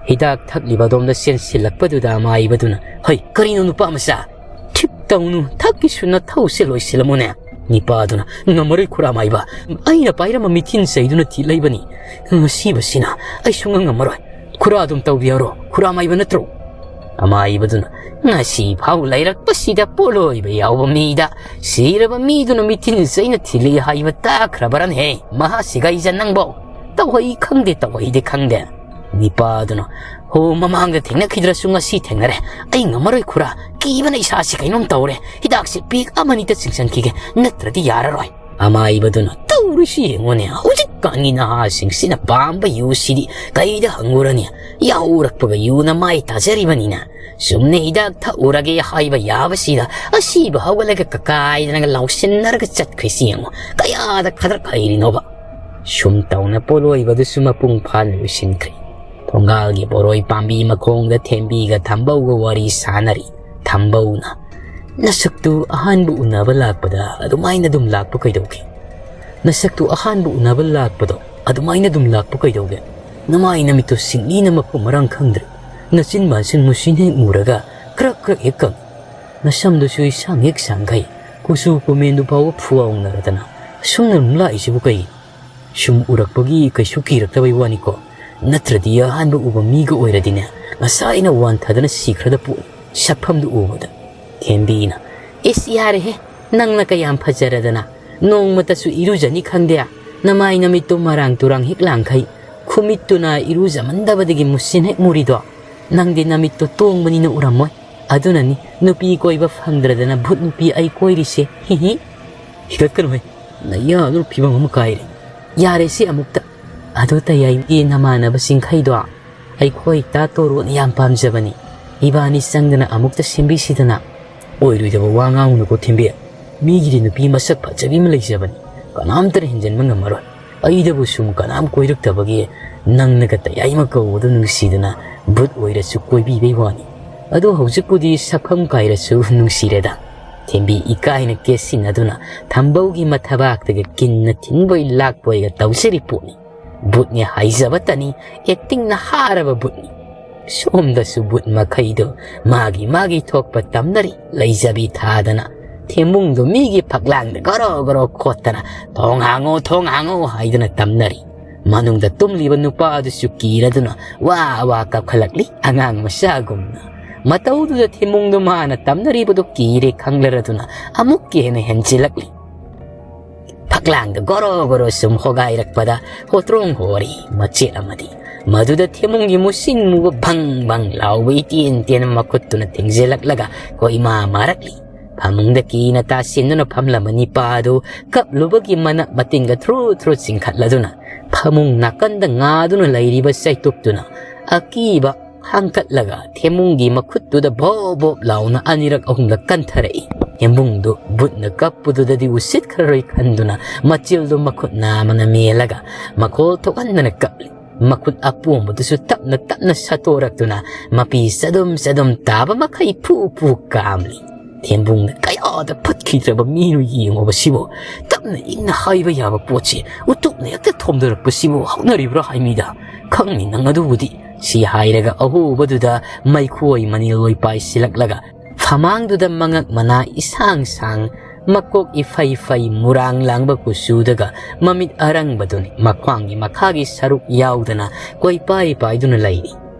ꯍꯤꯗꯥꯛ ꯊꯛꯂꯤꯕ ꯑꯗꯣꯝꯗ ꯆꯦꯟꯁꯤꯜꯂꯛꯄꯗꯨꯗ ꯑꯃꯥꯏꯕꯗꯨꯅ, "ꯍꯩ, ꯀꯔꯤꯅꯣ ꯅꯨꯄꯥ ꯃꯆꯥ? ꯊꯤꯞ ꯇꯧꯅꯨ, ꯊꯛꯀꯤꯁꯨ ꯅꯊꯧꯁꯦ ꯂꯣꯏꯁꯤꯜꯂꯝꯃꯨꯅꯦ"꯫ ꯅꯤꯄꯥꯗꯨꯅ, "ꯉꯝꯃꯔꯣꯏ ꯈꯨꯔꯥꯃꯥꯏꯕ, ꯑꯩꯅ ꯄꯥꯏꯔꯝꯕ ꯃꯤꯊꯤꯟ ꯆꯩꯗꯨꯅ ꯊꯤꯜꯂꯛꯏꯕꯅꯤ꯫ ꯉꯁꯤꯕꯁꯤꯅ ꯑꯩ ꯁꯨꯡꯉꯝ ꯉꯝꯃꯔꯣꯏ꯫ ꯈꯨꯔꯥ ꯑꯗꯨꯝ ꯇꯧꯕꯤꯌꯔꯣ, ꯈꯨꯔꯥꯃꯥꯏꯕ ꯅꯠꯇ꯭ꯔꯣ?" ꯑꯃꯥꯏꯕꯗꯨꯅ, "ꯉꯁꯤ ꯐꯥꯎ ꯂꯩꯔꯛꯄꯁꯤꯗ ꯄꯣꯠꯂꯣꯏꯕ ꯌꯥꯎꯕ ꯃꯤꯗ ꯁꯤꯔꯕ ꯃꯤꯗꯨꯅ ꯃꯤꯊꯤꯟ ꯆꯩꯅ ꯊꯤꯜꯂꯤ ꯍꯥꯏꯕ ꯇꯥꯈ꯭ꯔꯕꯔꯅꯦ? ꯃꯍꯥꯁꯤꯒ ꯑꯩꯖ ꯅꯪꯕꯧ ꯇꯧꯍꯩ ꯈꯪꯗꯦ, ꯇꯧꯍꯩꯗꯦ ꯈꯪꯗꯦ"꯫ ꯅꯤꯄꯥꯗꯨꯅ, "ꯍꯣ, ꯃꯃꯥꯡꯗ ꯊꯦꯡꯅꯈꯤꯗ꯭ꯔꯁꯨ ꯉꯁꯤ ꯊꯦꯡꯅꯔꯦ꯫ ꯑꯩ ꯉꯝꯃꯔꯣꯏ ꯈꯨꯔꯥ, ꯀꯤꯕꯅ ꯏꯁꯥꯁꯤ ꯀꯩꯅꯣꯝ ꯇꯧꯔꯦ꯫ ꯍꯤꯗꯥꯛꯁꯦ ꯄꯦꯛ ꯑꯃꯅꯤꯇ ꯆꯤꯡꯁꯤꯟꯈꯤꯒꯦ, ꯅꯠꯇ꯭ꯔꯗꯤ ꯌꯥꯔꯔꯣꯏ"꯫ ꯑꯃꯥꯏꯕꯗꯨꯅ, "ꯇꯧꯔꯤꯁꯤ ꯌꯦꯡꯉꯨꯅꯦ, ꯍꯧꯖꯤꯛꯀꯥꯟꯒꯤ ꯅꯍꯥꯁꯤꯡꯁꯤꯅ ꯄꯥꯝꯕ ꯌꯨꯁꯤꯗꯤ ꯀꯩꯗ ꯍꯪꯉꯨꯔꯅꯤ? ꯌꯥꯍꯧꯔꯛꯄꯒ ꯌꯨꯅ ꯃꯥꯏ ꯇꯥꯖꯔꯤꯕꯅꯤꯅ, ꯆꯨꯝꯅ ꯍꯤꯗꯥꯛ ꯊꯛꯎꯔꯒꯦ ꯍꯥꯏꯕ ꯌꯥꯕꯁꯤꯗ ꯑꯁꯤꯕ ꯍꯧꯒꯠꯂꯒ ꯀꯀꯥꯏꯗꯅꯒ ꯂꯥꯎꯁꯤꯟꯅꯔꯒ ꯆꯠꯈ꯭ꯔꯤꯁꯤ ꯌꯦꯡꯉꯨ, ꯀꯌꯥꯗ ꯈꯗ꯭ꯔꯛ ꯍꯩꯔꯤꯅꯣꯕ"꯫ ꯁꯨꯝ ꯇꯧꯅ ꯄꯣꯠꯂꯣꯏꯕꯗꯨꯁꯨ ꯃꯄꯨꯡ ꯐꯥꯅ ꯂꯣꯏꯁꯤꯟꯈ꯭ꯔꯦ꯫ ꯊꯣꯡꯒꯥꯜꯒꯤ ꯕꯣꯔꯣꯏ ꯄꯥꯝꯕꯤ ꯃꯈꯣꯡꯗ ꯊꯦꯝꯕꯤꯒ ꯊꯝꯕꯧꯒ ꯋꯥꯔꯤ ꯁꯥꯟꯅꯔꯤ꯫ ꯊꯝꯕꯧꯅ, "ꯅꯁꯛꯇꯨ ꯑꯍꯥꯟꯕ ꯎꯅꯕ ꯂꯥꯛꯄꯗ ꯑꯗꯨꯃꯥꯏꯅ ꯑꯗꯨꯝ ꯂꯥꯛꯄ ꯀꯩꯗꯧꯒꯦ? ꯅꯁꯛꯇꯨ ꯑꯍꯥꯟꯕ ꯎꯅꯕ ꯂꯥꯛꯄꯗꯣ ꯑꯗꯨꯃꯥꯏꯅ ꯑꯗꯨꯝ ꯂꯥꯛꯄ ꯀꯩꯗꯧꯒꯦ? ꯅꯃꯥꯏ ꯅꯃꯤꯠꯇꯨ ꯁꯤꯡꯂꯤꯅ ꯃꯐꯝ ꯃꯔꯥꯡ ꯈꯪꯗ꯭ꯔꯦ꯫ ꯅꯆꯤꯟ ꯕꯥꯟꯁꯤꯡ ꯃꯨꯁꯤꯟ ꯍꯦꯛ ꯃꯨꯔꯒ ꯀ꯭ꯔꯛ ꯀ꯭ꯔꯛ ꯍꯦꯛ ꯀꯪꯉꯤ꯫ ꯅꯁꯝꯗꯨꯁꯨ ꯏꯁꯥꯡ ꯍꯦꯛ ꯁꯥꯡꯈꯩ꯫ ꯀꯨꯆꯨ ꯀꯨꯃꯦꯟꯗꯨ ꯐꯥꯎꯕ ꯐꯨꯋꯥꯎꯅꯔꯗꯅ ꯑꯁꯨꯝꯅ ꯑꯗꯨꯝ ꯂꯥꯛꯏꯁꯤꯕꯨ ꯀꯩꯒꯤꯅꯣ? ꯁꯨꯝ ꯎꯔꯛꯄꯒꯤ ꯀꯩꯁꯨ ꯀꯤꯔꯛꯇꯕꯩ ꯋꯥꯅꯤꯀꯣ꯫ ꯅꯠꯇ꯭ꯔꯗꯤ ꯑꯍꯥꯟꯕ ꯎꯕ ꯃꯤꯒ ꯑꯣꯏꯔꯗꯤꯅꯦ, ꯉꯁꯥꯏꯅ ꯋꯥꯟꯊꯗꯅ ꯁꯤꯈ꯭ꯔꯗ ꯄꯣꯠꯅꯤ, ꯁꯛꯐꯝꯗꯨ ꯎꯕꯗ꯫" ꯊꯦꯝꯕꯤꯅ, "ꯏꯁ, ꯌꯥꯔꯦꯍꯦ, ꯅꯪꯅ ꯀꯌꯥꯝ ꯐꯖꯔꯗꯅ꯫ ꯅꯣꯡꯃꯇꯁꯨ ꯏꯔꯨꯖꯅꯤ ꯈꯪꯗꯦ꯫ ꯅꯃꯥꯏ ꯅꯃꯤꯠꯇꯨ ꯃꯔꯥꯡ ꯇꯨꯔꯥꯡ ꯍꯦꯛ ꯂꯥꯡꯈꯩ꯫ ꯈꯨꯃꯤꯠꯇꯨꯅ ꯏꯔꯨꯖꯃꯟꯗꯕꯗꯒꯤ ꯃꯨꯁꯤꯟ ꯍꯦꯛ ꯃꯨꯔꯤꯗꯣ꯫ ꯅꯪꯗꯤ ꯅꯃꯤꯠꯇꯨ ꯇꯣꯡꯕꯅꯤꯅ ꯎꯔꯝꯃꯣꯏ꯫ ꯑꯗꯨꯅꯅꯤ ꯅꯨꯄꯤ ꯀꯣꯏꯕ ꯐꯪꯗ꯭ꯔꯗꯅ ꯚꯨꯠ ꯅꯨꯄꯤ ꯑꯩ ꯀꯣꯏꯔꯤꯁꯦ꯫ ꯍꯤ ꯍꯤ꯫" "ꯍꯤꯒꯠꯀꯅꯨꯍꯦ, ꯅꯌꯥꯗꯨꯅ ꯐꯤꯕꯝ ꯑꯃ ꯀꯥꯏꯔꯦ꯫" "ꯌꯥꯔꯦꯁꯦ ꯑꯃꯨꯛꯇ꯫ ꯑꯗꯨ ꯇꯌꯥꯏꯒꯤ ꯅꯃꯥꯟꯅꯕꯁꯤꯡꯈꯩꯗꯣ ꯑꯩꯈꯣꯏ ꯇꯥ ꯇꯣꯔꯣꯅ ꯌꯥꯝ ꯄꯥꯝꯖꯕꯅꯤ꯫ ꯏꯕꯥꯅꯤ ꯆꯪꯗꯅ ꯑꯃꯨꯛꯇ ꯁꯦꯝꯕꯤꯁꯤꯗꯅ꯫" "ꯑꯣꯏꯔꯣꯏꯗꯕ ꯋꯥ ꯉꯥꯡꯒꯅꯨꯀꯣ ꯊꯦꯝꯕꯤ꯫ ꯃꯤꯒꯤꯗꯤ ꯅꯨꯄꯤ ꯃꯁꯛ ꯐꯖꯕꯤ ꯑꯃ ꯂꯩꯖꯕꯅꯤ, ꯀꯅꯥꯝꯇꯅ ꯍꯦꯟꯖꯟꯕ ꯉꯝꯃꯔꯣꯏ꯫ ꯑꯩꯗꯕꯨ ꯁꯨꯝ ꯀꯅꯥꯝ ꯀꯣꯏꯔꯛꯇꯕꯒꯤ ꯅꯪꯅꯒ ꯇꯌꯥꯏꯃ ꯀꯧꯕꯗꯨ ꯅꯨꯡꯁꯤꯗꯅ ꯚꯨꯠ ꯑꯣꯏꯔꯁꯨ ꯀꯣꯏꯕꯤꯕꯩ ꯋꯥꯅꯤ꯫ ꯑꯗꯣ ꯍꯧꯖꯤꯛꯄꯨꯗꯤ ꯁꯛꯐꯝ ꯀꯥꯏꯔꯁꯨ ꯅꯨꯡꯁꯤꯔꯦꯗ꯫" ꯊꯦꯝꯕꯤ ꯏꯀꯥꯏꯅ ꯀꯦꯁꯤꯟꯅꯗꯨꯅ ꯊꯝꯕꯧꯒꯤ ꯃꯊꯕꯥꯛꯇꯒꯤ ꯀꯤꯟꯅ ꯊꯤꯟꯕꯣꯏ ꯂꯥꯛꯄꯣꯏꯒ ꯇꯧꯖꯔꯤ ꯄꯣꯠꯅꯤ꯫ ꯚꯨꯠꯅꯤ ꯍꯥꯏꯖꯕꯇꯅꯤ, ꯑꯦꯛꯇꯤꯡꯅ ꯍꯥꯔꯕ ꯚꯨꯠꯅꯤ꯫ ꯁꯣꯝꯗꯁꯨ ꯚꯨꯠ ꯃꯈꯩꯗꯨ ꯃꯥꯒꯤ ꯃꯥꯒꯤ ꯊꯣꯛꯄ ꯇꯝꯅꯔꯤ, ꯂꯩꯖꯕꯤ ꯊꯥꯗꯅ꯫ ꯊꯦꯝꯕꯨꯡꯗꯨ ꯃꯤꯒꯤ ꯐꯛꯂꯥꯡꯗ ꯒꯣꯔꯣ ꯒꯣꯔꯣ ꯈꯣꯠꯇꯅ "ꯊꯣꯡ ꯍꯥꯡꯉꯣ, ꯊꯣꯡ ꯍꯥꯡꯉꯣ" ꯍꯥꯏꯗꯨꯅ ꯇꯝꯅꯔꯤ꯫ ꯃꯅꯨꯡꯗ ꯇꯨꯝꯂꯤꯕ ꯅꯨꯄꯥ ꯑꯗꯨꯁꯨ ꯀꯤꯔꯗꯨꯅ ꯋꯥ ꯋꯥ ꯀꯞꯈꯠꯂꯛꯂꯤ, ꯑꯉꯥꯡ ꯃꯆꯥꯒꯨꯝꯅ꯫ ꯃꯇꯧꯗꯨꯗ ꯊꯦꯝꯕꯨꯡꯗꯨ ꯃꯥꯅ ꯇꯝꯅꯔꯤꯕꯗꯨ ꯀꯤꯔꯦ ꯈꯪꯂꯔꯗꯨꯅ ꯑꯃꯨꯛꯀ ꯍꯦꯟꯅ ꯍꯦꯟꯖꯤꯜꯂꯛꯂꯤ꯫ ꯐꯛꯂꯥꯡꯗ ꯒꯣꯔꯣ ꯒꯣꯔꯣ ꯁꯨꯝ ꯍꯣꯒꯥꯏꯔꯛꯄꯗ ꯍꯣꯇ꯭ꯔꯣꯡ ꯍꯣꯔꯤ ꯃꯆꯦꯠ ꯑꯃꯗꯤ ꯃꯗꯨꯗ ꯊꯦꯝꯕꯨꯡꯒꯤ ꯃꯨꯁꯤꯟ ꯃꯨꯕ ꯚꯪ ꯚꯪ ꯂꯥꯎꯕ ꯏꯇꯦꯟ ꯇꯦꯟꯕ ꯃꯈꯨꯠꯇꯨꯅ ꯊꯦꯡꯖꯤꯜꯂꯛꯂꯒ ꯀꯣꯏꯃꯥ ꯃꯥꯔꯛꯂꯤ꯫ ꯐꯃꯨꯡꯗ ꯀꯤꯅ ꯇꯥꯁꯤꯟꯗꯨꯅ ꯐꯝꯂꯝꯕ ꯅꯤꯄꯥ ꯑꯗꯨ ꯀꯞꯂꯨꯕꯒꯤ ꯃꯅꯞ ꯃꯇꯤꯟꯒ ꯊ꯭ꯔꯨ ꯊ꯭ꯔꯨ ꯆꯤꯡꯈꯠꯂꯗꯨꯅ ꯐꯃꯨꯡ ꯅꯥꯀꯟꯗ ꯉꯥꯗꯨꯅ ꯂꯩꯔꯤꯕ ꯆꯩꯇꯨꯞꯇꯨꯅ ꯑꯀꯤꯕ ꯍꯥꯡꯀꯠꯂꯒ ꯊꯦꯝꯕꯨꯡꯒꯤ ꯃꯈꯨꯠꯇꯨꯗ ꯚꯣꯞ ꯚꯣꯞ ꯂꯥꯎꯅ ꯑꯅꯤꯔꯛ ꯑꯍꯨꯝꯂꯛ ꯀꯟꯊꯔꯛꯏ꯫ ꯊꯦꯝꯕꯨꯡꯗꯨ ꯚꯨꯠꯅ ꯀꯞꯄꯗꯨꯗꯗꯤ ꯎꯁꯤꯠꯈ꯭ꯔꯔꯣꯏ ꯈꯟꯗꯨꯅ ꯃꯆꯤꯜꯗꯨ ꯃꯈꯨꯠ ꯅꯥꯝꯃꯅ ꯃꯦꯜꯂꯒ ꯃꯈꯣꯜ ꯊꯣꯛꯍꯟꯗꯅ ꯀꯞꯂꯤ꯫ ꯃꯈꯨꯠ ꯑꯄꯣꯝꯕꯗꯨꯁꯨ ꯇꯞꯅ ꯇꯞꯅ ꯁꯠꯇꯣꯔꯛꯇꯨꯅ ꯃꯄꯤ ꯆꯗꯨꯝ ꯆꯗꯨꯝ ꯇꯥꯕ ꯃꯈꯩ ꯐꯨ ꯐꯨ ꯀꯥꯝꯂꯤ꯫ ꯊꯦꯝꯕꯨꯡꯅ ꯀꯌꯥꯗ ꯐꯠꯈꯤꯗ꯭ꯔꯕ ꯃꯤꯅꯣ ꯌꯦꯡꯉꯣꯕ ꯁꯤꯕꯨ꯫ ꯇꯞꯅ ꯏꯪꯅ ꯍꯥꯏꯕ ꯌꯥꯕ ꯄꯣꯠꯁꯤ ꯎꯇꯨꯞꯅ ꯍꯦꯛꯇ ꯊꯣꯝꯗꯔꯛꯄꯁꯤꯕꯨ ꯍꯧꯅꯔꯤꯕ꯭ꯔꯥ ꯍꯥꯏꯃꯤꯗ? ꯈꯪꯅꯤ ꯅꯪ ꯑꯗꯨꯕꯨꯗꯤ꯫ ꯁꯤ ꯍꯥꯏꯔꯒ ꯑꯍꯣꯕꯗꯨꯗ ꯃꯩꯈꯣꯏ ꯃꯅꯤꯜ ꯑꯣꯏ ꯄꯥꯏꯁꯤꯜꯂꯛꯂꯒ ꯐꯃꯥꯡꯗꯨꯗ ꯃꯉꯛ ꯃꯅꯥ ꯏꯁꯥꯡ ꯁꯥꯡ, ꯃꯀꯣꯛ ꯏꯐꯩ ꯐꯩ, ꯃꯨꯔꯥꯡ ꯂꯥꯡꯕ ꯀꯨꯆꯨꯗꯒ ꯃꯃꯤꯠ ꯑꯔꯪꯕꯗꯨꯅꯤ ꯃꯈ꯭ꯋꯥꯡꯒꯤ ꯃꯈꯥꯒꯤ ꯁꯔꯨꯛ ꯌꯥꯎꯗꯅ ꯀꯣꯏꯄꯥꯏ ꯄꯥꯏꯗꯨꯅ ꯂꯩꯔꯤ꯫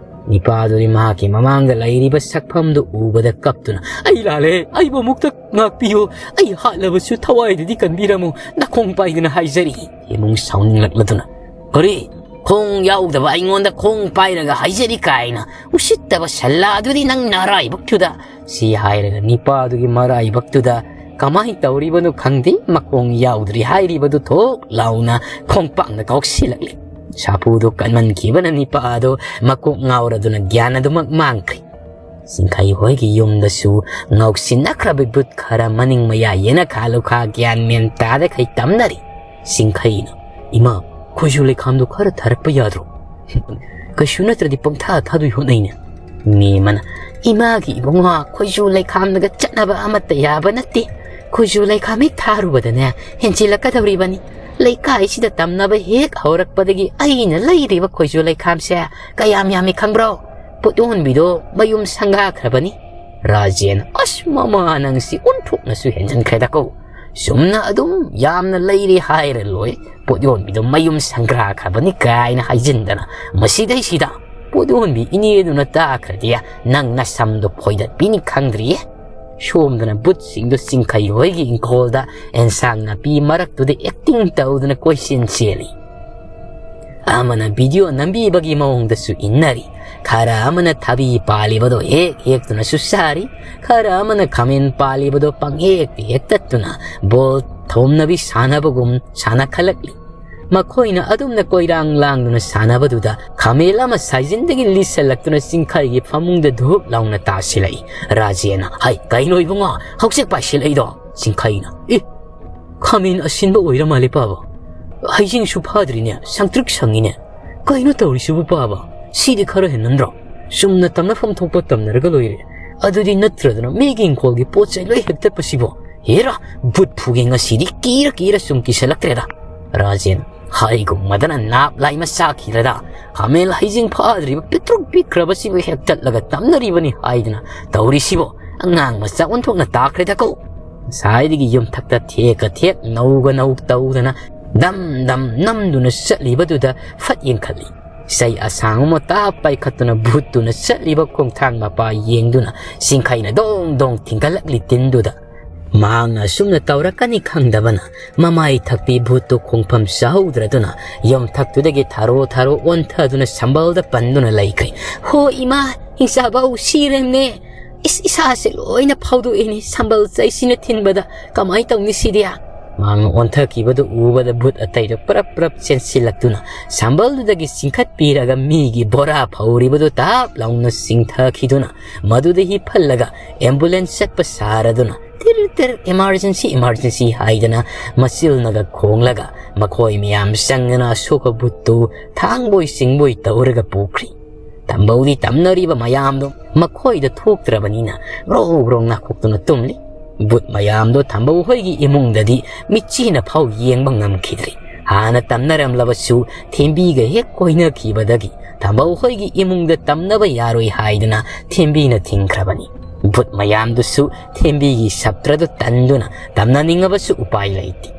ꯅꯤꯄꯥꯗꯨꯗꯤ ꯃꯍꯥꯛꯀꯤ ꯃꯃꯥꯡꯗ ꯂꯩꯔꯤꯕ ꯁꯛꯐꯝꯗꯨ ꯎꯕꯗ ꯀꯞꯇꯨꯅ, "ꯑꯩ ꯂꯥꯜꯂꯦ, ꯑꯩꯕꯨ ꯑꯃꯨꯛꯇ ꯉꯥꯛꯄꯤꯌꯨ, ꯑꯩ ꯍꯥꯠꯂꯕꯁꯨ ꯊꯋꯥꯏꯗꯗꯤ ꯀꯟꯕꯤꯔꯝꯃꯨ, ꯅꯈꯣꯡ ꯄꯥꯏꯗꯨꯅ ꯍꯥꯏꯖꯔꯤ"꯫ ꯏꯃꯨꯡ ꯁꯥꯎꯅꯤꯡꯂꯛꯂꯗꯨꯅ, "ꯀꯔꯤ? ꯈꯣꯡ ꯌꯥꯎꯗꯕ ꯑꯩꯉꯣꯟꯗ ꯈꯣꯡ ꯄꯥꯏꯔꯒ ꯍꯥꯏꯖꯔꯤ ꯀꯥꯏꯅ ꯎꯁꯤꯠꯇꯕ ꯁꯜꯂꯥ ꯑꯗꯨꯗꯤ ꯅꯪ ꯅꯔꯥꯏꯕꯛꯇꯨꯗ"꯫ ꯁꯤ ꯍꯥꯏꯔꯒ ꯅꯤꯄꯥꯗꯨꯒꯤ ꯃꯔꯥꯏꯕꯛꯇꯨꯗ ꯀꯃꯥꯏ ꯇꯧꯔꯤꯕꯅꯣ ꯈꯪꯗꯦ, ꯃꯈꯣꯡ ꯌꯥꯎꯗ꯭ꯔꯤ ꯍꯥꯏꯔꯤꯕꯗꯨ ꯊꯣꯛ ꯂꯥꯎꯅ ꯈꯣꯡꯄꯥꯛꯅ ꯀꯥꯎꯁꯤꯜꯂꯛꯂꯤ꯫ ꯁꯥꯐꯨꯗꯨ ꯀꯟꯃꯟꯈꯤꯕꯅ ꯅꯤꯄꯥꯗꯨ ꯃꯀꯣꯛ ꯉꯥꯎꯔꯗꯨꯅ ꯒ꯭ꯌꯥꯟ ꯑꯗꯨꯃꯛ ꯃꯥꯡꯈ꯭ꯔꯦ꯫ ꯁꯤꯡꯈꯩ ꯍꯣꯏꯒꯤ ꯌꯨꯝꯗꯁꯨ ꯉꯥꯎꯁꯤꯟꯅꯈ꯭ꯔꯕ ꯚꯨꯠ ꯈꯔ ꯃꯅꯤꯡ ꯃꯌꯥ ꯌꯦꯅꯈꯥ ꯂꯨꯈꯥ ꯒ꯭ꯌꯥꯟ ꯃꯦꯟ ꯇꯥꯗꯈꯩ ꯇꯝꯅꯔꯤ꯫ ꯁꯤꯡꯈꯩꯅ, "ꯏꯃꯥ, ꯈꯣꯏꯖꯨ ꯂꯩꯈꯥꯝꯗꯣ ꯈꯔ ꯊꯥꯔꯛꯄ ꯌꯥꯗ꯭ꯔꯣ? ꯀꯩꯁꯨ ꯅꯠꯇ꯭ꯔꯗꯤ ꯄꯪꯊꯥ ꯊꯥꯗꯣꯏ ꯍꯣꯠꯅꯩꯅꯦ"꯫ ꯃꯦꯝꯃꯅ, "ꯏꯃꯥꯒꯤ ꯏꯕꯨꯡꯉꯣ, ꯈꯣꯏꯖꯨ ꯂꯩꯈꯥꯝꯗꯒ ꯆꯠꯅꯕ ꯑꯃꯠꯇ ꯌꯥꯕ ꯅꯠꯇꯦ꯫ ꯈꯣꯏꯖꯨ ꯂꯩꯈꯥꯝ ꯍꯦꯛ ꯊꯥꯔꯨꯕꯗꯅꯦ, ꯍꯦꯟꯖꯤꯜꯂꯛꯀꯗꯧꯔꯤꯕꯅꯤ꯫ ꯂꯩꯀꯥꯏꯁꯤꯗ ꯇꯝꯅꯕ ꯍꯦꯛ ꯍꯧꯔꯛꯄꯗꯒꯤ ꯑꯩꯅ ꯂꯩꯔꯤꯕ ꯈꯣꯏꯖꯨ ꯂꯩꯈꯥꯝꯁꯦ ꯀꯌꯥꯝ ꯌꯥꯝꯃꯤ ꯈꯪꯕ꯭ꯔꯣ? ꯄꯣꯠ ꯌꯣꯟꯕꯤꯗꯣ ꯃꯌꯨꯝ ꯁꯪꯒꯥꯈ꯭ꯔꯕꯅꯤ"꯫ ꯔꯥꯖꯦꯟ, "ꯑꯁ, ꯃꯃꯥ ꯅꯪꯁꯤ ꯑꯣꯟꯊꯣꯛꯅꯁꯨ ꯍꯦꯟꯖꯟꯈ꯭ꯔꯦꯗꯀꯣ꯫ ꯆꯨꯝꯅ ꯑꯗꯨꯝ ꯌꯥꯝꯅ ꯂꯩꯔꯦ ꯍꯥꯏꯔ ꯂꯣꯏ꯫ ꯄꯣꯠ ꯌꯣꯟꯕꯤꯗꯣ ꯃꯌꯨꯝ ꯁꯪꯒꯥꯈ꯭ꯔꯕꯅꯤ" ꯀꯥꯏꯅ ꯍꯥꯏꯖꯤꯟꯗꯅ, ꯃꯁꯤꯗꯩꯁꯤꯗ ꯄꯣꯠ ꯌꯣꯟꯕꯤ ꯏꯅꯦꯗꯨꯅ ꯇꯥꯈ꯭ꯔꯗꯤ ꯅꯪ ꯅꯁꯝꯗꯣ ꯐꯣꯏꯗꯠꯄꯤꯅꯤ ꯈꯪꯗ꯭ꯔꯤꯌꯦ꯫ ꯁꯣꯝꯗꯅ ꯚꯨꯠꯁꯤꯡꯗꯣ ꯆꯤꯡꯈꯩ ꯍꯣꯏꯒꯤ ꯏꯪꯈꯣꯜꯗ ꯑꯦꯟꯁꯥꯡ ꯅꯥꯄꯤ ꯃꯔꯛꯇꯨꯗ ꯑꯦꯛꯇꯤꯡ ꯇꯧꯗꯨꯅ ꯀꯣꯏꯆꯦꯟ ꯆꯦꯜꯂꯤ꯫ ꯑꯃꯅ ꯚꯤꯗꯤꯑꯣ ꯅꯝꯕꯤꯕꯒꯤ ꯃꯑꯣꯡꯗꯁꯨ ꯏꯟꯅꯔꯤ, ꯈꯔ ꯑꯃꯅ ꯊꯕꯤ ꯄꯥꯜꯂꯤꯕꯗꯣ ꯍꯦꯛ ꯍꯦꯛꯇꯨꯅꯁꯨ ꯆꯥꯔꯤ, ꯈꯔ ꯑꯃꯅ ꯈꯥꯃꯦꯟ ꯄꯥꯜꯂꯤꯕꯗꯣ ꯄꯪꯍꯦꯛꯇ ꯍꯦꯛꯇꯠꯇꯨꯅ ꯕꯣꯜ ꯊꯣꯝꯅꯕꯤ ꯁꯥꯟꯅꯕꯒꯨꯝ ꯁꯥꯟꯅꯈꯠꯂꯛꯂꯤ꯫ ꯃꯈꯣꯏꯅ ꯑꯗꯨꯝꯅ ꯀꯣꯏꯔꯥꯡ ꯂꯥꯡꯗꯨꯅ ꯁꯥꯟꯅꯕꯗꯨꯗ ꯈꯥꯃꯦꯟ ꯑꯃ ꯁꯥꯏꯖꯤꯟꯗꯒꯤ ꯂꯤꯠꯁꯜꯂꯛꯇꯨꯅ ꯆꯤꯡꯈꯩꯒꯤ ꯐꯃꯨꯡꯗ ꯙꯨꯞ ꯂꯥꯎꯅ ꯇꯥꯁꯤꯜꯂꯛꯏ꯫ ꯔꯥꯖꯦꯅ, "ꯍꯩ, ꯀꯩꯅꯣ ꯏꯕꯨꯡꯉꯣ, ꯍꯧꯖꯤꯛ ꯄꯥꯏꯁꯤꯜꯂꯛꯏꯗꯣ?" ꯆꯤꯡꯈꯩꯅ, "ꯑꯦ, ꯈꯥꯃꯦꯟ ꯑꯁꯤꯟꯕ ꯑꯣꯏꯔ ꯃꯥꯜꯂꯦ ꯄꯥꯕ꯫ ꯍꯩꯖꯤꯡꯁꯨ ꯐꯥꯗ꯭ꯔꯤꯅꯦ, ꯁꯪꯇ꯭ꯔꯤꯛ ꯁꯪꯉꯤꯅꯦ꯫ ꯀꯩꯅꯣ ꯇꯧꯔꯤꯁꯤꯕꯨ ꯄꯥꯕ? ꯁꯤꯗꯤ ꯈꯔ ꯍꯦꯟꯃꯟꯗ꯭ꯔꯣ? ꯆꯨꯝꯅ ꯇꯝꯅꯐꯝ ꯊꯣꯛꯄ ꯇꯝꯅꯔꯒ ꯂꯣꯏꯔꯦ꯫ ꯑꯗꯨꯗꯤ ꯅꯠꯇ꯭ꯔꯗꯅ ꯃꯤꯒꯤ ꯏꯪꯈꯣꯜꯒꯤ ꯄꯣꯠ ꯆꯩ ꯂꯣꯏ ꯍꯦꯛꯇꯠꯄꯁꯤꯕꯣ? ꯍꯦꯔꯥ, ꯚꯨꯠ ꯐꯨꯒꯦ ꯉꯁꯤꯗꯤ ꯀꯤꯔ ꯀꯤꯔ ꯁꯨꯝ ꯀꯤꯁꯜꯂꯛꯇ꯭ꯔꯦꯗ꯫ ꯔꯥꯖꯦꯟ, ꯍꯥꯏꯒꯨꯝꯃꯗꯅ ꯅꯥꯞ ꯂꯥꯏ ꯃꯆꯥ ꯈꯤꯔꯗ ꯈꯥꯃꯦꯟ ꯍꯩꯖꯤꯡ ꯐꯥꯗ꯭ꯔꯤꯕ ꯄꯤꯛꯇ꯭ꯔꯨꯛ ꯄꯤꯛꯈ꯭ꯔꯕꯁꯤꯕꯨ ꯍꯦꯛꯇꯠꯂꯒ ꯇꯝꯅꯔꯤꯕꯅꯤ ꯍꯥꯏꯗꯅ ꯇꯧꯔꯤꯁꯤꯕꯣ? ꯑꯉꯥꯡ ꯃꯆꯥ ꯑꯣꯟꯊꯣꯛꯅ ꯇꯥꯈ꯭ꯔꯦꯗꯀꯣ꯫ ꯉꯁꯥꯏꯗꯒꯤ ꯌꯨꯝꯊꯛꯇ ꯊꯦꯛꯀ ꯊꯦꯛ ꯅꯧꯒ ꯅꯧ ꯇꯧꯗꯅ ꯗꯝ ꯗꯝ ꯅꯝꯗꯨꯅ ꯆꯠꯂꯤꯕꯗꯨꯗ ꯐꯠ ꯌꯦꯡꯈꯠꯂꯤ꯫ ꯆꯩ ꯑꯁꯥꯡ ꯑꯃ ꯇꯥꯞ ꯄꯥꯏꯈꯠꯇꯨꯅ ꯚꯨꯠꯇꯨꯅ ꯆꯠꯂꯤꯕ ꯈꯣꯡꯊꯥꯡ ꯃꯄꯥ ꯌꯦꯡꯗꯨꯅ ꯆꯤꯡꯈꯩꯅ ꯗꯣꯡ ꯗꯣꯡ ꯊꯤꯡꯒꯠꯂꯛꯂꯤ ꯇꯤꯟꯗꯨꯗ꯫ ꯃꯍꯥꯛꯅ ꯑꯁꯨꯝꯅ ꯇꯧꯔꯛꯀꯅꯤ ꯈꯪꯗꯕꯅ ꯃꯃꯥꯏ ꯊꯛꯄꯤ ꯚꯨꯠꯇꯨ ꯈꯣꯡꯐꯝ ꯆꯥꯍꯧꯗ꯭ꯔꯗꯨꯅ ꯌꯨꯝꯊꯛꯇꯨꯗꯒꯤ ꯊꯥꯔꯣ ꯊꯥꯔꯣ ꯑꯣꯟꯊꯗꯨꯅ ꯁꯝꯕꯜꯗ ꯄꯟꯗꯨꯅ ꯂꯩꯈ꯭ꯔꯦ꯫ "ꯍꯣ ꯏꯃꯥ, ꯍꯤꯡꯆꯥꯕꯧ ꯁꯤꯔꯦꯝꯅꯦ꯫ ꯏꯁ, ꯏꯁꯥꯁꯦ ꯂꯣꯏꯅ ꯐꯥꯎꯗꯣꯛꯏꯅꯤ ꯁꯝꯕꯜ ꯆꯩꯁꯤꯅ ꯊꯤꯟꯕꯗ꯫ ꯀꯃꯥꯏ ꯇꯧꯅꯤ ꯁꯤꯗꯤ?" ꯃꯍꯥꯛꯅ ꯑꯣꯟꯊꯈꯤꯕꯗꯨ ꯎꯕꯗ ꯚꯨꯠ ꯑꯇꯩꯗꯨ ꯄ꯭ꯔꯞ ꯄ꯭ꯔꯞ ꯆꯦꯟꯁꯤꯜꯂꯛꯇꯨꯅ ꯁꯝꯕꯜꯗꯨꯗꯒꯤ ꯆꯤꯡꯈꯠꯄꯤꯔꯒ ꯃꯤꯒꯤ ꯕꯣꯔꯥ ꯐꯧꯔꯤꯕꯗꯨ ꯇꯥꯞ ꯂꯥꯎꯅ ꯆꯤꯡꯊꯈꯤꯗꯨꯅ ꯃꯗꯨꯗ ꯍꯤꯞꯍꯜꯂꯒ ꯑꯦꯝꯕꯨꯂꯦꯟꯁ ꯆꯠꯄ ꯁꯥꯔꯗꯨꯅ ꯇꯤꯔ ꯇꯤꯔ "ꯏꯃꯥꯔꯖꯦꯟꯁꯤ, ꯏꯃꯥꯔꯖꯦꯟꯁꯤ" ꯍꯥꯏꯗꯅ ꯃꯆꯤꯜꯅꯒ ꯈꯣꯡꯂꯒ ꯃꯈꯣꯏ ꯃꯌꯥꯝ ꯆꯪꯗꯅ ꯑꯁꯣꯛꯄ ꯚꯨꯠꯇꯨ ꯊꯥꯡꯕꯣꯏ ꯆꯤꯡꯕꯣꯏ ꯇꯧꯔꯒ ꯄꯨꯈ꯭ꯔꯤ꯫ ꯇꯝꯕꯧꯗꯤ ꯇꯝꯅꯔꯤꯕ ꯃꯌꯥꯝꯗꯨ ꯃꯈꯣꯏꯗ ꯊꯣꯛꯇ꯭ꯔꯕꯅꯤꯅ ꯒ꯭ꯔꯣ ꯒ꯭ꯔꯣ ꯅꯥꯈꯣꯛꯇꯨꯅ ꯇꯨꯝꯂꯤ꯫ ꯚꯨꯠ ꯃꯌꯥꯝꯗꯣ ꯊꯝꯕꯧ ꯍꯣꯏꯒꯤ ꯏꯃꯨꯡꯗꯗꯤ ꯃꯤꯠꯆꯤꯅ ꯐꯥꯎ ꯌꯦꯡꯕ ꯉꯝꯈꯤꯗ꯭ꯔꯤ꯫ ꯍꯥꯟꯅ ꯇꯝꯅꯔꯝꯂꯕꯁꯨ ꯊꯦꯝꯕꯤꯒ ꯍꯦꯛ ꯀꯣꯏꯅꯈꯤꯕꯗꯒꯤ ꯊꯝꯕꯧ ꯍꯣꯏꯒꯤ ꯏꯃꯨꯡꯗ ꯇꯝꯅꯕ ꯌꯥꯔꯣꯏ ꯍꯥꯏꯗꯅ ꯊꯦꯝꯕꯤꯅ ꯊꯤꯡꯈ꯭ꯔꯕꯅꯤ꯫ ꯚꯨꯠ ꯃꯌꯥꯝꯗꯨꯁꯨ ꯊꯦꯝꯕꯤꯒꯤ ꯁꯞꯇ꯭ꯔꯗꯨ ꯇꯟꯗꯨꯅ ꯇꯝꯅꯅꯤꯡꯉꯕꯁꯨ ꯎꯄꯥꯏ ꯂꯩꯇꯦ꯫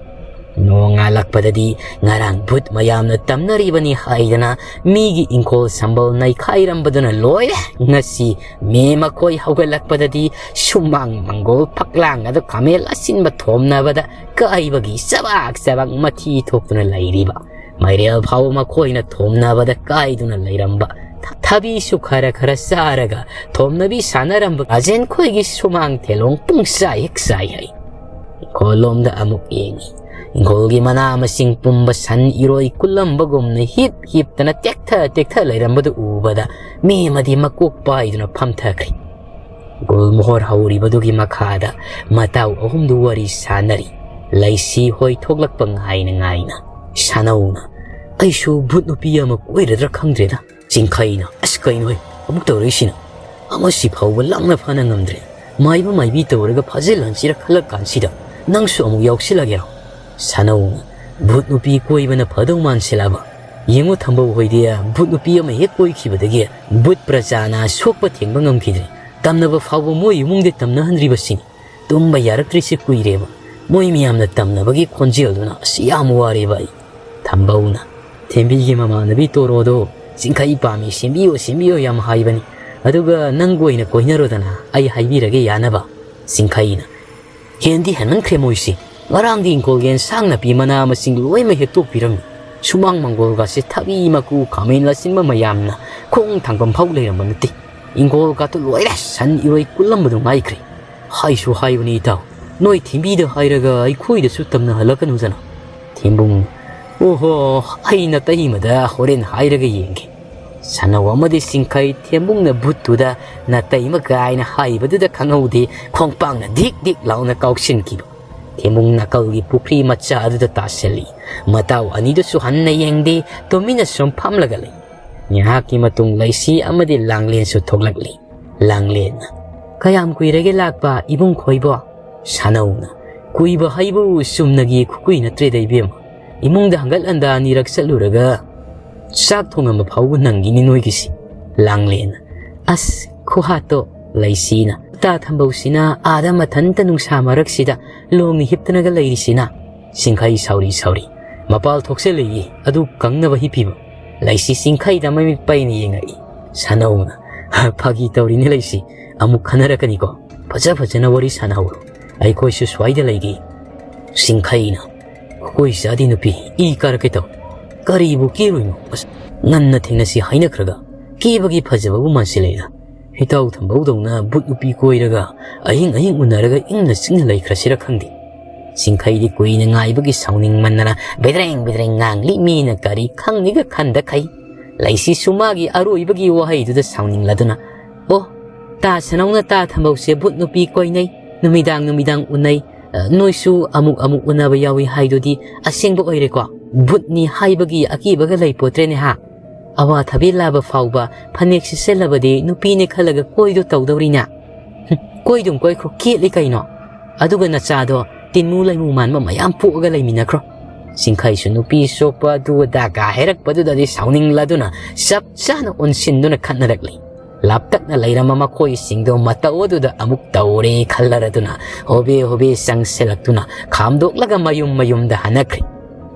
ꯅꯣꯡꯉꯥꯜꯂꯛꯄꯗꯗꯤ ꯉꯔꯥꯡ ꯚꯨꯠ ꯃꯌꯥꯝꯅ ꯇꯝꯅꯔꯤꯕꯅꯤ ꯍꯥꯏꯗꯅ ꯃꯤꯒꯤ ꯏꯪꯈꯣꯜ ꯁꯝꯕꯜ ꯅꯩꯈꯥꯏꯔꯝꯕꯗꯨꯅ ꯂꯣꯏꯔꯦ꯫ ꯉꯁꯤ ꯃꯦ ꯃꯈꯣꯏ ꯍꯧꯒꯠꯂꯛꯄꯗꯗꯤ ꯁꯨꯃꯥꯡ ꯃꯪꯒꯣꯜ ꯐꯛꯂꯥꯡ ꯑꯗꯨ ꯈꯥꯃꯦꯟ ꯑꯁꯤꯟꯕ ꯊꯣꯝꯅꯕꯗ ꯀꯥꯏꯕꯒꯤ ꯆꯕꯥꯛ ꯆꯕꯥꯛ ꯃꯊꯤ ꯊꯣꯛꯇꯨꯅ ꯂꯩꯔꯤꯕ꯫ ꯃꯥꯏꯔꯦꯜ ꯐꯥꯎꯕ ꯃꯈꯣꯏꯅ ꯊꯣꯝꯅꯕꯗ ꯀꯥꯏꯗꯨꯅ ꯂꯩꯔꯝꯕ꯫ ꯊ-, ꯊꯕꯤꯁꯨ ꯈꯔ ꯈꯔ ꯆꯥꯔꯒ ꯊꯣꯝꯅꯕꯤ ꯁꯥꯟꯅꯔꯝꯕ ꯔꯥꯖꯦꯟ ꯈꯣꯏꯒꯤ ꯁꯨꯃꯥꯡ ꯊꯦꯂꯣꯡ ꯄꯨꯡ ꯆꯥꯏ ꯍꯦꯛ ꯆꯥꯏ ꯍꯥꯏ꯫ ꯏꯪꯈꯣꯜꯂꯣꯝꯗ ꯑꯃꯨꯛ ꯌꯦꯡꯉꯤ꯫ ꯏꯪꯈꯣꯜꯒꯤ ꯃꯅꯥ ꯃꯁꯤꯡ ꯄꯨꯝꯕ ꯁꯟ ꯏꯔꯣꯏ ꯀꯨꯜꯂꯝꯕꯒꯨꯝꯅ ꯍꯤꯞ ꯍꯤꯞꯇꯅ ꯇꯦꯛꯊ ꯇꯦꯛꯊ ꯂꯩꯔꯝꯕꯗꯨ ꯎꯕꯗ ꯃꯤ ꯑꯃꯗꯤ ꯃꯀꯣꯛ ꯄꯥꯏꯗꯨꯅ ꯐꯝꯊꯈ꯭ꯔꯦ꯫ ꯒꯨꯜꯃꯣꯍꯣꯔ ꯍꯧꯔꯤꯕꯗꯨꯒꯤ ꯃꯈꯥꯗ ꯃꯇꯥꯎ ꯑꯍꯨꯝꯗꯨ ꯋꯥꯔꯤ ꯁꯥꯟꯅꯔꯤ꯫ ꯂꯩꯁꯤ ꯍꯣꯏ ꯊꯣꯛꯂꯛꯄ ꯉꯥꯏꯅ ꯉꯥꯏꯅ꯫ ꯁꯥꯅꯧꯅ, "ꯑꯩꯁꯨ ꯚꯨꯠ ꯅꯨꯄꯤ ꯑꯃ ꯀꯣꯏꯔꯗ꯭ꯔꯥ ꯈꯪꯗ꯭ꯔꯦꯗ꯫" ꯆꯤꯡꯈꯩꯅ, "ꯑꯁ, ꯀꯩꯅꯣꯍꯦ, ꯑꯃꯨꯛ ꯇꯧꯔꯛꯏꯁꯤꯅ?" ꯑꯃꯁꯤ ꯐꯥꯎꯕ ꯂꯥꯛꯅ ꯐꯥꯅ ꯉꯝꯗ꯭ꯔꯦ꯫ ꯃꯥꯏꯕ ꯃꯥꯏꯕꯤ ꯇꯧꯔꯒ ꯐꯥꯖꯤꯜꯍꯟꯁꯤꯔ ꯈꯜꯂꯛ ꯀꯥꯟꯁꯤꯗ ꯅꯪꯁꯨ ꯑꯃꯨꯛ ꯌꯥꯎꯁꯤꯜꯂꯒꯦꯔꯣ?" ꯁꯥꯅꯧꯅ ꯚꯨꯠ ꯅꯨꯄꯤ ꯀꯣꯏꯕꯅ ꯐꯗꯧ ꯃꯥꯟꯁꯤꯜꯂꯛꯑꯕ꯫ ꯌꯦꯡꯉꯨ ꯊꯝꯕꯧ ꯍꯣꯏꯗꯤ ꯚꯨꯠ ꯅꯨꯄꯤ ꯑꯃ ꯍꯦꯛ ꯀꯣꯏꯈꯤꯕꯗꯒꯤ ꯚꯨꯠ ꯄ꯭ꯔꯖꯥꯅ ꯁꯣꯛꯄ ꯊꯦꯡꯕ ꯉꯝꯈꯤꯗ꯭ꯔꯦ꯫ ꯇꯝꯅꯕ ꯐꯥꯎꯕ ꯃꯣꯏ ꯏꯃꯨꯡꯗ ꯇꯝꯅꯍꯟꯗ꯭ꯔꯤꯕꯁꯤꯅꯤ꯫ ꯇꯨꯝꯕ ꯌꯥꯔꯛꯇ꯭ꯔꯤꯁꯦ ꯀꯨꯏꯔꯦꯕ꯫ ꯃꯣꯏ ꯃꯌꯥꯝꯅ ꯇꯝꯅꯕꯒꯤ ꯈꯣꯟꯖꯦꯜꯗꯨꯅ ꯑꯁ ꯌꯥꯝ ꯋꯥꯔꯦꯕ ꯑꯩ꯫ ꯊꯝꯕꯧꯅ, "ꯊꯦꯝꯕꯤꯒꯤ ꯃꯃꯥꯟꯅꯕꯤ ꯇꯣꯔꯣꯗꯣ ꯆꯤꯡꯈꯩ ꯄꯥꯝꯃꯤ, ꯁꯦꯝꯕꯤꯌꯣ ꯁꯦꯝꯕꯤꯌꯣ ꯌꯥꯝ ꯍꯥꯏꯕꯅꯤ꯫ ꯑꯗꯨꯒ ꯅꯪꯕꯨ ꯑꯣꯏꯅ ꯀꯣꯏꯅꯔꯣꯗꯅ, ꯑꯩ ꯍꯥꯏꯕꯤꯔꯒꯦ ꯌꯥꯅꯕ꯫" ꯆꯤꯡꯈꯩꯅ, "ꯍꯦꯟꯗꯤ ꯍꯦꯟꯃꯟꯈ꯭ꯔꯦ ꯃꯣꯏꯁꯤ꯫ ꯉꯔꯥꯡꯗꯤ ꯏꯪꯈꯣꯜꯒꯤ ꯑꯦꯟꯁꯥꯡ ꯅꯥꯄꯤ ꯃꯅꯥ ꯃꯁꯤꯡ ꯂꯣꯏꯅꯃꯛ ꯍꯦꯛꯇꯣꯛꯄꯤꯔꯝꯃꯤ꯫ ꯁꯨꯃꯥꯡ ꯃꯪꯒꯣꯜꯒꯁꯦ ꯊꯕꯤ ꯃꯀꯨ ꯈꯥꯃꯦꯟ ꯑꯁꯤꯟꯕ ꯃꯌꯥꯝꯅ ꯈꯣꯡ ꯊꯥꯡꯐꯝ ꯐꯥꯎ ꯂꯩꯔꯝꯕ ꯅꯠꯇꯦ꯫ ꯏꯪꯈꯣꯜꯒꯇꯨ ꯂꯣꯏꯔꯦ, ꯁꯟ ꯏꯔꯣꯏ ꯀꯨꯜꯂꯝꯕꯗꯨ ꯉꯥꯏꯈ꯭ꯔꯦ꯫ ꯍꯥꯏꯁꯨ ꯍꯥꯏꯕꯅꯤ ꯏꯇꯥꯎ, ꯅꯣꯏ ꯊꯤꯡꯕꯤꯗ ꯍꯥꯏꯔꯒ ꯑꯩꯈꯣꯏꯗꯁꯨ ꯇꯝꯅꯍꯜꯂꯛꯀꯅꯨꯗꯅ꯫" ꯊꯦꯝꯕꯨꯡ, "ꯑꯣꯍꯣ, ꯑꯩ ꯅꯇꯩꯃꯗ ꯍꯣꯔꯦꯟ ꯍꯥꯏꯔꯒ ꯌꯦꯡꯒꯦ꯫" ꯁꯥꯅꯧ ꯑꯃꯗꯤ ꯆꯤꯡꯈꯩ ꯊꯦꯝꯕꯨꯡꯅ ꯚꯨꯠꯇꯨꯗ "ꯅꯇꯩꯃ" ꯀꯥꯏꯅ ꯍꯥꯏꯕꯗꯨꯗ ꯈꯪꯍꯧꯗꯦ, ꯈꯣꯡꯄꯥꯛꯅ ꯙꯤꯛ ꯙꯤꯛ ꯂꯥꯎꯅ ꯀꯥꯎꯁꯤꯟꯈꯤꯕ꯫ ꯊꯦꯝꯕꯨꯡ ꯅꯥꯀꯜꯒꯤ ꯄꯨꯈ꯭ꯔꯤ ꯃꯆꯥ ꯑꯗꯨꯗ ꯇꯥꯁꯤꯜꯂꯤ꯫ ꯃꯇꯥꯎ ꯑꯅꯤꯗꯨꯁꯨ ꯍꯟꯅ ꯌꯦꯡꯗꯦ, ꯇꯨꯃꯤꯟꯅ ꯁꯨꯝ ꯐꯝꯂꯒ ꯂꯩ꯫ ꯉꯥꯏꯍꯥꯛꯀꯤ ꯃꯇꯨꯡ ꯂꯩꯁꯤ ꯑꯃꯗꯤ ꯂꯥꯡꯂꯦꯟꯁꯨ ꯊꯣꯛꯂꯛꯂꯤ꯫ ꯂꯥꯡꯂꯦꯟꯅ, "ꯀꯌꯥꯝ ꯀꯨꯏꯔꯒꯦ ꯂꯥꯛꯄ, ꯏꯕꯨꯡ ꯈꯣꯏꯕꯣ?" ꯁꯥꯅꯧꯅ, "ꯀꯨꯏꯕ ꯍꯥꯏꯕꯨ ꯆꯨꯝꯅꯒꯤ ꯈꯨꯀꯨꯏ ꯅꯠꯇ꯭ꯔꯦꯗ ꯏꯕꯦꯝꯃ꯫ ꯏꯃꯨꯡꯗ ꯍꯪꯒꯠ ꯍꯟꯗ ꯑꯅꯤꯔꯛ ꯆꯠꯂꯨꯔꯒ ꯆꯥꯛ ꯊꯣꯡꯉꯝꯕ ꯐꯥꯎꯕ ꯅꯪꯒꯤꯅꯤ ꯅꯣꯏꯒꯤꯁꯤ꯫" ꯂꯥꯡꯂꯦꯟꯅ, "ꯑꯁ ꯈꯨꯍꯥꯠꯇꯣ!" ꯂꯩꯁꯤꯅ, "ꯇꯥ ꯊꯝꯕꯧꯁꯤꯅ ꯑꯥꯗ ꯃꯊꯟꯇ ꯅꯨꯡꯁꯥ ꯃꯔꯛꯁꯤꯗ ꯂꯣꯡꯅ ꯍꯤꯞꯇꯅꯒ ꯂꯩꯔꯤꯁꯤꯅ?" ꯆꯤꯡꯈꯩ ꯁꯥꯎꯔꯤ ꯁꯥꯎꯔꯤ, "ꯃꯄꯥꯜ ꯊꯣꯛꯆꯜꯂꯛꯏ, ꯑꯗꯨ ꯀꯪꯅꯕ ꯍꯤꯞꯄꯤꯕ꯫" ꯂꯩꯁꯤ ꯆꯤꯡꯈꯩꯗ ꯃꯃꯤꯠ ꯄꯩꯅ ꯌꯦꯡꯉꯛꯏ꯫ ꯁꯥꯅꯧꯅ, "ꯐꯥꯒꯤ ꯇꯧꯔꯤꯅꯦ ꯂꯩꯁꯤ, ꯑꯃꯨꯛ ꯈꯟꯅꯔꯛꯀꯅꯤꯀꯣ꯫ ꯐꯖ ꯐꯖꯅ ꯋꯥꯔꯤ ꯁꯥꯟꯅꯍꯧꯔꯣ, ꯑꯩꯈꯣꯏꯁꯨ ꯁ꯭ꯋꯥꯏꯗ ꯂꯩꯒꯦ꯫" ꯆꯤꯡꯈꯩꯅ, "ꯈꯨꯀꯣꯏ ꯆꯥꯗꯦ ꯅꯨꯄꯤ, ꯏ ꯀꯥꯔꯛꯀꯦ ꯇꯧ꯫ ꯀꯔꯤꯕꯨ ꯀꯦꯔꯨꯏꯅꯣ? ꯑꯁ, ꯉꯟꯅ ꯊꯦꯡꯅꯁꯤ ꯍꯥꯏꯅꯈ꯭ꯔꯒ ꯀꯦꯕꯒꯤ ꯐꯖꯕꯕꯨ ꯃꯥꯟꯁꯤꯜꯂꯛꯏꯗ꯫ ꯏꯇꯥꯎ ꯊꯝꯕꯧꯗꯧꯅ ꯚꯨꯠ ꯅꯨꯄꯤ ꯀꯣꯏꯔꯒ ꯑꯍꯤꯡ ꯑꯍꯤꯡ ꯎꯅꯔꯒ ꯏꯪꯅ ꯆꯤꯛꯅ ꯂꯩꯈ꯭ꯔꯁꯤꯔ ꯈꯪꯗꯦ꯫" ꯆꯤꯡꯈꯩꯗꯤ ꯀꯨꯏꯅ ꯉꯥꯏꯕꯒꯤ ꯁꯥꯎꯅꯤꯡꯃꯟꯗꯅ ꯕꯦꯗ꯭ꯔꯦꯡ ꯕꯦꯗ꯭ꯔꯦꯡ ꯉꯥꯡꯂꯤ꯫ ꯃꯤꯅ ꯀꯔꯤ ꯈꯪꯅꯤꯒ ꯈꯟꯗꯈꯩ꯫ ꯂꯩꯁꯤꯁꯨ ꯃꯥꯒꯤ ꯑꯔꯣꯏꯕꯒꯤ ꯋꯥꯍꯩꯗꯨꯗ ꯁꯥꯎꯅꯤꯡꯂꯗꯨꯅ, "ꯑꯣ, ꯇꯥ ꯁꯅꯧꯅ ꯇꯥ ꯊꯝꯕꯧꯁꯦ ꯚꯨꯠ ꯅꯨꯄꯤ ꯀꯣꯏꯅꯩ, ꯅꯨꯃꯤꯗꯥꯡ ꯅꯨꯃꯤꯗꯥꯡ ꯎꯅꯩ, ꯑ, ꯅꯣꯏꯁꯨ ꯑꯃꯨꯛ ꯑꯃꯨꯛ ꯎꯅꯕ ꯌꯥꯎꯏ ꯍꯥꯏꯗꯨꯗꯤ ꯑꯁꯦꯡꯕ ꯑꯣꯏꯔꯦꯀꯣ? ꯚꯨꯠꯅꯤ ꯍꯥꯏꯕꯒꯤ ꯑꯀꯤꯕꯒ ꯂꯩꯄꯣꯠꯇ꯭ꯔꯦꯅꯦ ꯍꯥ?" ꯑꯋꯥꯊꯕꯤ ꯂꯥꯕ ꯐꯥꯎꯕ ꯐꯅꯦꯛ ꯁꯦꯠꯆꯜꯂꯕꯗꯤ ꯅꯨꯄꯤꯅꯦ ꯈꯜꯂꯒ ꯀꯣꯏꯗꯣ ꯇꯧꯗꯧꯔꯤꯅꯦ꯫ ꯍꯨꯝ, ꯀꯣꯏꯗꯨꯝ ꯀꯣꯏꯈ꯭ꯔꯣ, ꯀꯦꯠꯂꯤ ꯀꯩꯅꯣ? ꯑꯗꯨꯒ ꯅꯆꯥꯗꯣ ꯇꯤꯟꯃꯨ ꯂꯩꯃꯨ ꯃꯥꯟꯕ ꯃꯌꯥꯝ ꯄꯣꯛꯑꯒ ꯂꯩꯃꯤꯟꯅꯈ꯭ꯔꯣ꯫ ꯆꯤꯡꯈꯩꯁꯨ ꯅꯨꯄꯤ ꯆꯣꯞꯄ ꯑꯗꯨ ꯑꯗꯥꯒ ꯍꯥꯏꯔꯛꯄꯗꯨꯗꯗꯤ ꯁꯥꯎꯅꯤꯡꯂꯗꯨꯅ ꯆꯞ ꯆꯥꯅ ꯑꯣꯟꯁꯤꯟꯗꯨꯅ ꯈꯠꯅꯔꯛꯂꯤ꯫ ꯂꯥꯞꯇꯛꯅ ꯂꯩꯔꯝꯕ ꯃꯈꯣꯏꯁꯤꯡꯗꯣ ꯃꯇꯧ ꯑꯗꯨꯗ ꯑꯃꯨꯛ ꯇꯧꯔꯦ ꯈꯜꯂꯔꯗꯨꯅ ꯍꯣꯕꯦ ꯍꯣꯕꯦ ꯆꯪꯁꯤꯜꯂꯛꯇꯨꯅ ꯈꯥꯝꯗꯣꯛꯂꯒ ꯃꯌꯨꯝ ꯃꯌꯨꯝꯗ ꯍꯟꯅꯈ꯭ꯔꯦ꯫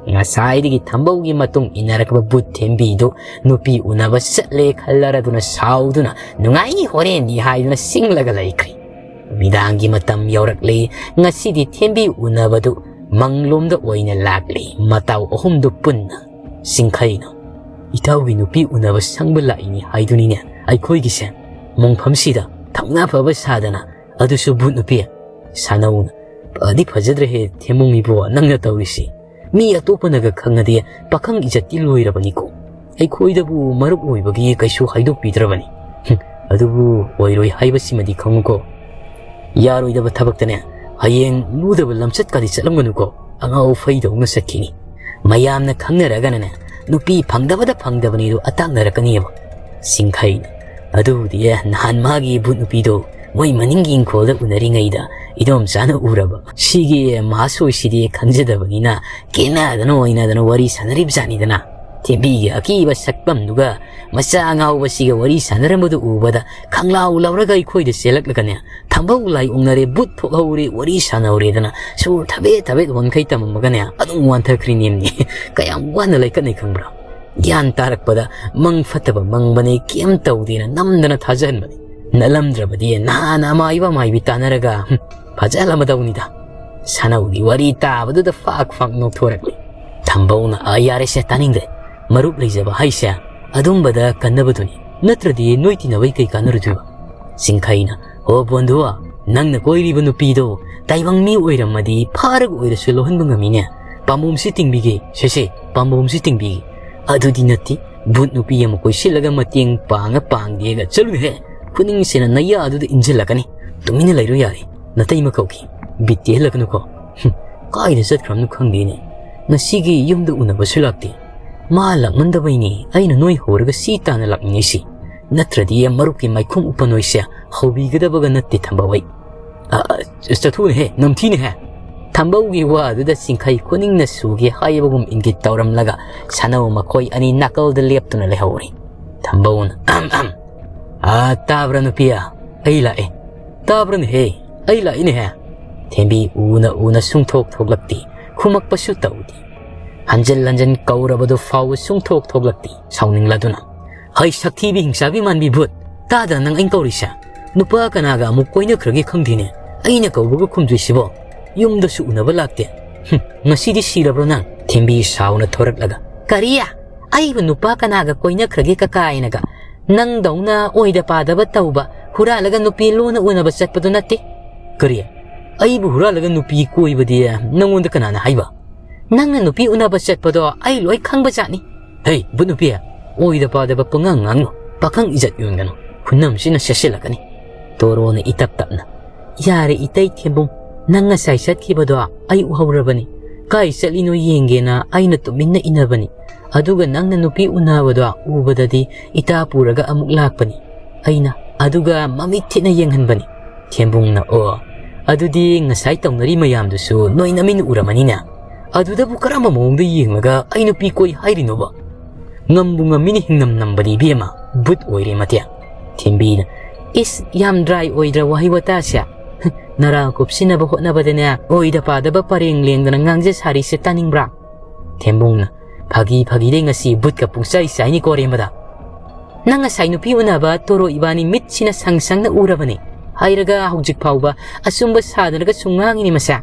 ꯉꯁꯥꯏꯗꯒꯤ ꯊꯝꯕꯧꯒꯤ ꯃꯇꯨꯡ ꯏꯟꯅꯔꯛꯄ ꯕꯨꯠ ꯊꯦꯝꯕꯤꯗꯨ ꯅꯨꯄꯤ ꯎꯅꯕ ꯆꯠꯂꯦ ꯈꯜꯂꯔꯗꯨꯅ ꯁꯥꯎꯗꯨꯅ ꯅꯨꯡꯉꯥꯏꯅꯤ ꯍꯣꯔꯦꯟꯗꯤ ꯍꯥꯏꯗꯨꯅ ꯆꯤꯡꯂꯒ ꯂꯩꯈ꯭ꯔꯦ꯫ ꯅꯨꯃꯤꯗꯥꯡꯒꯤ ꯃꯇꯝ ꯌꯧꯔꯛꯂꯦ꯫ ꯉꯁꯤꯗꯤ ꯊꯦꯝꯕꯤ ꯎꯅꯕꯗꯨ ꯃꯪꯂꯣꯝꯗ ꯑꯣꯏꯅ ꯂꯥꯛꯂꯦ꯫ ꯃꯇꯥꯎ ꯑꯍꯨꯝꯗꯨ ꯄꯨꯟꯅ ꯆꯤꯡꯈꯩꯅ, "ꯏꯇꯥꯎꯒꯤ ꯅꯨꯄꯤ ꯎꯅꯕ ꯁꯪꯕ ꯂꯥꯛꯏꯅꯤ ꯍꯥꯏꯗꯨꯅꯤꯅꯦ ꯑꯩꯈꯣꯏꯒꯤꯁꯦ꯫ ꯃꯣꯡꯐꯝꯁꯤꯗ ꯊꯧꯅꯥ ꯐꯕ ꯁꯥꯗꯅ, ꯑꯗꯨꯁꯨ ꯚꯨꯠ ꯅꯨꯄꯤ?" ꯁꯥꯅꯧꯅ, "ꯐꯗꯤ ꯐꯖꯗ꯭ꯔꯦꯍꯦ ꯊꯦꯝꯃꯨꯡ ꯏꯕꯣ, ꯅꯪꯅ ꯇꯧꯔꯤꯁꯤ꯫ ꯃꯤ ꯑꯇꯣꯞꯄꯅꯒ ꯈꯪꯉꯗꯤ ꯄꯥꯈꯪ ꯏꯖꯠꯇꯤ ꯂꯣꯏꯔꯕꯅꯤꯀꯣ꯫ ꯑꯩꯈꯣꯏꯗꯕꯨ ꯃꯔꯨꯞ ꯑꯣꯏꯕꯒꯤ ꯀꯩꯁꯨ ꯍꯥꯏꯗꯣꯛꯄꯤꯗ꯭ꯔꯕꯅꯤ꯫ ꯍꯨꯝ, ꯑꯗꯨꯕꯨ ꯑꯣꯏꯔꯣꯏ ꯍꯥꯏꯕꯁꯤꯃꯗꯤ ꯈꯪꯉꯨꯀꯣ꯫ ꯌꯥꯔꯣꯏꯗꯕ ꯊꯕꯛꯇꯅꯦ, ꯍꯌꯦꯡ ꯂꯨꯗꯕ ꯂꯝꯆꯠꯀꯗꯤ ꯆꯠꯂꯝꯒꯅꯨꯀꯣ꯫ ꯑꯉꯥꯎ ꯐꯩꯗꯧꯅ ꯆꯠꯈꯤꯅꯤ꯫ ꯃꯌꯥꯝꯅ ꯈꯪꯅꯔꯒꯅꯅꯦ, ꯅꯨꯄꯤ ꯐꯪꯗꯕꯗ ꯐꯪꯗꯕꯅꯤꯗꯣ ꯑꯇꯥꯛꯅꯔꯛꯀꯅꯤꯕ꯫" ꯆꯤꯡꯈꯩꯅ, "ꯑꯗꯨꯕꯨꯗꯤ ꯅꯍꯥꯟ ꯃꯥꯒꯤ ꯚꯨꯠ ꯅꯨꯄꯤꯗꯣ ꯃꯣꯏ ꯃꯅꯤꯡꯒꯤ ꯏꯪꯈꯣꯜꯗ ꯎꯅꯔꯤꯉꯩꯗ ꯏꯗꯣꯝꯆꯥꯅ ꯎꯔꯕ꯫ ꯁꯤꯒꯤ ꯃꯍꯥꯁꯣꯏꯁꯤꯗꯤ ꯈꯪꯖꯗꯕꯅꯤꯅ ꯀꯦꯅꯗꯅ ꯑꯣꯏꯅꯗꯅ ꯋꯥꯔꯤ ꯁꯥꯟꯅꯔꯤꯕ ꯖꯥꯠꯅꯤꯗꯅ꯫ ꯊꯦꯝꯕꯤꯒꯤ ꯑꯀꯤꯕ ꯁꯛꯇꯝꯗꯨꯒ ꯃꯆꯥ ꯑꯉꯥꯎꯕꯁꯤꯒ ꯋꯥꯔꯤ ꯁꯥꯟꯅꯔꯝꯕꯗꯨ ꯎꯕꯗ ꯈꯪꯂꯥꯎ ꯂꯥꯎꯔꯒ ꯑꯩꯈꯣꯏꯗ ꯆꯦꯜꯂꯛꯂꯒꯅꯦ, ꯊꯝꯕꯧ ꯂꯥꯏ ꯑꯣꯛꯅꯔꯦ, ꯕꯨꯠ ꯊꯣꯛꯍꯧꯔꯦ, ꯋꯥꯔꯤ ꯁꯥꯟꯅꯍꯧꯔꯦꯗꯅ ꯁꯣꯔ ꯊꯕꯦꯠ ꯊꯕꯦꯠ ꯍꯣꯟꯈꯩ ꯇꯝꯃꯝꯃꯒꯅꯦ ꯑꯗꯨꯝ ꯋꯥꯟꯊꯈ꯭ꯔꯤꯅꯦꯝꯅꯤ꯫ ꯀꯌꯥꯝ ꯋꯥꯅ ꯂꯩꯀꯠꯅꯩ ꯈꯪꯕ꯭ꯔꯥ? ꯒ꯭ꯌꯥꯟ ꯇꯥꯔꯛꯄꯗ ꯃꯪ ꯐꯠꯇꯕ ꯃꯪꯕꯅꯦ, ꯀꯩꯝ ꯇꯧꯗꯦꯅ ꯅꯝꯗꯅ ꯊꯥꯖꯍꯟꯕꯅꯤ꯫ ꯅꯠꯂꯝꯗ꯭ꯔꯕꯗꯤ ꯅꯍꯥꯟꯅ ꯑꯃꯥꯏꯕ ꯑꯃꯥꯏꯕꯤ ꯇꯥꯟꯅꯔꯒ, ꯍꯨꯝ, ꯐꯖꯍꯜꯂꯝꯃꯗꯧꯅꯤꯗ꯫" ꯁꯥꯅꯧꯒꯤ ꯋꯥꯔꯤ ꯇꯥꯕꯗꯨꯗ ꯐꯥꯛ ꯐꯥꯛ ꯅꯣꯛꯊꯣꯔꯛꯂꯤ꯫ ꯊꯝꯕꯧꯅ, "ꯑ, ꯌꯥꯔꯦꯁꯦ, ꯇꯥꯅꯤꯡꯗꯦ꯫ ꯃꯔꯨꯞ ꯂꯩꯖꯕ ꯍꯥꯏꯁꯦ ꯑꯗꯨꯝꯕꯗ ꯀꯟꯅꯕꯗꯨꯅꯤ꯫ ꯅꯠꯇ꯭ꯔꯗꯤ ꯅꯣꯏ ꯇꯤꯟꯅꯕꯩ ꯀꯩ ꯀꯥꯟꯅꯔꯨꯗꯣꯏꯕ?" ꯆꯤꯡꯈꯩꯅ, "ꯍꯣ ꯕꯣꯟꯗꯨ, ꯅꯪꯅ ꯀꯣꯏꯔꯤꯕ ꯅꯨꯄꯤꯗꯣ ꯇꯥꯏꯕꯪ ꯃꯤ ꯑꯣꯏꯔꯝꯃꯗꯤ ꯐꯥꯔꯒ ꯑꯣꯏꯔꯁꯨ ꯂꯧꯍꯟꯕ ꯉꯝꯃꯤꯅꯦ꯫ ꯄꯥꯝꯕꯣꯝꯁꯤ ꯇꯤꯡꯕꯤꯒꯦ, ꯁꯦ ꯁꯦ, ꯄꯥꯝꯕꯣꯝꯁꯤ ꯇꯤꯡꯕꯤꯒꯦ꯫ ꯑꯗꯨꯗꯤ ꯅꯠꯇꯦ, ꯕꯨꯠ ꯅꯨꯄꯤ ꯑꯃ ꯀꯣꯏꯁꯤꯜꯂꯒ ꯃꯇꯦꯡ ꯄꯥꯡꯉ ꯄꯥꯡꯗꯦꯒ ꯆꯠꯂꯨꯍꯦ꯫ ꯈꯨꯅꯤꯡꯁꯤꯅ ꯅꯌꯥꯗꯨꯗ ꯏꯟꯁꯤꯜꯂꯛꯀꯅꯤ꯫ ꯇꯨꯃꯤꯟꯅ ꯂꯩꯔꯣ ꯌꯥꯔꯦ, ꯅꯇꯩꯃ ꯀꯧꯈꯤ꯫ ꯕꯤꯠ ꯇꯦꯛꯍꯜꯂꯛꯀꯅꯨꯀꯣ꯫ ꯍꯨꯝ, ꯀꯥꯏꯗ ꯆꯠꯈ꯭ꯔꯕꯅꯣ ꯈꯪꯗꯦꯅꯦ꯫ ꯉꯁꯤꯒꯤ ꯌꯨꯝꯗ ꯎꯅꯕꯁꯨ ꯂꯥꯛꯇꯦ꯫ ꯃꯥ ꯂꯥꯛꯃꯟꯗꯕꯩꯅꯤ ꯑꯩꯅ ꯅꯣꯏ ꯍꯧꯔꯒ ꯁꯤ ꯇꯥꯅ ꯂꯥꯛꯃꯤꯟꯅꯩꯁꯤ꯫ ꯅꯠꯇ꯭ꯔꯗꯤ ꯃꯔꯨꯞꯀꯤ ꯃꯥꯏꯈꯨꯝ ꯎꯞꯄ ꯅꯣꯏꯁꯦ ꯍꯧꯕꯤꯒꯗꯕꯒ ꯅꯠꯇꯦ ꯊꯝꯕꯧ ꯑꯩ꯫ "ꯑ, ꯑ, ꯆꯠꯊꯣꯛꯎꯅꯦꯍꯦ, ꯅꯝꯊꯤꯅꯦꯍꯦ!" ꯊꯝꯕꯧꯒꯤ ꯋꯥꯗꯨꯗ ꯆꯤꯡꯈꯩ ꯈꯨꯅꯤꯡꯅ ꯁꯨꯒꯦ ꯍꯥꯏꯕꯒꯨꯝ ꯏꯪꯒꯤꯠ ꯇꯧꯔꯝꯂꯒ ꯁꯥꯅꯧ ꯃꯈꯣꯏ ꯑꯅꯤ ꯅꯥꯀꯜꯗ ꯂꯦꯞꯇꯨꯅ ꯂꯩꯍꯧꯔꯤ꯫ ꯊꯝꯕꯧꯅ, "ꯑꯍꯝ, ꯑꯍꯝ, ꯑꯥ, ꯇꯥꯕ꯭ꯔꯥ ꯅꯨꯄꯤ? ꯑꯩ ꯂꯥꯛꯑꯦ꯫ ꯇꯥꯕ꯭ꯔꯥꯅꯦꯍꯦ? ꯑꯩ ꯂꯥꯛꯏꯅꯦꯍꯦ!" ꯊꯦꯝꯕꯤ ꯎꯅ ꯎꯅ ꯁꯨꯡꯊꯣꯛ ꯊꯣꯛꯂꯛꯇꯦ, ꯈꯨꯝꯃꯛꯄꯁꯨ ꯇꯧꯗꯦ꯫ ꯍꯟꯖꯤꯟ ꯍꯟꯖꯤꯟ ꯀꯧꯔꯕꯗꯨ ꯐꯥꯎꯕ ꯁꯨꯡꯊꯣꯛ ꯊꯣꯛꯂꯛꯇꯦ꯫ ꯁꯥꯎꯅꯤꯡꯂꯗꯨꯅ, "ꯍꯩ, ꯁꯛꯊꯤꯕꯤ ꯍꯤꯡꯆꯥꯕꯤ ꯃꯥꯟꯕꯤ ꯚꯨꯠ! ꯇꯥꯗ꯭ꯔꯥ ꯅꯪ ꯑꯩꯅ ꯀꯧꯔꯤꯁꯦ? ꯅꯨꯄꯥ ꯀꯅꯥꯒ ꯑꯃꯨꯛ ꯀꯣꯏꯅꯈ꯭ꯔꯒꯦ ꯈꯪꯗꯦꯅꯦ꯫ ꯑꯩꯅ ꯀꯧꯕꯒ ꯈꯨꯝꯗ꯭ꯔꯤꯁꯤꯕꯣ? ꯌꯨꯝꯗꯁꯨ ꯎꯅꯕ ꯂꯥꯛꯇꯦ꯫ ꯍꯨꯝ, ꯉꯁꯤꯗꯤ ꯁꯤꯔꯕ꯭ꯔꯣ ꯅꯪ?" ꯊꯦꯝꯕꯤ ꯁꯥꯎꯅ ꯊꯣꯔꯛꯂꯒ, "ꯀꯔꯤ? ꯑꯩꯕꯨ ꯅꯨꯄꯥ ꯀꯅꯥꯒ ꯀꯣꯏꯅꯈ꯭ꯔꯒꯦ ꯀꯀꯥꯏꯅꯒ? ꯅꯪꯗꯧꯅ ꯑꯣꯏꯗ ꯄꯥꯗꯕ ꯇꯧꯕ, ꯍꯨꯔꯥꯜꯂꯒ ꯅꯨꯄꯤ ꯂꯣꯟꯅ ꯎꯅꯕ ꯆꯠꯄꯗꯨ ꯅꯠꯇꯦ꯫" "ꯀꯔꯤ? ꯑꯩꯕꯨ ꯍꯨꯔꯥꯜꯂꯒ ꯅꯨꯄꯤ ꯀꯣꯏꯕꯗꯤ ꯅꯪꯉꯣꯟꯗ ꯀꯅꯥꯅ ꯍꯥꯏꯕ?" "ꯅꯪꯅ ꯅꯨꯄꯤ ꯎꯅꯕ ꯆꯠꯄꯗꯣ ꯑꯩ ꯂꯣꯏ ꯈꯪꯕꯖꯥꯠꯅꯤ꯫" "ꯍꯩ, ꯚꯨꯠ ꯅꯨꯄꯤ, ꯑꯣꯏꯗ ꯄꯥꯗꯕ ꯄꯉꯥꯡ ꯉꯥꯡꯅꯨ, ꯄꯥꯈꯪ ꯏꯖꯠ ꯌꯣꯟꯒꯅꯨ, ꯈꯨꯅꯝꯁꯤꯅ ꯁꯦꯠꯆꯤꯜꯂꯛꯀꯅꯤ꯫" ꯇꯣꯔꯣꯅ ꯏꯇꯞ ꯇꯞꯅ, "ꯌꯥꯔꯦ ꯏꯇꯩ ꯊꯦꯝꯕꯨꯡ, ꯅꯪ ꯉꯁꯥꯏ ꯆꯠꯈꯤꯕꯗꯣ ꯑꯩ ꯎꯍꯧꯔꯕꯅꯤ꯫ ꯀꯥꯏ ꯆꯠꯂꯤꯅꯣ ꯌꯦꯡꯒꯦꯅ ꯑꯩꯅ ꯇꯨꯃꯤꯟꯅ ꯏꯟꯅꯕꯅꯤ꯫ ꯑꯗꯨꯒ ꯅꯪꯅ ꯅꯨꯄꯤ ꯎꯅꯕꯗꯣ ꯎꯕꯗꯗꯤ ꯏꯇꯥ ꯄꯨꯔꯒ ꯑꯃꯨꯛ ꯂꯥꯛꯄꯅꯤ ꯑꯩꯅ, ꯑꯗꯨꯒ ꯃꯃꯤꯠ ꯊꯤꯠꯅ ꯌꯦꯡꯍꯟꯕꯅꯤ꯫" ꯊꯦꯝꯕꯨꯡꯅ, "ꯑꯣ, ꯑꯗꯨꯗꯤ ꯉꯁꯥꯏ ꯇꯧꯅꯔꯤ ꯃꯌꯥꯝꯗꯨꯁꯨ ꯅꯣꯏ ꯅꯃꯤꯠꯅ ꯎꯔꯝꯃꯅꯤꯅꯦ꯫ ꯑꯗꯨꯗꯕꯨ ꯀꯔꯝꯕ ꯃꯑꯣꯡꯗ ꯌꯦꯡꯂꯒ ꯑꯩ ꯅꯨꯄꯤ ꯀꯣꯏ ꯍꯥꯏꯔꯤꯅꯣꯕ? ꯉꯝꯕꯨ ꯉꯝꯃꯤꯅꯦ, ꯍꯤꯡꯅꯝ ꯅꯝꯕꯗꯤ ꯏꯕꯦꯝꯃ, ꯕꯨꯠ ꯑꯣꯏꯔꯦ ꯃꯇꯦ꯫" ꯊꯦꯝꯕꯤꯅ, "ꯏꯁ, ꯌꯥꯝ ꯗ꯭ꯔꯥꯏ ꯑꯣꯏꯗ꯭ꯔꯥ ꯋꯥꯍꯩ ꯋꯥꯇꯥꯁꯦ? ꯍꯨꯝ, ꯅꯔꯥꯜ ꯀꯨꯞꯁꯤꯟꯅꯕ ꯍꯣꯠꯅꯕꯗꯅꯦ ꯑꯣꯏꯗ ꯄꯥꯗꯕ ꯄꯔꯦꯡ ꯂꯦꯡꯗꯅ ꯉꯥꯡꯖ ꯁꯥꯔꯤꯁꯦ ꯇꯥꯅꯤꯡꯕ꯭ꯔꯥ?" ꯊꯦꯝꯕꯨꯡꯅ, "ꯐꯥꯒꯤ ꯐꯥꯒꯤꯗꯩ ꯉꯁꯤ ꯕꯨꯠꯀ ꯄꯨꯡꯆꯥꯏ ꯆꯥꯏꯅꯤꯀꯣ ꯔꯦꯝꯕꯗ꯫ ꯅꯪ ꯉꯁꯥꯏ ꯅꯨꯄꯤ ꯎꯅꯕ ꯇꯣꯔꯣ ꯏꯕꯥꯅꯤ ꯃꯤꯠꯁꯤꯅ ꯁꯪ ꯁꯪꯅ ꯎꯔꯕꯅꯤ꯫ ꯍꯥꯏꯔꯒ ꯍꯧꯖꯤꯛ ꯐꯥꯎꯕ ꯑꯆꯨꯝꯕ ꯁꯥꯗꯅꯒ ꯁꯨꯝ ꯉꯥꯡꯉꯤꯅꯤ ꯃꯁꯦ꯫"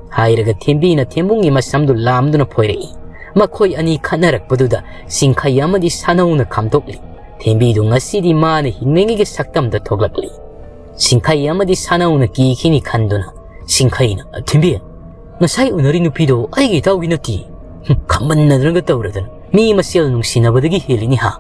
ꯍꯥꯏꯔꯒ ꯊꯦꯝꯕꯤꯅ ꯊꯦꯝꯕꯨꯡꯒꯤ ꯃꯁꯝꯗꯨ ꯂꯥꯝꯗꯨꯅ ꯐꯣꯏꯔꯛꯏ꯫ ꯃꯈꯣꯏ ꯑꯅꯤ ꯈꯠꯅꯔꯛꯄꯗꯨꯗ ꯁꯤꯡꯈꯩ ꯑꯃꯗꯤ ꯁꯥꯅꯧꯅ ꯈꯥꯝꯗꯣꯛꯂꯤ꯫ ꯊꯦꯝꯕꯤꯗꯨ ꯉꯁꯤꯗꯤ ꯃꯥꯅ ꯍꯤꯡꯂꯤꯉꯩꯒꯤ ꯁꯛꯇꯝꯗ ꯊꯣꯛꯂꯛꯂꯤ꯫ ꯁꯤꯡꯈꯩ ꯑꯃꯗꯤ ꯁꯥꯅꯧꯅ ꯀꯤꯈꯤꯅꯤ ꯈꯟꯗꯨꯅ ꯁꯤꯡꯈꯩꯅ, "ꯊꯦꯝꯕꯤ, ꯉꯁꯥꯏ ꯎꯅꯔꯤ ꯅꯨꯄꯤꯗꯣ ꯑꯩꯒꯤ ꯏꯇꯥꯎꯒꯤ ꯅꯠꯇꯦ꯫ ꯍꯨꯝ, ꯈꯝꯕꯟꯅꯗꯅꯒ ꯇꯧꯔꯗꯅ꯫ ꯃꯤ ꯃꯁꯦꯜ ꯅꯨꯡꯁꯤꯅꯕꯗꯒꯤ ꯍꯦꯜꯂꯤꯅꯤ ꯍꯥ?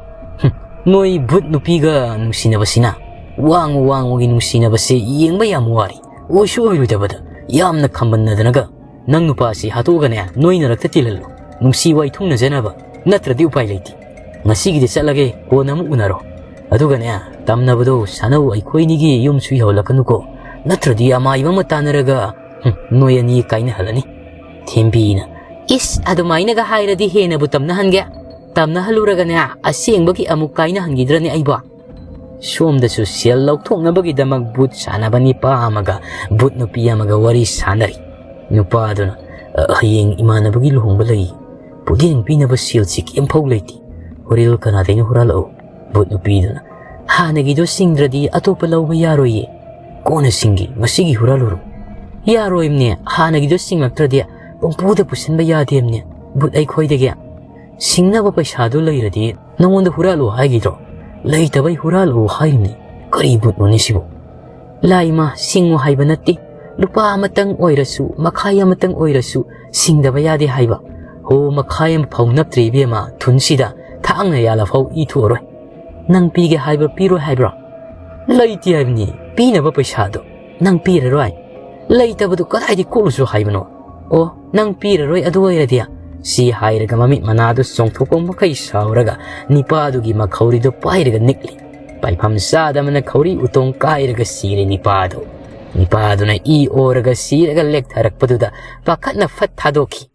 ꯍꯨꯝ, ꯅꯣꯏ ꯚꯨꯠ ꯅꯨꯄꯤꯒ ꯅꯨꯡꯁꯤꯅꯕꯁꯤꯅ, ꯋꯥꯡꯃ ꯋꯥꯡꯃꯒꯤ ꯅꯨꯡꯁꯤꯅꯕꯁꯦ ꯌꯦꯡꯕ ꯌꯥꯝ ꯋꯥꯔꯤ꯫ ꯑꯣꯏꯁꯨ ꯑꯣꯏꯔꯣꯏꯗꯕꯗ ꯌꯥꯝꯅ ꯈꯝꯕꯟꯅꯗꯅꯒ꯫ ꯅꯪ ꯅꯨꯄꯥꯁꯤ ꯍꯥꯠꯇꯣꯛꯑꯒꯅꯦ ꯅꯣꯏ ꯅꯔꯛꯇ ꯇꯤꯜꯍꯜꯂꯨ꯫ ꯅꯨꯡꯁꯤ ꯋꯥꯏꯊꯨꯡꯅꯖꯅꯕ꯫ ꯅꯠꯇ꯭ꯔꯗꯤ ꯎꯄꯥꯏ ꯂꯩꯇꯦ꯫ ꯉꯁꯤꯒꯤꯗꯤ ꯆꯠꯂꯒꯦ, ꯀꯣꯟꯅ ꯑꯃꯨꯛ ꯎꯅꯔꯣ꯫ ꯑꯗꯨꯒꯅꯦ, ꯇꯝꯅꯕꯗꯣ ꯁꯥꯟꯅꯧ, ꯑꯩꯈꯣꯏꯅꯤꯒꯤ ꯌꯨꯝꯁꯨ ꯌꯧꯍꯜꯂꯛꯀꯅꯨꯀꯣ꯫ ꯅꯠꯇ꯭ꯔꯗꯤ ꯑꯃꯥꯏꯕ ꯑꯃ ꯇꯥꯟꯅꯔꯒ, ꯍꯨꯝ, ꯅꯣꯏ ꯑꯅꯤ ꯀꯥꯏꯅꯍꯜꯂꯅꯤ꯫" ꯊꯦꯝꯕꯤꯅ, "ꯏꯁ, ꯑꯗꯨꯃꯥꯏꯅꯒ ꯍꯥꯏꯔꯗꯤ ꯍꯦꯟꯅꯕꯨ ꯇꯝꯅꯍꯟꯒꯦ꯫ ꯇꯝꯅꯍꯜꯂꯨꯔꯒꯅꯦ, ꯑꯁꯦꯡꯕꯒꯤ ꯑꯃꯨꯛ ꯀꯥꯏꯅꯍꯟꯈꯤꯗ꯭ꯔꯅꯦ ꯑꯩꯕꯣ?" ꯁꯣꯝꯗꯁꯨ ꯁꯦꯜ ꯂꯧꯊꯣꯛꯅꯕꯒꯤꯗꯃꯛ ꯚꯨꯠ ꯁꯥꯟꯅꯕ ꯅꯤꯄꯥ ꯑꯃꯒ ꯚꯨꯠ ꯅꯨꯄꯤ ꯑꯃꯒ ꯋꯥꯔꯤ ꯁꯥꯟꯅꯔꯤ꯫ ꯅꯨꯄꯥꯗꯨꯅ, "ꯑ, ꯍꯌꯦꯡ ꯏꯃꯥꯟꯅꯕꯒꯤ ꯂꯨꯍꯣꯡꯕ ꯂꯩ꯫ ꯄꯣꯠꯌꯦꯡ ꯄꯤꯅꯕ ꯁꯦꯜꯁꯤ ꯀꯩꯝꯐꯥꯎ ꯂꯩꯇꯦ꯫ ꯍꯣꯔꯦꯜ ꯀꯅꯥꯗꯩꯅꯣ ꯍꯨꯔꯥꯜꯂꯛꯑꯣ꯫" ꯚꯨꯠ ꯅꯨꯄꯤꯗꯨꯅ, "ꯍꯥꯟꯅꯒꯤꯗꯣ ꯁꯤꯡꯗ꯭ꯔꯗꯤ ꯑꯇꯣꯞꯄ ꯂꯧꯕ ꯌꯥꯔꯣꯏꯌꯦ꯫ ꯀꯣꯟꯅ ꯁꯤꯡꯒꯦ, ꯉꯁꯤꯒꯤ ꯍꯨꯔꯥꯜꯂꯨꯔꯣ꯫" "ꯌꯥꯔꯣꯏꯝꯅꯦ, ꯍꯥꯟꯅꯒꯤꯗꯣ ꯁꯤꯡꯂꯛꯇ꯭ꯔꯗꯤ ꯄꯨꯡꯄꯨꯗ ꯄꯨꯁꯟꯕ ꯌꯥꯗꯦꯝꯅꯦ ꯚꯨꯠ ꯑꯩꯈꯣꯏꯗꯒꯤ꯫ ꯁꯤꯡꯅꯕ ꯄꯩꯁꯥꯗꯣ ꯂꯩꯔꯗꯤ ꯅꯉꯣꯟꯗ ꯍꯨꯔꯥꯜꯂꯣ ꯍꯥꯏꯈꯤꯗ꯭ꯔꯣ? ꯂꯩꯇꯕꯩ ꯍꯨꯔꯥꯜꯂꯣ ꯍꯥꯏꯔꯤꯝꯅꯦ꯫ ꯀꯔꯤ ꯚꯨꯠꯅꯣꯅꯦ ꯁꯤꯕꯣ?" "ꯂꯥꯏꯃ, ꯁꯤꯡꯉꯨ ꯍꯥꯏꯕ ꯅꯠꯇꯦ꯫ ꯂꯨꯄꯥ ꯑꯃꯇꯪ ꯑꯣꯏꯔꯁꯨ, ꯃꯈꯥꯏ ꯑꯃꯇꯪ ꯑꯣꯏꯔꯁꯨ ꯁꯤꯡꯗꯕ ꯌꯥꯗꯦ ꯍꯥꯏꯕ꯫" "ꯍꯣ, ꯃꯈꯥꯏ ꯑꯃ ꯐꯥꯎ ꯅꯞꯇ꯭ꯔꯦ ꯏꯕꯦꯝꯃ, ꯊꯨꯟꯁꯤꯗ ꯊꯥꯡꯅ ꯌꯥꯜꯂꯐꯥꯎ ꯏ ꯊꯣꯛꯑꯔꯣꯏ꯫ ꯅꯪ ꯄꯤꯒꯦ ꯍꯥꯏꯕ꯭ꯔꯣ, ꯄꯤꯔꯣꯏ ꯍꯥꯏꯕ꯭ꯔꯣ?" "ꯂꯩꯇꯦ ꯍꯥꯏꯕꯅꯤ, ꯄꯤꯅꯕ ꯄꯩꯁꯥꯗꯣ ꯅꯪ ꯄꯤꯔꯔꯣꯏ꯫ ꯂꯩꯇꯕꯗꯨ ꯀꯗꯥꯏꯗꯒꯤ ꯀꯣꯛꯂꯨꯁꯨ ꯍꯥꯏꯕꯅꯣ?" "ꯑꯣ, ꯅꯪ ꯄꯤꯔꯔꯣꯏ ꯑꯗꯨ ꯑꯣꯏꯔꯗꯤ?" ꯁꯤ ꯍꯥꯏꯔꯒ ꯃꯃꯤꯠ ꯃꯅꯥꯗꯨ ꯆꯣꯡꯊꯣꯛꯄ ꯃꯈꯩ ꯁꯥꯎꯔꯒ ꯅꯤꯄꯥꯗꯨꯒꯤ ꯃꯈꯧꯔꯤꯗꯨ ꯄꯥꯏꯔꯒ ꯅꯤꯛꯂꯤ꯫ ꯄꯥꯏꯐꯝ ꯆꯥꯗꯕꯅ ꯈꯧꯔꯤ ꯎꯇꯣꯡ ꯀꯥꯏꯔꯒ ꯁꯤꯔꯦ ꯅꯤꯄꯥꯗꯨ꯫ ꯅꯤꯄꯥꯗꯨꯅ ꯏ ꯑꯣꯔꯒ ꯁꯤꯔꯒ ꯂꯦꯛꯊꯔꯛꯄꯗꯨꯗ ꯄꯥꯈꯠꯅ ꯐꯠ ꯊꯥꯗꯣꯛꯈꯤ꯫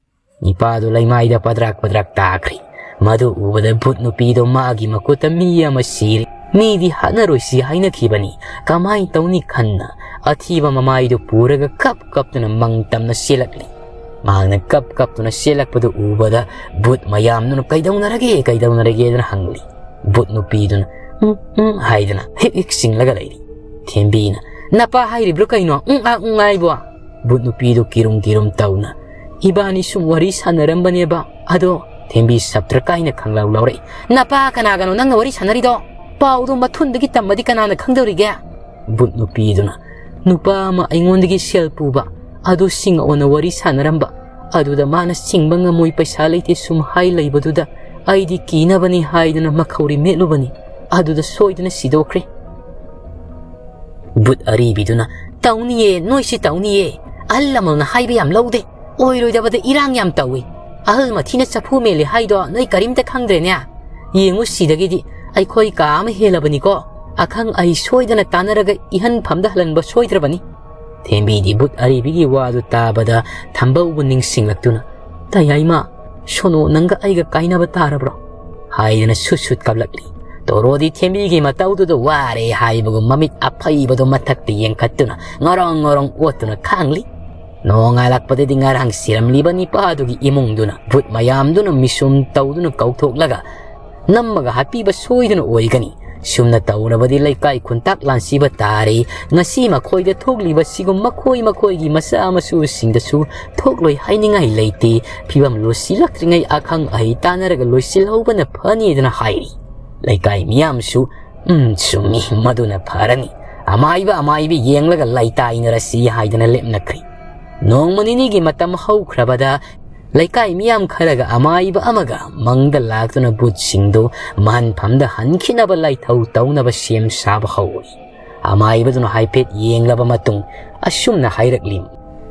ꯅꯤꯄꯥꯗꯨ ꯂꯩꯃꯥꯏꯗ ꯄꯗ꯭ꯔꯥꯛ ꯄꯗ꯭ꯔꯥꯛ ꯇꯥꯈ꯭ꯔꯦ꯫ ꯃꯗꯨ ꯎꯕꯗ ꯚꯨꯠ ꯅꯨꯄꯤꯗꯣ ꯃꯥꯒꯤ ꯃꯈꯨꯠꯇ ꯃꯤ ꯑꯃ ꯁꯤꯔꯦ꯫ ꯃꯤꯗꯤ ꯍꯥꯠꯅꯔꯣꯏꯁꯤ ꯍꯥꯏꯅꯈꯤꯕꯅꯤ꯫ ꯀꯃꯥꯏ ꯇꯧꯅꯤ ꯈꯟꯅ ꯑꯊꯤꯕ ꯃꯃꯥꯏꯗꯨ ꯄꯨꯔꯒ ꯀꯞ ꯀꯞꯇꯨꯅ ꯃꯪ ꯇꯝꯅ ꯆꯦꯜꯂꯛꯂꯤ꯫ ꯃꯍꯥꯛꯅ ꯀꯞ ꯀꯞꯇꯨꯅ ꯆꯦꯜꯂꯛꯄꯗꯨ ꯎꯕꯗ ꯚꯨꯠ ꯃꯌꯥꯝꯗꯨꯅ "ꯀꯩꯗꯧꯅꯔꯒꯦ, ꯀꯩꯗꯧꯅꯔꯒꯦꯗꯅ" ꯍꯪꯂꯤ꯫ ꯚꯨꯠ ꯅꯨꯄꯤꯗꯨꯅ "ꯎꯝ, ꯎꯝ" ꯍꯥꯏꯗꯅ ꯍꯤꯛ ꯍꯤꯛ ꯆꯤꯡꯂꯒ ꯂꯩꯔꯤ꯫ ꯊꯦꯝꯕꯤꯅ, "ꯅꯄꯥ ꯍꯥꯏꯔꯤꯕ꯭ꯔꯣ ꯀꯩꯅꯣ, ꯎꯝ ꯑꯥ ꯎꯝ ꯍꯥꯏꯕꯣ?" ꯚꯨꯠ ꯅꯨꯄꯤꯗꯨ ꯀꯤꯔꯨꯝ ꯀꯤꯔꯨꯝ ꯇꯧꯅ, "ꯏꯕꯥꯅꯤ ꯁꯨꯝ ꯋꯥꯔꯤ ꯁꯥꯟꯅꯔꯝꯕꯅꯦꯕ, ꯑꯗꯣ" ꯊꯦꯝꯕꯤ ꯁꯞꯇ꯭ꯔ ꯀꯥꯏꯅ ꯈꯪꯂꯥꯎ ꯂꯥꯎꯔꯛꯏ꯫ "ꯅꯄꯥ ꯀꯅꯥꯒꯅꯣ ꯅꯪꯅ ꯋꯥꯔꯤ ꯁꯥꯟꯅꯔꯤꯗꯣ? ꯄꯥꯎꯗꯣ ꯃꯊꯨꯟꯗꯒꯤ ꯇꯝꯃꯗꯤ ꯀꯅꯥꯅ ꯈꯪꯗꯧꯔꯤꯒꯦ?" ꯚꯨꯠ ꯅꯨꯄꯤꯗꯨꯅ, "ꯅꯨꯄꯥ ꯑꯃ ꯑꯩꯉꯣꯟꯗꯒꯤ ꯁꯦꯜ ꯄꯨꯕ, ꯑꯗꯨ ꯁꯤꯡꯉꯛꯑꯣꯅ ꯋꯥꯔꯤ ꯁꯥꯟꯅꯔꯝꯕ꯫ ꯑꯗꯨꯗ ꯃꯥꯅ ꯁꯤꯡꯕ ꯉꯝꯃꯣꯏ, ꯄꯩꯁꯥ ꯂꯩꯇꯦ ꯁꯨꯝ ꯍꯥꯏ ꯂꯩꯕꯗꯨꯗ ꯑꯩꯗꯤ ꯀꯤꯅꯕꯅꯤ ꯍꯥꯏꯗꯨꯅ ꯃꯈꯧꯔꯤ ꯃꯦꯠꯂꯨꯕꯅꯤ꯫ ꯑꯗꯨꯗ ꯁꯣꯏꯗꯅ ꯁꯤꯗꯣꯛꯈ꯭ꯔꯦ꯫" ꯚꯨꯠ ꯑꯔꯤꯕꯤꯗꯨꯅ, "ꯇꯧꯅꯤꯌꯦ, ꯅꯣꯏꯁꯤ ꯇꯧꯅꯤꯌꯦ꯫ ꯑꯍꯜ ꯂꯃꯟꯅ ꯍꯥꯏꯕ ꯌꯥꯝ ꯂꯧꯗꯦ꯫ ꯑꯣꯏꯔꯣꯏꯗꯕꯗ ꯏꯔꯥꯡ ꯌꯥꯝ ꯇꯧꯏ꯫ ꯑꯍꯜ ꯃꯊꯤꯅ ꯆꯐꯨ ꯃꯦꯜꯂꯤ ꯍꯥꯏꯗꯣ ꯅꯣꯏ ꯀꯔꯤꯝꯇ ꯈꯪꯗ꯭ꯔꯦꯅꯦ? ꯌꯦꯡꯉꯨ, ꯁꯤꯗꯒꯤꯗꯤ ꯑꯩꯈꯣꯏ ꯀꯥ ꯑꯃ ꯍꯦꯜꯂꯕꯅꯤꯀꯣ꯫ ꯑꯈꯪ ꯑꯍꯩ ꯁꯣꯏꯗꯅ ꯇꯥꯟꯅꯔꯒ ꯏꯍꯟꯐꯝꯗ ꯍꯜꯍꯟꯕ ꯁꯣꯏꯗ꯭ꯔꯕꯅꯤ꯫ ꯊꯦꯝꯕꯤꯗꯤ ꯕꯨꯠ ꯑꯔꯤꯕꯤꯒꯤ ꯋꯥꯗꯨ ꯇꯥꯕꯗ ꯊꯝꯕꯧꯕꯨ ꯅꯤꯡꯁꯤꯡꯂꯛꯇꯨꯅ, "ꯇꯌꯥꯏꯃ, ꯁꯣꯅꯣ ꯅꯪꯒ ꯑꯩꯒ ꯀꯥꯏꯅꯕ ꯇꯥꯔꯕ꯭ꯔꯣ?" ꯍꯥꯏꯗꯅ ꯁꯨꯠ ꯁꯨꯠ ꯀꯞꯂꯛꯂꯤ꯫ ꯇꯣꯔꯣꯗꯤ ꯊꯦꯝꯕꯤꯒꯤ ꯃꯇꯧꯗꯨꯗ ꯋꯥꯔꯦ ꯍꯥꯏꯕꯒꯨꯝ ꯃꯃꯤꯠ ꯑꯐꯩꯕꯗꯨ ꯃꯊꯛꯇ ꯌꯦꯡꯈꯠꯇꯨꯅ ꯉꯔꯣꯡ ꯉꯔꯣꯡ ꯑꯣꯠꯇꯨꯅ ꯈꯥꯡꯂꯤ꯫ ꯅꯣꯡꯉꯥꯜꯂꯛꯄꯗꯗꯤ ꯉꯔꯥꯡ ꯁꯤꯔꯝꯂꯤꯕ ꯅꯤꯄꯥꯗꯨꯒꯤ ꯏꯃꯨꯡꯗꯨꯅ ꯚꯨꯠ ꯃꯌꯥꯝꯗꯨꯅ ꯃꯤꯁꯨꯝ ꯇꯧꯗꯨꯅ ꯀꯧꯊꯣꯛꯂꯒ ꯅꯝꯃꯒ ꯍꯥꯠꯄꯤꯕ ꯁꯣꯏꯗꯅ ꯑꯣꯏꯒꯅꯤ꯫ ꯁꯨꯝꯅ ꯇꯧꯔꯕꯗꯤ ꯂꯩꯀꯥꯏ ꯈꯨꯟꯇꯥꯛ ꯂꯥꯟꯁꯤꯕ ꯇꯥꯔꯦ꯫ ꯉꯁꯤ ꯃꯈꯣꯏꯗ ꯊꯣꯛꯂꯤꯕꯁꯤꯒꯨꯝ ꯃꯈꯣꯏ ꯃꯈꯣꯏꯒꯤ ꯃꯆꯥ ꯃꯁꯨꯁꯤꯡꯗꯁꯨ ꯊꯣꯛꯂꯣꯏ ꯍꯥꯏꯅꯤꯡꯉꯥꯏ ꯂꯩꯇꯦ꯫ ꯐꯤꯕꯝ ꯂꯨꯁꯤꯜꯂꯛꯇ꯭ꯔꯤꯉꯩ ꯑꯈꯪ ꯑꯍꯩ ꯇꯥꯟꯅꯔꯒ ꯂꯣꯏꯁꯤꯜꯍꯧꯕꯅ ꯐꯅꯤꯗꯅ ꯍꯥꯏꯔꯤ꯫ ꯂꯩꯀꯥꯏ ꯃꯤꯌꯥꯝꯁꯨ, "ꯎꯝ, ꯆꯨꯝꯃꯤ, ꯃꯗꯨꯅ ꯐꯔꯅꯤ꯫ ꯑꯃꯥꯏꯕ ꯑꯃꯥꯏꯕꯤ ꯌꯦꯡꯂꯒ ꯂꯩꯇꯥꯏꯅꯔꯁꯤ" ꯍꯥꯏꯗꯅ ꯂꯦꯞꯅꯈ꯭ꯔꯤ꯫ ꯅꯣꯡꯃ ꯅꯤꯅꯤꯒꯤ ꯃꯇꯝ ꯍꯧꯈ꯭ꯔꯕꯗ ꯂꯩꯀꯥꯏ ꯃꯤꯌꯥꯝ ꯈꯔꯒ ꯑꯃꯥꯏꯕ ꯑꯃꯒ ꯃꯪꯗ ꯂꯥꯛꯇꯨꯅ ꯚꯨꯠꯁꯤꯡꯗꯨ ꯃꯍꯟꯐꯝꯗ ꯍꯟꯈꯤꯅꯕ ꯂꯥꯏꯊꯧ ꯇꯧꯅꯕ ꯁꯦꯝ ꯁꯥꯕ ꯍꯧꯏ꯫ ꯑꯃꯥꯏꯕꯗꯨꯅ ꯍꯥꯏꯐꯦꯠ ꯌꯦꯡꯂꯕ ꯃꯇꯨꯡ ꯑꯁꯨꯝꯅ ꯍꯥꯏꯔꯛꯂꯤ,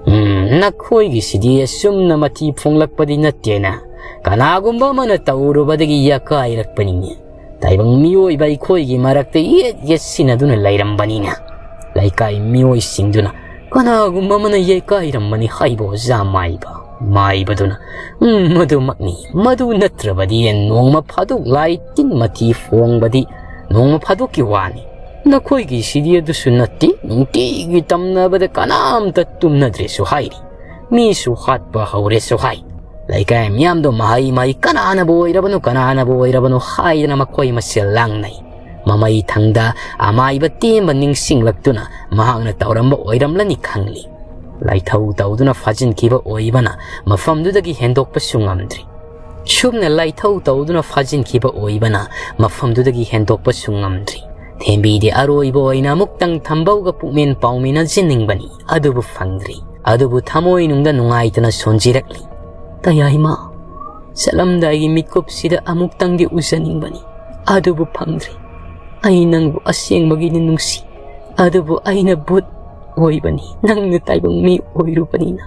"ꯎꯝ, ꯅꯈꯣꯏꯒꯤꯁꯤꯗꯤ ꯑꯁꯨꯝꯅ ꯃꯊꯤ ꯐꯣꯡꯂꯛꯄꯗꯤ ꯅꯠꯇꯦꯅ꯫ ꯀꯅꯥꯒꯨꯝꯕ ꯑꯃꯅ ꯇꯧꯔꯨꯕꯗꯒꯤ ꯌꯥꯀꯥꯏꯔꯛꯄꯅꯤꯅꯦ꯫ ꯇꯥꯏꯕꯪ ꯃꯤꯑꯣꯏꯕ ꯑꯩꯈꯣꯏꯒꯤ ꯃꯔꯛꯇ ꯌꯦꯠ ꯌꯦꯠꯁꯤꯟꯅꯗꯨꯅ ꯂꯩꯔꯝꯕꯅꯤꯅ"꯫ ꯂꯩꯀꯥꯏ ꯃꯤꯑꯣꯏꯁꯤꯡꯗꯨꯅ, "ꯀꯅꯥꯒꯨꯝꯕ ꯑꯃꯅ ꯌꯩꯀꯥꯏꯔꯝꯕꯅꯤ ꯍꯥꯏꯕ ꯑꯣꯖꯥ ꯃꯥꯏꯕ?" ꯃꯥꯏꯕꯗꯨꯅ, "ꯎꯝ, ꯃꯗꯨꯃꯛꯅꯤ꯫ ꯃꯗꯨ ꯅꯠꯇ꯭ꯔꯕꯗꯤ ꯅꯣꯡꯃ ꯐꯥꯗꯣꯛ ꯂꯥꯏ ꯇꯤꯟ ꯃꯊꯤ ꯐꯣꯡꯕꯗꯤ ꯅꯣꯡꯃ ꯐꯥꯗꯣꯛꯀꯤ ꯋꯥꯅꯤ꯫ ꯅꯈꯣꯏꯒꯤꯁꯤꯗꯤ ꯑꯗꯨꯁꯨ ꯅꯠꯇꯦ꯫ ꯅꯨꯡꯇꯤꯒꯤ ꯇꯝꯅꯕꯗ ꯀꯅꯥꯝꯇ ꯇꯨꯝꯅꯗ꯭ꯔꯦꯁꯨ ꯍꯥꯏꯔꯤ꯫ ꯃꯤꯁꯨ ꯍꯥꯠꯄ ꯍꯧꯔꯦꯁꯨ ꯍꯥꯏ꯫ ꯂꯩꯀꯥꯏ ꯃꯤꯌꯥꯝꯗꯣ ꯃꯍꯩ ꯃꯍꯩ ꯀꯅꯥꯅꯕꯨ ꯑꯣꯏꯔꯕꯅꯣ, ꯀꯅꯥꯅꯕꯨ ꯑꯣꯏꯔꯕꯅꯣ ꯍꯥꯏꯗꯅ ꯃꯈꯣꯏ ꯃꯁꯦꯜ ꯂꯥꯡꯅꯩ꯫ ꯃꯃꯩ ꯊꯪꯗ ꯑꯃꯥꯏꯕ ꯇꯦꯝꯕ ꯅꯤꯡꯁꯤꯡꯂꯛꯇꯨꯅ ꯃꯍꯥꯛꯅ ꯇꯧꯔꯝꯕ ꯑꯣꯏꯔꯝꯂꯅꯤ ꯈꯪꯂꯤ꯫ ꯂꯥꯏꯊꯧ ꯇꯧꯗꯨꯅ ꯐꯥꯖꯤꯟꯈꯤꯕ ꯑꯣꯏꯕꯅ ꯃꯐꯝꯗꯨꯗꯒꯤ ꯍꯦꯟꯗꯣꯛꯄꯁꯨ ꯉꯝꯗ꯭ꯔꯤ꯫ ꯁꯨꯝꯅ ꯂꯥꯏꯊꯧ ꯇꯧꯗꯨꯅ ꯐꯥꯖꯤꯟꯈꯤꯕ ꯑꯣꯏꯕꯅ ꯃꯐꯝꯗꯨꯗꯒꯤ ꯍꯦꯟꯗꯣꯛꯄꯁꯨ ꯉꯝꯗ꯭ꯔꯤ꯫ ꯊꯦꯝꯕꯤꯗꯤ ꯑꯔꯣꯏꯕ ꯑꯣꯏꯅ ꯑꯃꯨꯛꯇꯪ ꯊꯝꯕꯧꯒ ꯄꯨꯛꯃꯦꯟ ꯄꯥꯎꯃꯤꯟꯅꯖꯅꯤꯡꯕꯅꯤ, ꯑꯗꯨꯕꯨ ꯐꯪꯗ꯭ꯔꯤ꯫ ꯑꯗꯨꯕꯨ ꯊꯃꯣꯏꯅꯨꯡꯗ ꯅꯨꯡꯉꯥꯏꯇꯅ ꯁꯣꯟꯖꯤꯔꯛꯂꯤ꯫ "ꯇꯌꯥꯏꯃ, ꯆꯠꯂꯝꯗꯥꯏꯒꯤ ꯃꯤꯠꯀꯨꯞꯁꯤꯗ ꯑꯃꯨꯛꯇꯪꯗꯤ ꯎꯖꯅꯤꯡꯕꯅꯤ, ꯑꯗꯨꯕꯨ ꯐꯪꯗ꯭ꯔꯤ꯫ ꯑꯩ ꯅꯪꯕꯨ ꯑꯁꯦꯡꯕꯒꯤꯗꯤ ꯅꯨꯡꯁꯤ, ꯑꯗꯨꯕꯨ ꯑꯩꯅ ꯚꯨꯠ ꯑꯣꯏꯕꯅꯤ, ꯅꯪꯅ ꯇꯥꯏꯕꯪ ꯃꯤ ꯑꯣꯏꯔꯨꯕꯅꯤꯅ꯫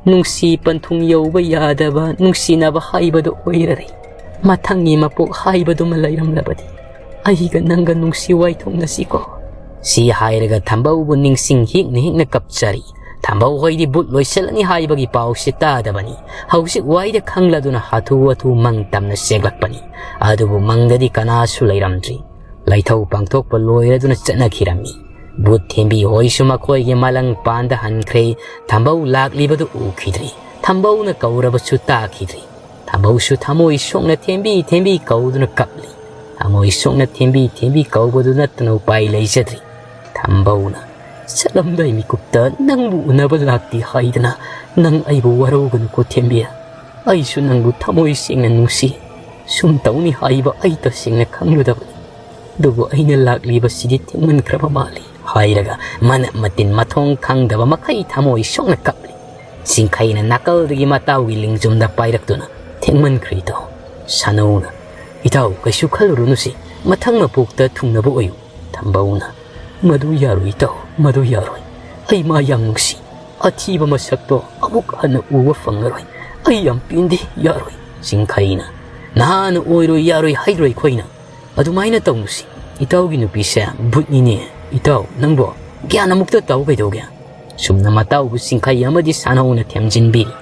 ꯅꯨꯡꯁꯤ ꯄꯟꯊꯨꯡ ꯌꯧꯕ ꯌꯥꯗꯕ ꯅꯨꯡꯁꯤꯅꯕ ꯍꯥꯏꯕꯗꯨ ꯑꯣꯏꯔꯔꯦ꯫ ꯃꯊꯪꯒꯤ ꯃꯄꯣꯛ ꯍꯥꯏꯕꯗꯨꯃ ꯂꯩꯔꯝꯂꯕꯗꯤ ꯑꯩꯒ ꯅꯪꯒ ꯅꯨꯡꯁꯤ ꯋꯥꯏꯊꯣꯛꯅꯁꯤꯀꯣ꯫ ꯁꯤ ꯍꯥꯏꯔꯒ ꯊꯝꯕꯧꯕꯨ ꯅꯤꯡꯁꯤꯡ ꯍꯤꯛꯅ ꯍꯤꯛꯅ ꯀꯞꯆꯔꯤ꯫ ꯊꯝꯕꯧ ꯍꯣꯏꯗꯤ ꯕꯨꯠ ꯂꯣꯏꯁꯤꯜꯂꯅꯤ ꯍꯥꯏꯕꯒꯤ ꯄꯥꯎꯁꯤ ꯇꯥꯗꯕꯅꯤ꯫ ꯍꯧꯖꯤꯛ ꯋꯥꯏꯗ ꯈꯪꯂꯗꯨꯅ ꯍꯥꯊꯨ ꯍꯥꯊꯨ ꯃꯪ ꯇꯝꯅ ꯆꯦꯛꯂꯛꯄꯅꯤ꯫ ꯑꯗꯨꯕꯨ ꯃꯪꯗꯗꯤ ꯀꯅꯥꯁꯨ ꯂꯩꯔꯝꯗ꯭ꯔꯤ꯫ ꯂꯥꯏꯊꯧ ꯄꯥꯡꯊꯣꯛꯄ ꯂꯣꯏꯔꯗꯨꯅ ꯆꯠꯅꯈꯤꯔꯝꯃꯤ꯫ ꯕꯨꯠ ꯊꯦꯝꯕꯤ ꯍꯣꯏꯁꯨ ꯃꯈꯣꯏꯒꯤ ꯃꯂꯪ ꯄꯥꯟꯗ ꯍꯟꯈ꯭ꯔꯦ꯫ ꯊꯝꯕꯧ ꯂꯥꯛꯂꯤꯕꯗꯨ ꯎꯈꯤꯗ꯭ꯔꯤ꯫ ꯊꯝꯕꯧꯅ ꯀꯧꯔꯕꯁꯨ ꯇꯥꯈꯤꯗ꯭ꯔꯤ꯫ ꯊꯝꯕꯧꯁꯨ ꯊꯃꯣꯏ ꯁꯣꯛꯅ ꯊꯦꯝꯕꯤ ꯊꯦꯝꯕꯤ ꯀꯧꯗꯨꯅ ꯀꯞꯂꯤ꯫ ꯊꯃꯣꯏ ꯁꯣꯛꯅ ꯊꯦꯝꯕꯤ ꯊꯦꯝꯕꯤ ꯀꯧꯕꯗꯨ ꯅꯠꯇꯅ ꯎꯄꯥꯏ ꯂꯩꯖꯗ꯭ꯔꯤ꯫ ꯊꯝꯕꯧꯅ ꯆꯠꯂꯝꯗꯥꯏ ꯃꯤꯀꯨꯞꯇ ꯅꯪꯕꯨ ꯎꯅꯕ ꯂꯥꯛꯇꯦ ꯍꯥꯏꯗꯅ ꯅꯪ ꯑꯩꯕꯨ ꯋꯥꯔꯧꯒꯅꯨꯀꯣ ꯊꯦꯝꯕꯤ꯫ ꯑꯩꯁꯨ ꯅꯪꯕꯨ ꯊꯃꯣꯏ ꯁꯦꯡꯅ ꯅꯨꯡꯁꯤ꯫ ꯁꯨꯝ ꯇꯧꯅꯤ ꯍꯥꯏꯕ ꯑꯩ ꯇꯁꯦꯡꯅ ꯈꯪꯂꯨꯗꯕꯅꯤ꯫ ꯑꯗꯨꯕꯨ ꯑꯩꯅ ꯂꯥꯛꯂꯤꯕꯁꯤꯗꯤ ꯊꯦꯡꯃꯟꯈ꯭ꯔꯕ ꯃꯥꯜꯂꯤ ꯍꯥꯏꯔꯒ ꯃꯅꯞ ꯃꯇꯤꯟ ꯃꯊꯣꯡ ꯈꯪꯗꯕ ꯃꯈꯩ ꯊꯃꯣꯏ ꯁꯣꯛꯅ ꯀꯞꯂꯤ꯫ ꯁꯤꯡꯈꯩꯅ ꯅꯥꯀꯜꯗꯒꯤ ꯃꯇꯥꯎꯒꯤ ꯂꯤꯡꯖꯨꯝꯗ ꯄꯥꯏꯔꯛꯇꯨꯅ, "ꯊꯦꯡꯃꯟꯈ꯭ꯔꯦ ꯏꯇꯥꯎ꯫" ꯁꯥꯅꯧꯅ, "ꯏꯇꯥꯎ, ꯀꯩꯁꯨ ꯈꯜꯂꯨꯔꯨꯅꯨꯁꯤ, ꯃꯊꯪ ꯃꯄꯣꯛꯇ ꯊꯨꯡꯅꯕ ꯑꯣꯏꯌꯨ꯫" ꯊꯝꯕꯧꯅ, "ꯃꯗꯨ ꯌꯥꯔꯣꯏ ꯏꯇꯥꯎ, ꯃꯗꯨ ꯌꯥꯔꯣꯏ꯫ ꯑꯩ ꯃꯥ ꯌꯥꯝ ꯅꯨꯡꯁꯤ꯫ ꯑꯊꯤꯕ ꯃꯁꯛꯇꯣ ꯑꯃꯨꯛ ꯍꯟꯅ ꯎꯕ ꯐꯪꯉꯔꯣꯏ꯫ ꯑꯩ ꯌꯥꯝ ꯄꯦꯟꯗꯦ, ꯌꯥꯔꯣꯏ꯫" ꯁꯤꯡꯈꯩꯅ, "ꯅꯍꯥꯅ ꯑꯣꯏꯔꯣꯏ ꯌꯥꯔꯣꯏ ꯍꯥꯏꯔꯣꯏ ꯑꯩꯈꯣꯏꯅ꯫ ꯑꯗꯨꯃꯥꯏꯅ ꯇꯧꯅꯨꯁꯤ꯫ ꯏꯇꯥꯎꯒꯤ ꯅꯨꯄꯤꯁꯦ ꯚꯨꯠꯅꯤꯅꯦ꯫ ꯏꯇꯥꯎ, ꯅꯪꯕꯣ ꯒ꯭ꯌꯥꯟ ꯑꯃꯨꯛꯇ ꯇꯥꯎ ꯀꯩꯗꯧꯒꯦ?" ꯁꯨꯝꯅ ꯃꯇꯥꯎꯕꯨ ꯁꯤꯡꯈꯩ ꯑꯃꯗꯤ ꯁꯥꯅꯧꯅ ꯊꯦꯝꯖꯤꯟꯕꯤꯔꯤ꯫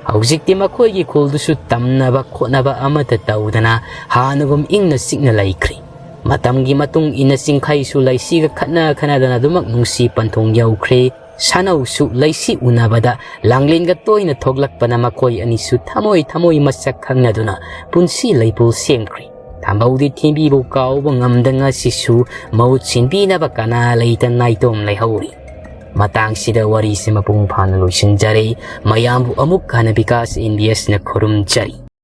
ꯍꯧꯖꯤꯛꯇꯤ ꯃꯈꯣꯏꯒꯤ ꯈꯨꯜꯗꯨꯁꯨ ꯇꯝꯅꯕ ꯈꯣꯠꯅꯕ ꯑꯃꯠꯇ ꯇꯧꯗꯅ ꯍꯥꯟꯅꯒꯨꯝ ꯏꯪꯅ ꯆꯤꯛꯅ ꯂꯩꯈ꯭ꯔꯤ꯫ ꯃꯇꯝꯒꯤ ꯃꯇꯨꯡ ꯏꯟꯅ ꯁꯤꯡꯈꯩꯁꯨ ꯂꯩꯁꯤꯒ ꯈꯠꯅ ꯈꯠꯅꯗꯅ ꯑꯗꯨꯃꯛ ꯅꯨꯡꯁꯤ ꯄꯟꯊꯨꯡ ꯌꯧꯈ꯭ꯔꯦ꯫ ꯁꯥꯅꯧꯁꯨ ꯂꯩꯁꯤ ꯎꯅꯕꯗ ꯂꯥꯡꯂꯦꯟꯒ ꯇꯣꯏꯅ ꯊꯣꯛꯂꯛꯄꯅ ꯃꯈꯣꯏ ꯑꯅꯤꯁꯨ ꯊꯃꯣꯏ ꯊꯃꯣꯏ ꯃꯁꯛ ꯈꯪꯅꯗꯨꯅ ꯄꯨꯟꯁꯤ ꯂꯩꯄꯨꯜ ꯁꯦꯝꯈ꯭ꯔꯤ꯫ ꯊꯝꯕꯧꯗꯤ ꯊꯦꯝꯕꯤꯕꯨ ꯀꯥꯎꯕ ꯉꯝꯗ ꯉꯁꯤꯁꯨ ꯃꯍꯨꯠ ꯁꯤꯟꯕꯤꯅꯕ ꯀꯅꯥ ꯂꯩꯇ ꯅꯥꯏꯇꯣꯝ ꯂꯩꯍꯧꯔꯤ꯫ ꯃꯇꯥꯡꯁꯤꯗ ꯋꯥꯔꯤꯁꯤ ꯃꯄꯨꯡ ꯐꯥꯅ ꯂꯣꯏꯁꯤꯟꯖꯔꯦ꯫ ꯃꯌꯥꯝꯕꯨ ꯑꯃꯨꯛ ꯍꯟꯅ ꯕꯤꯀꯥꯁ ꯑꯦꯟ ꯕꯤ ꯑꯦꯁꯅ ꯈꯨꯔꯨꯝꯖꯔꯤ꯫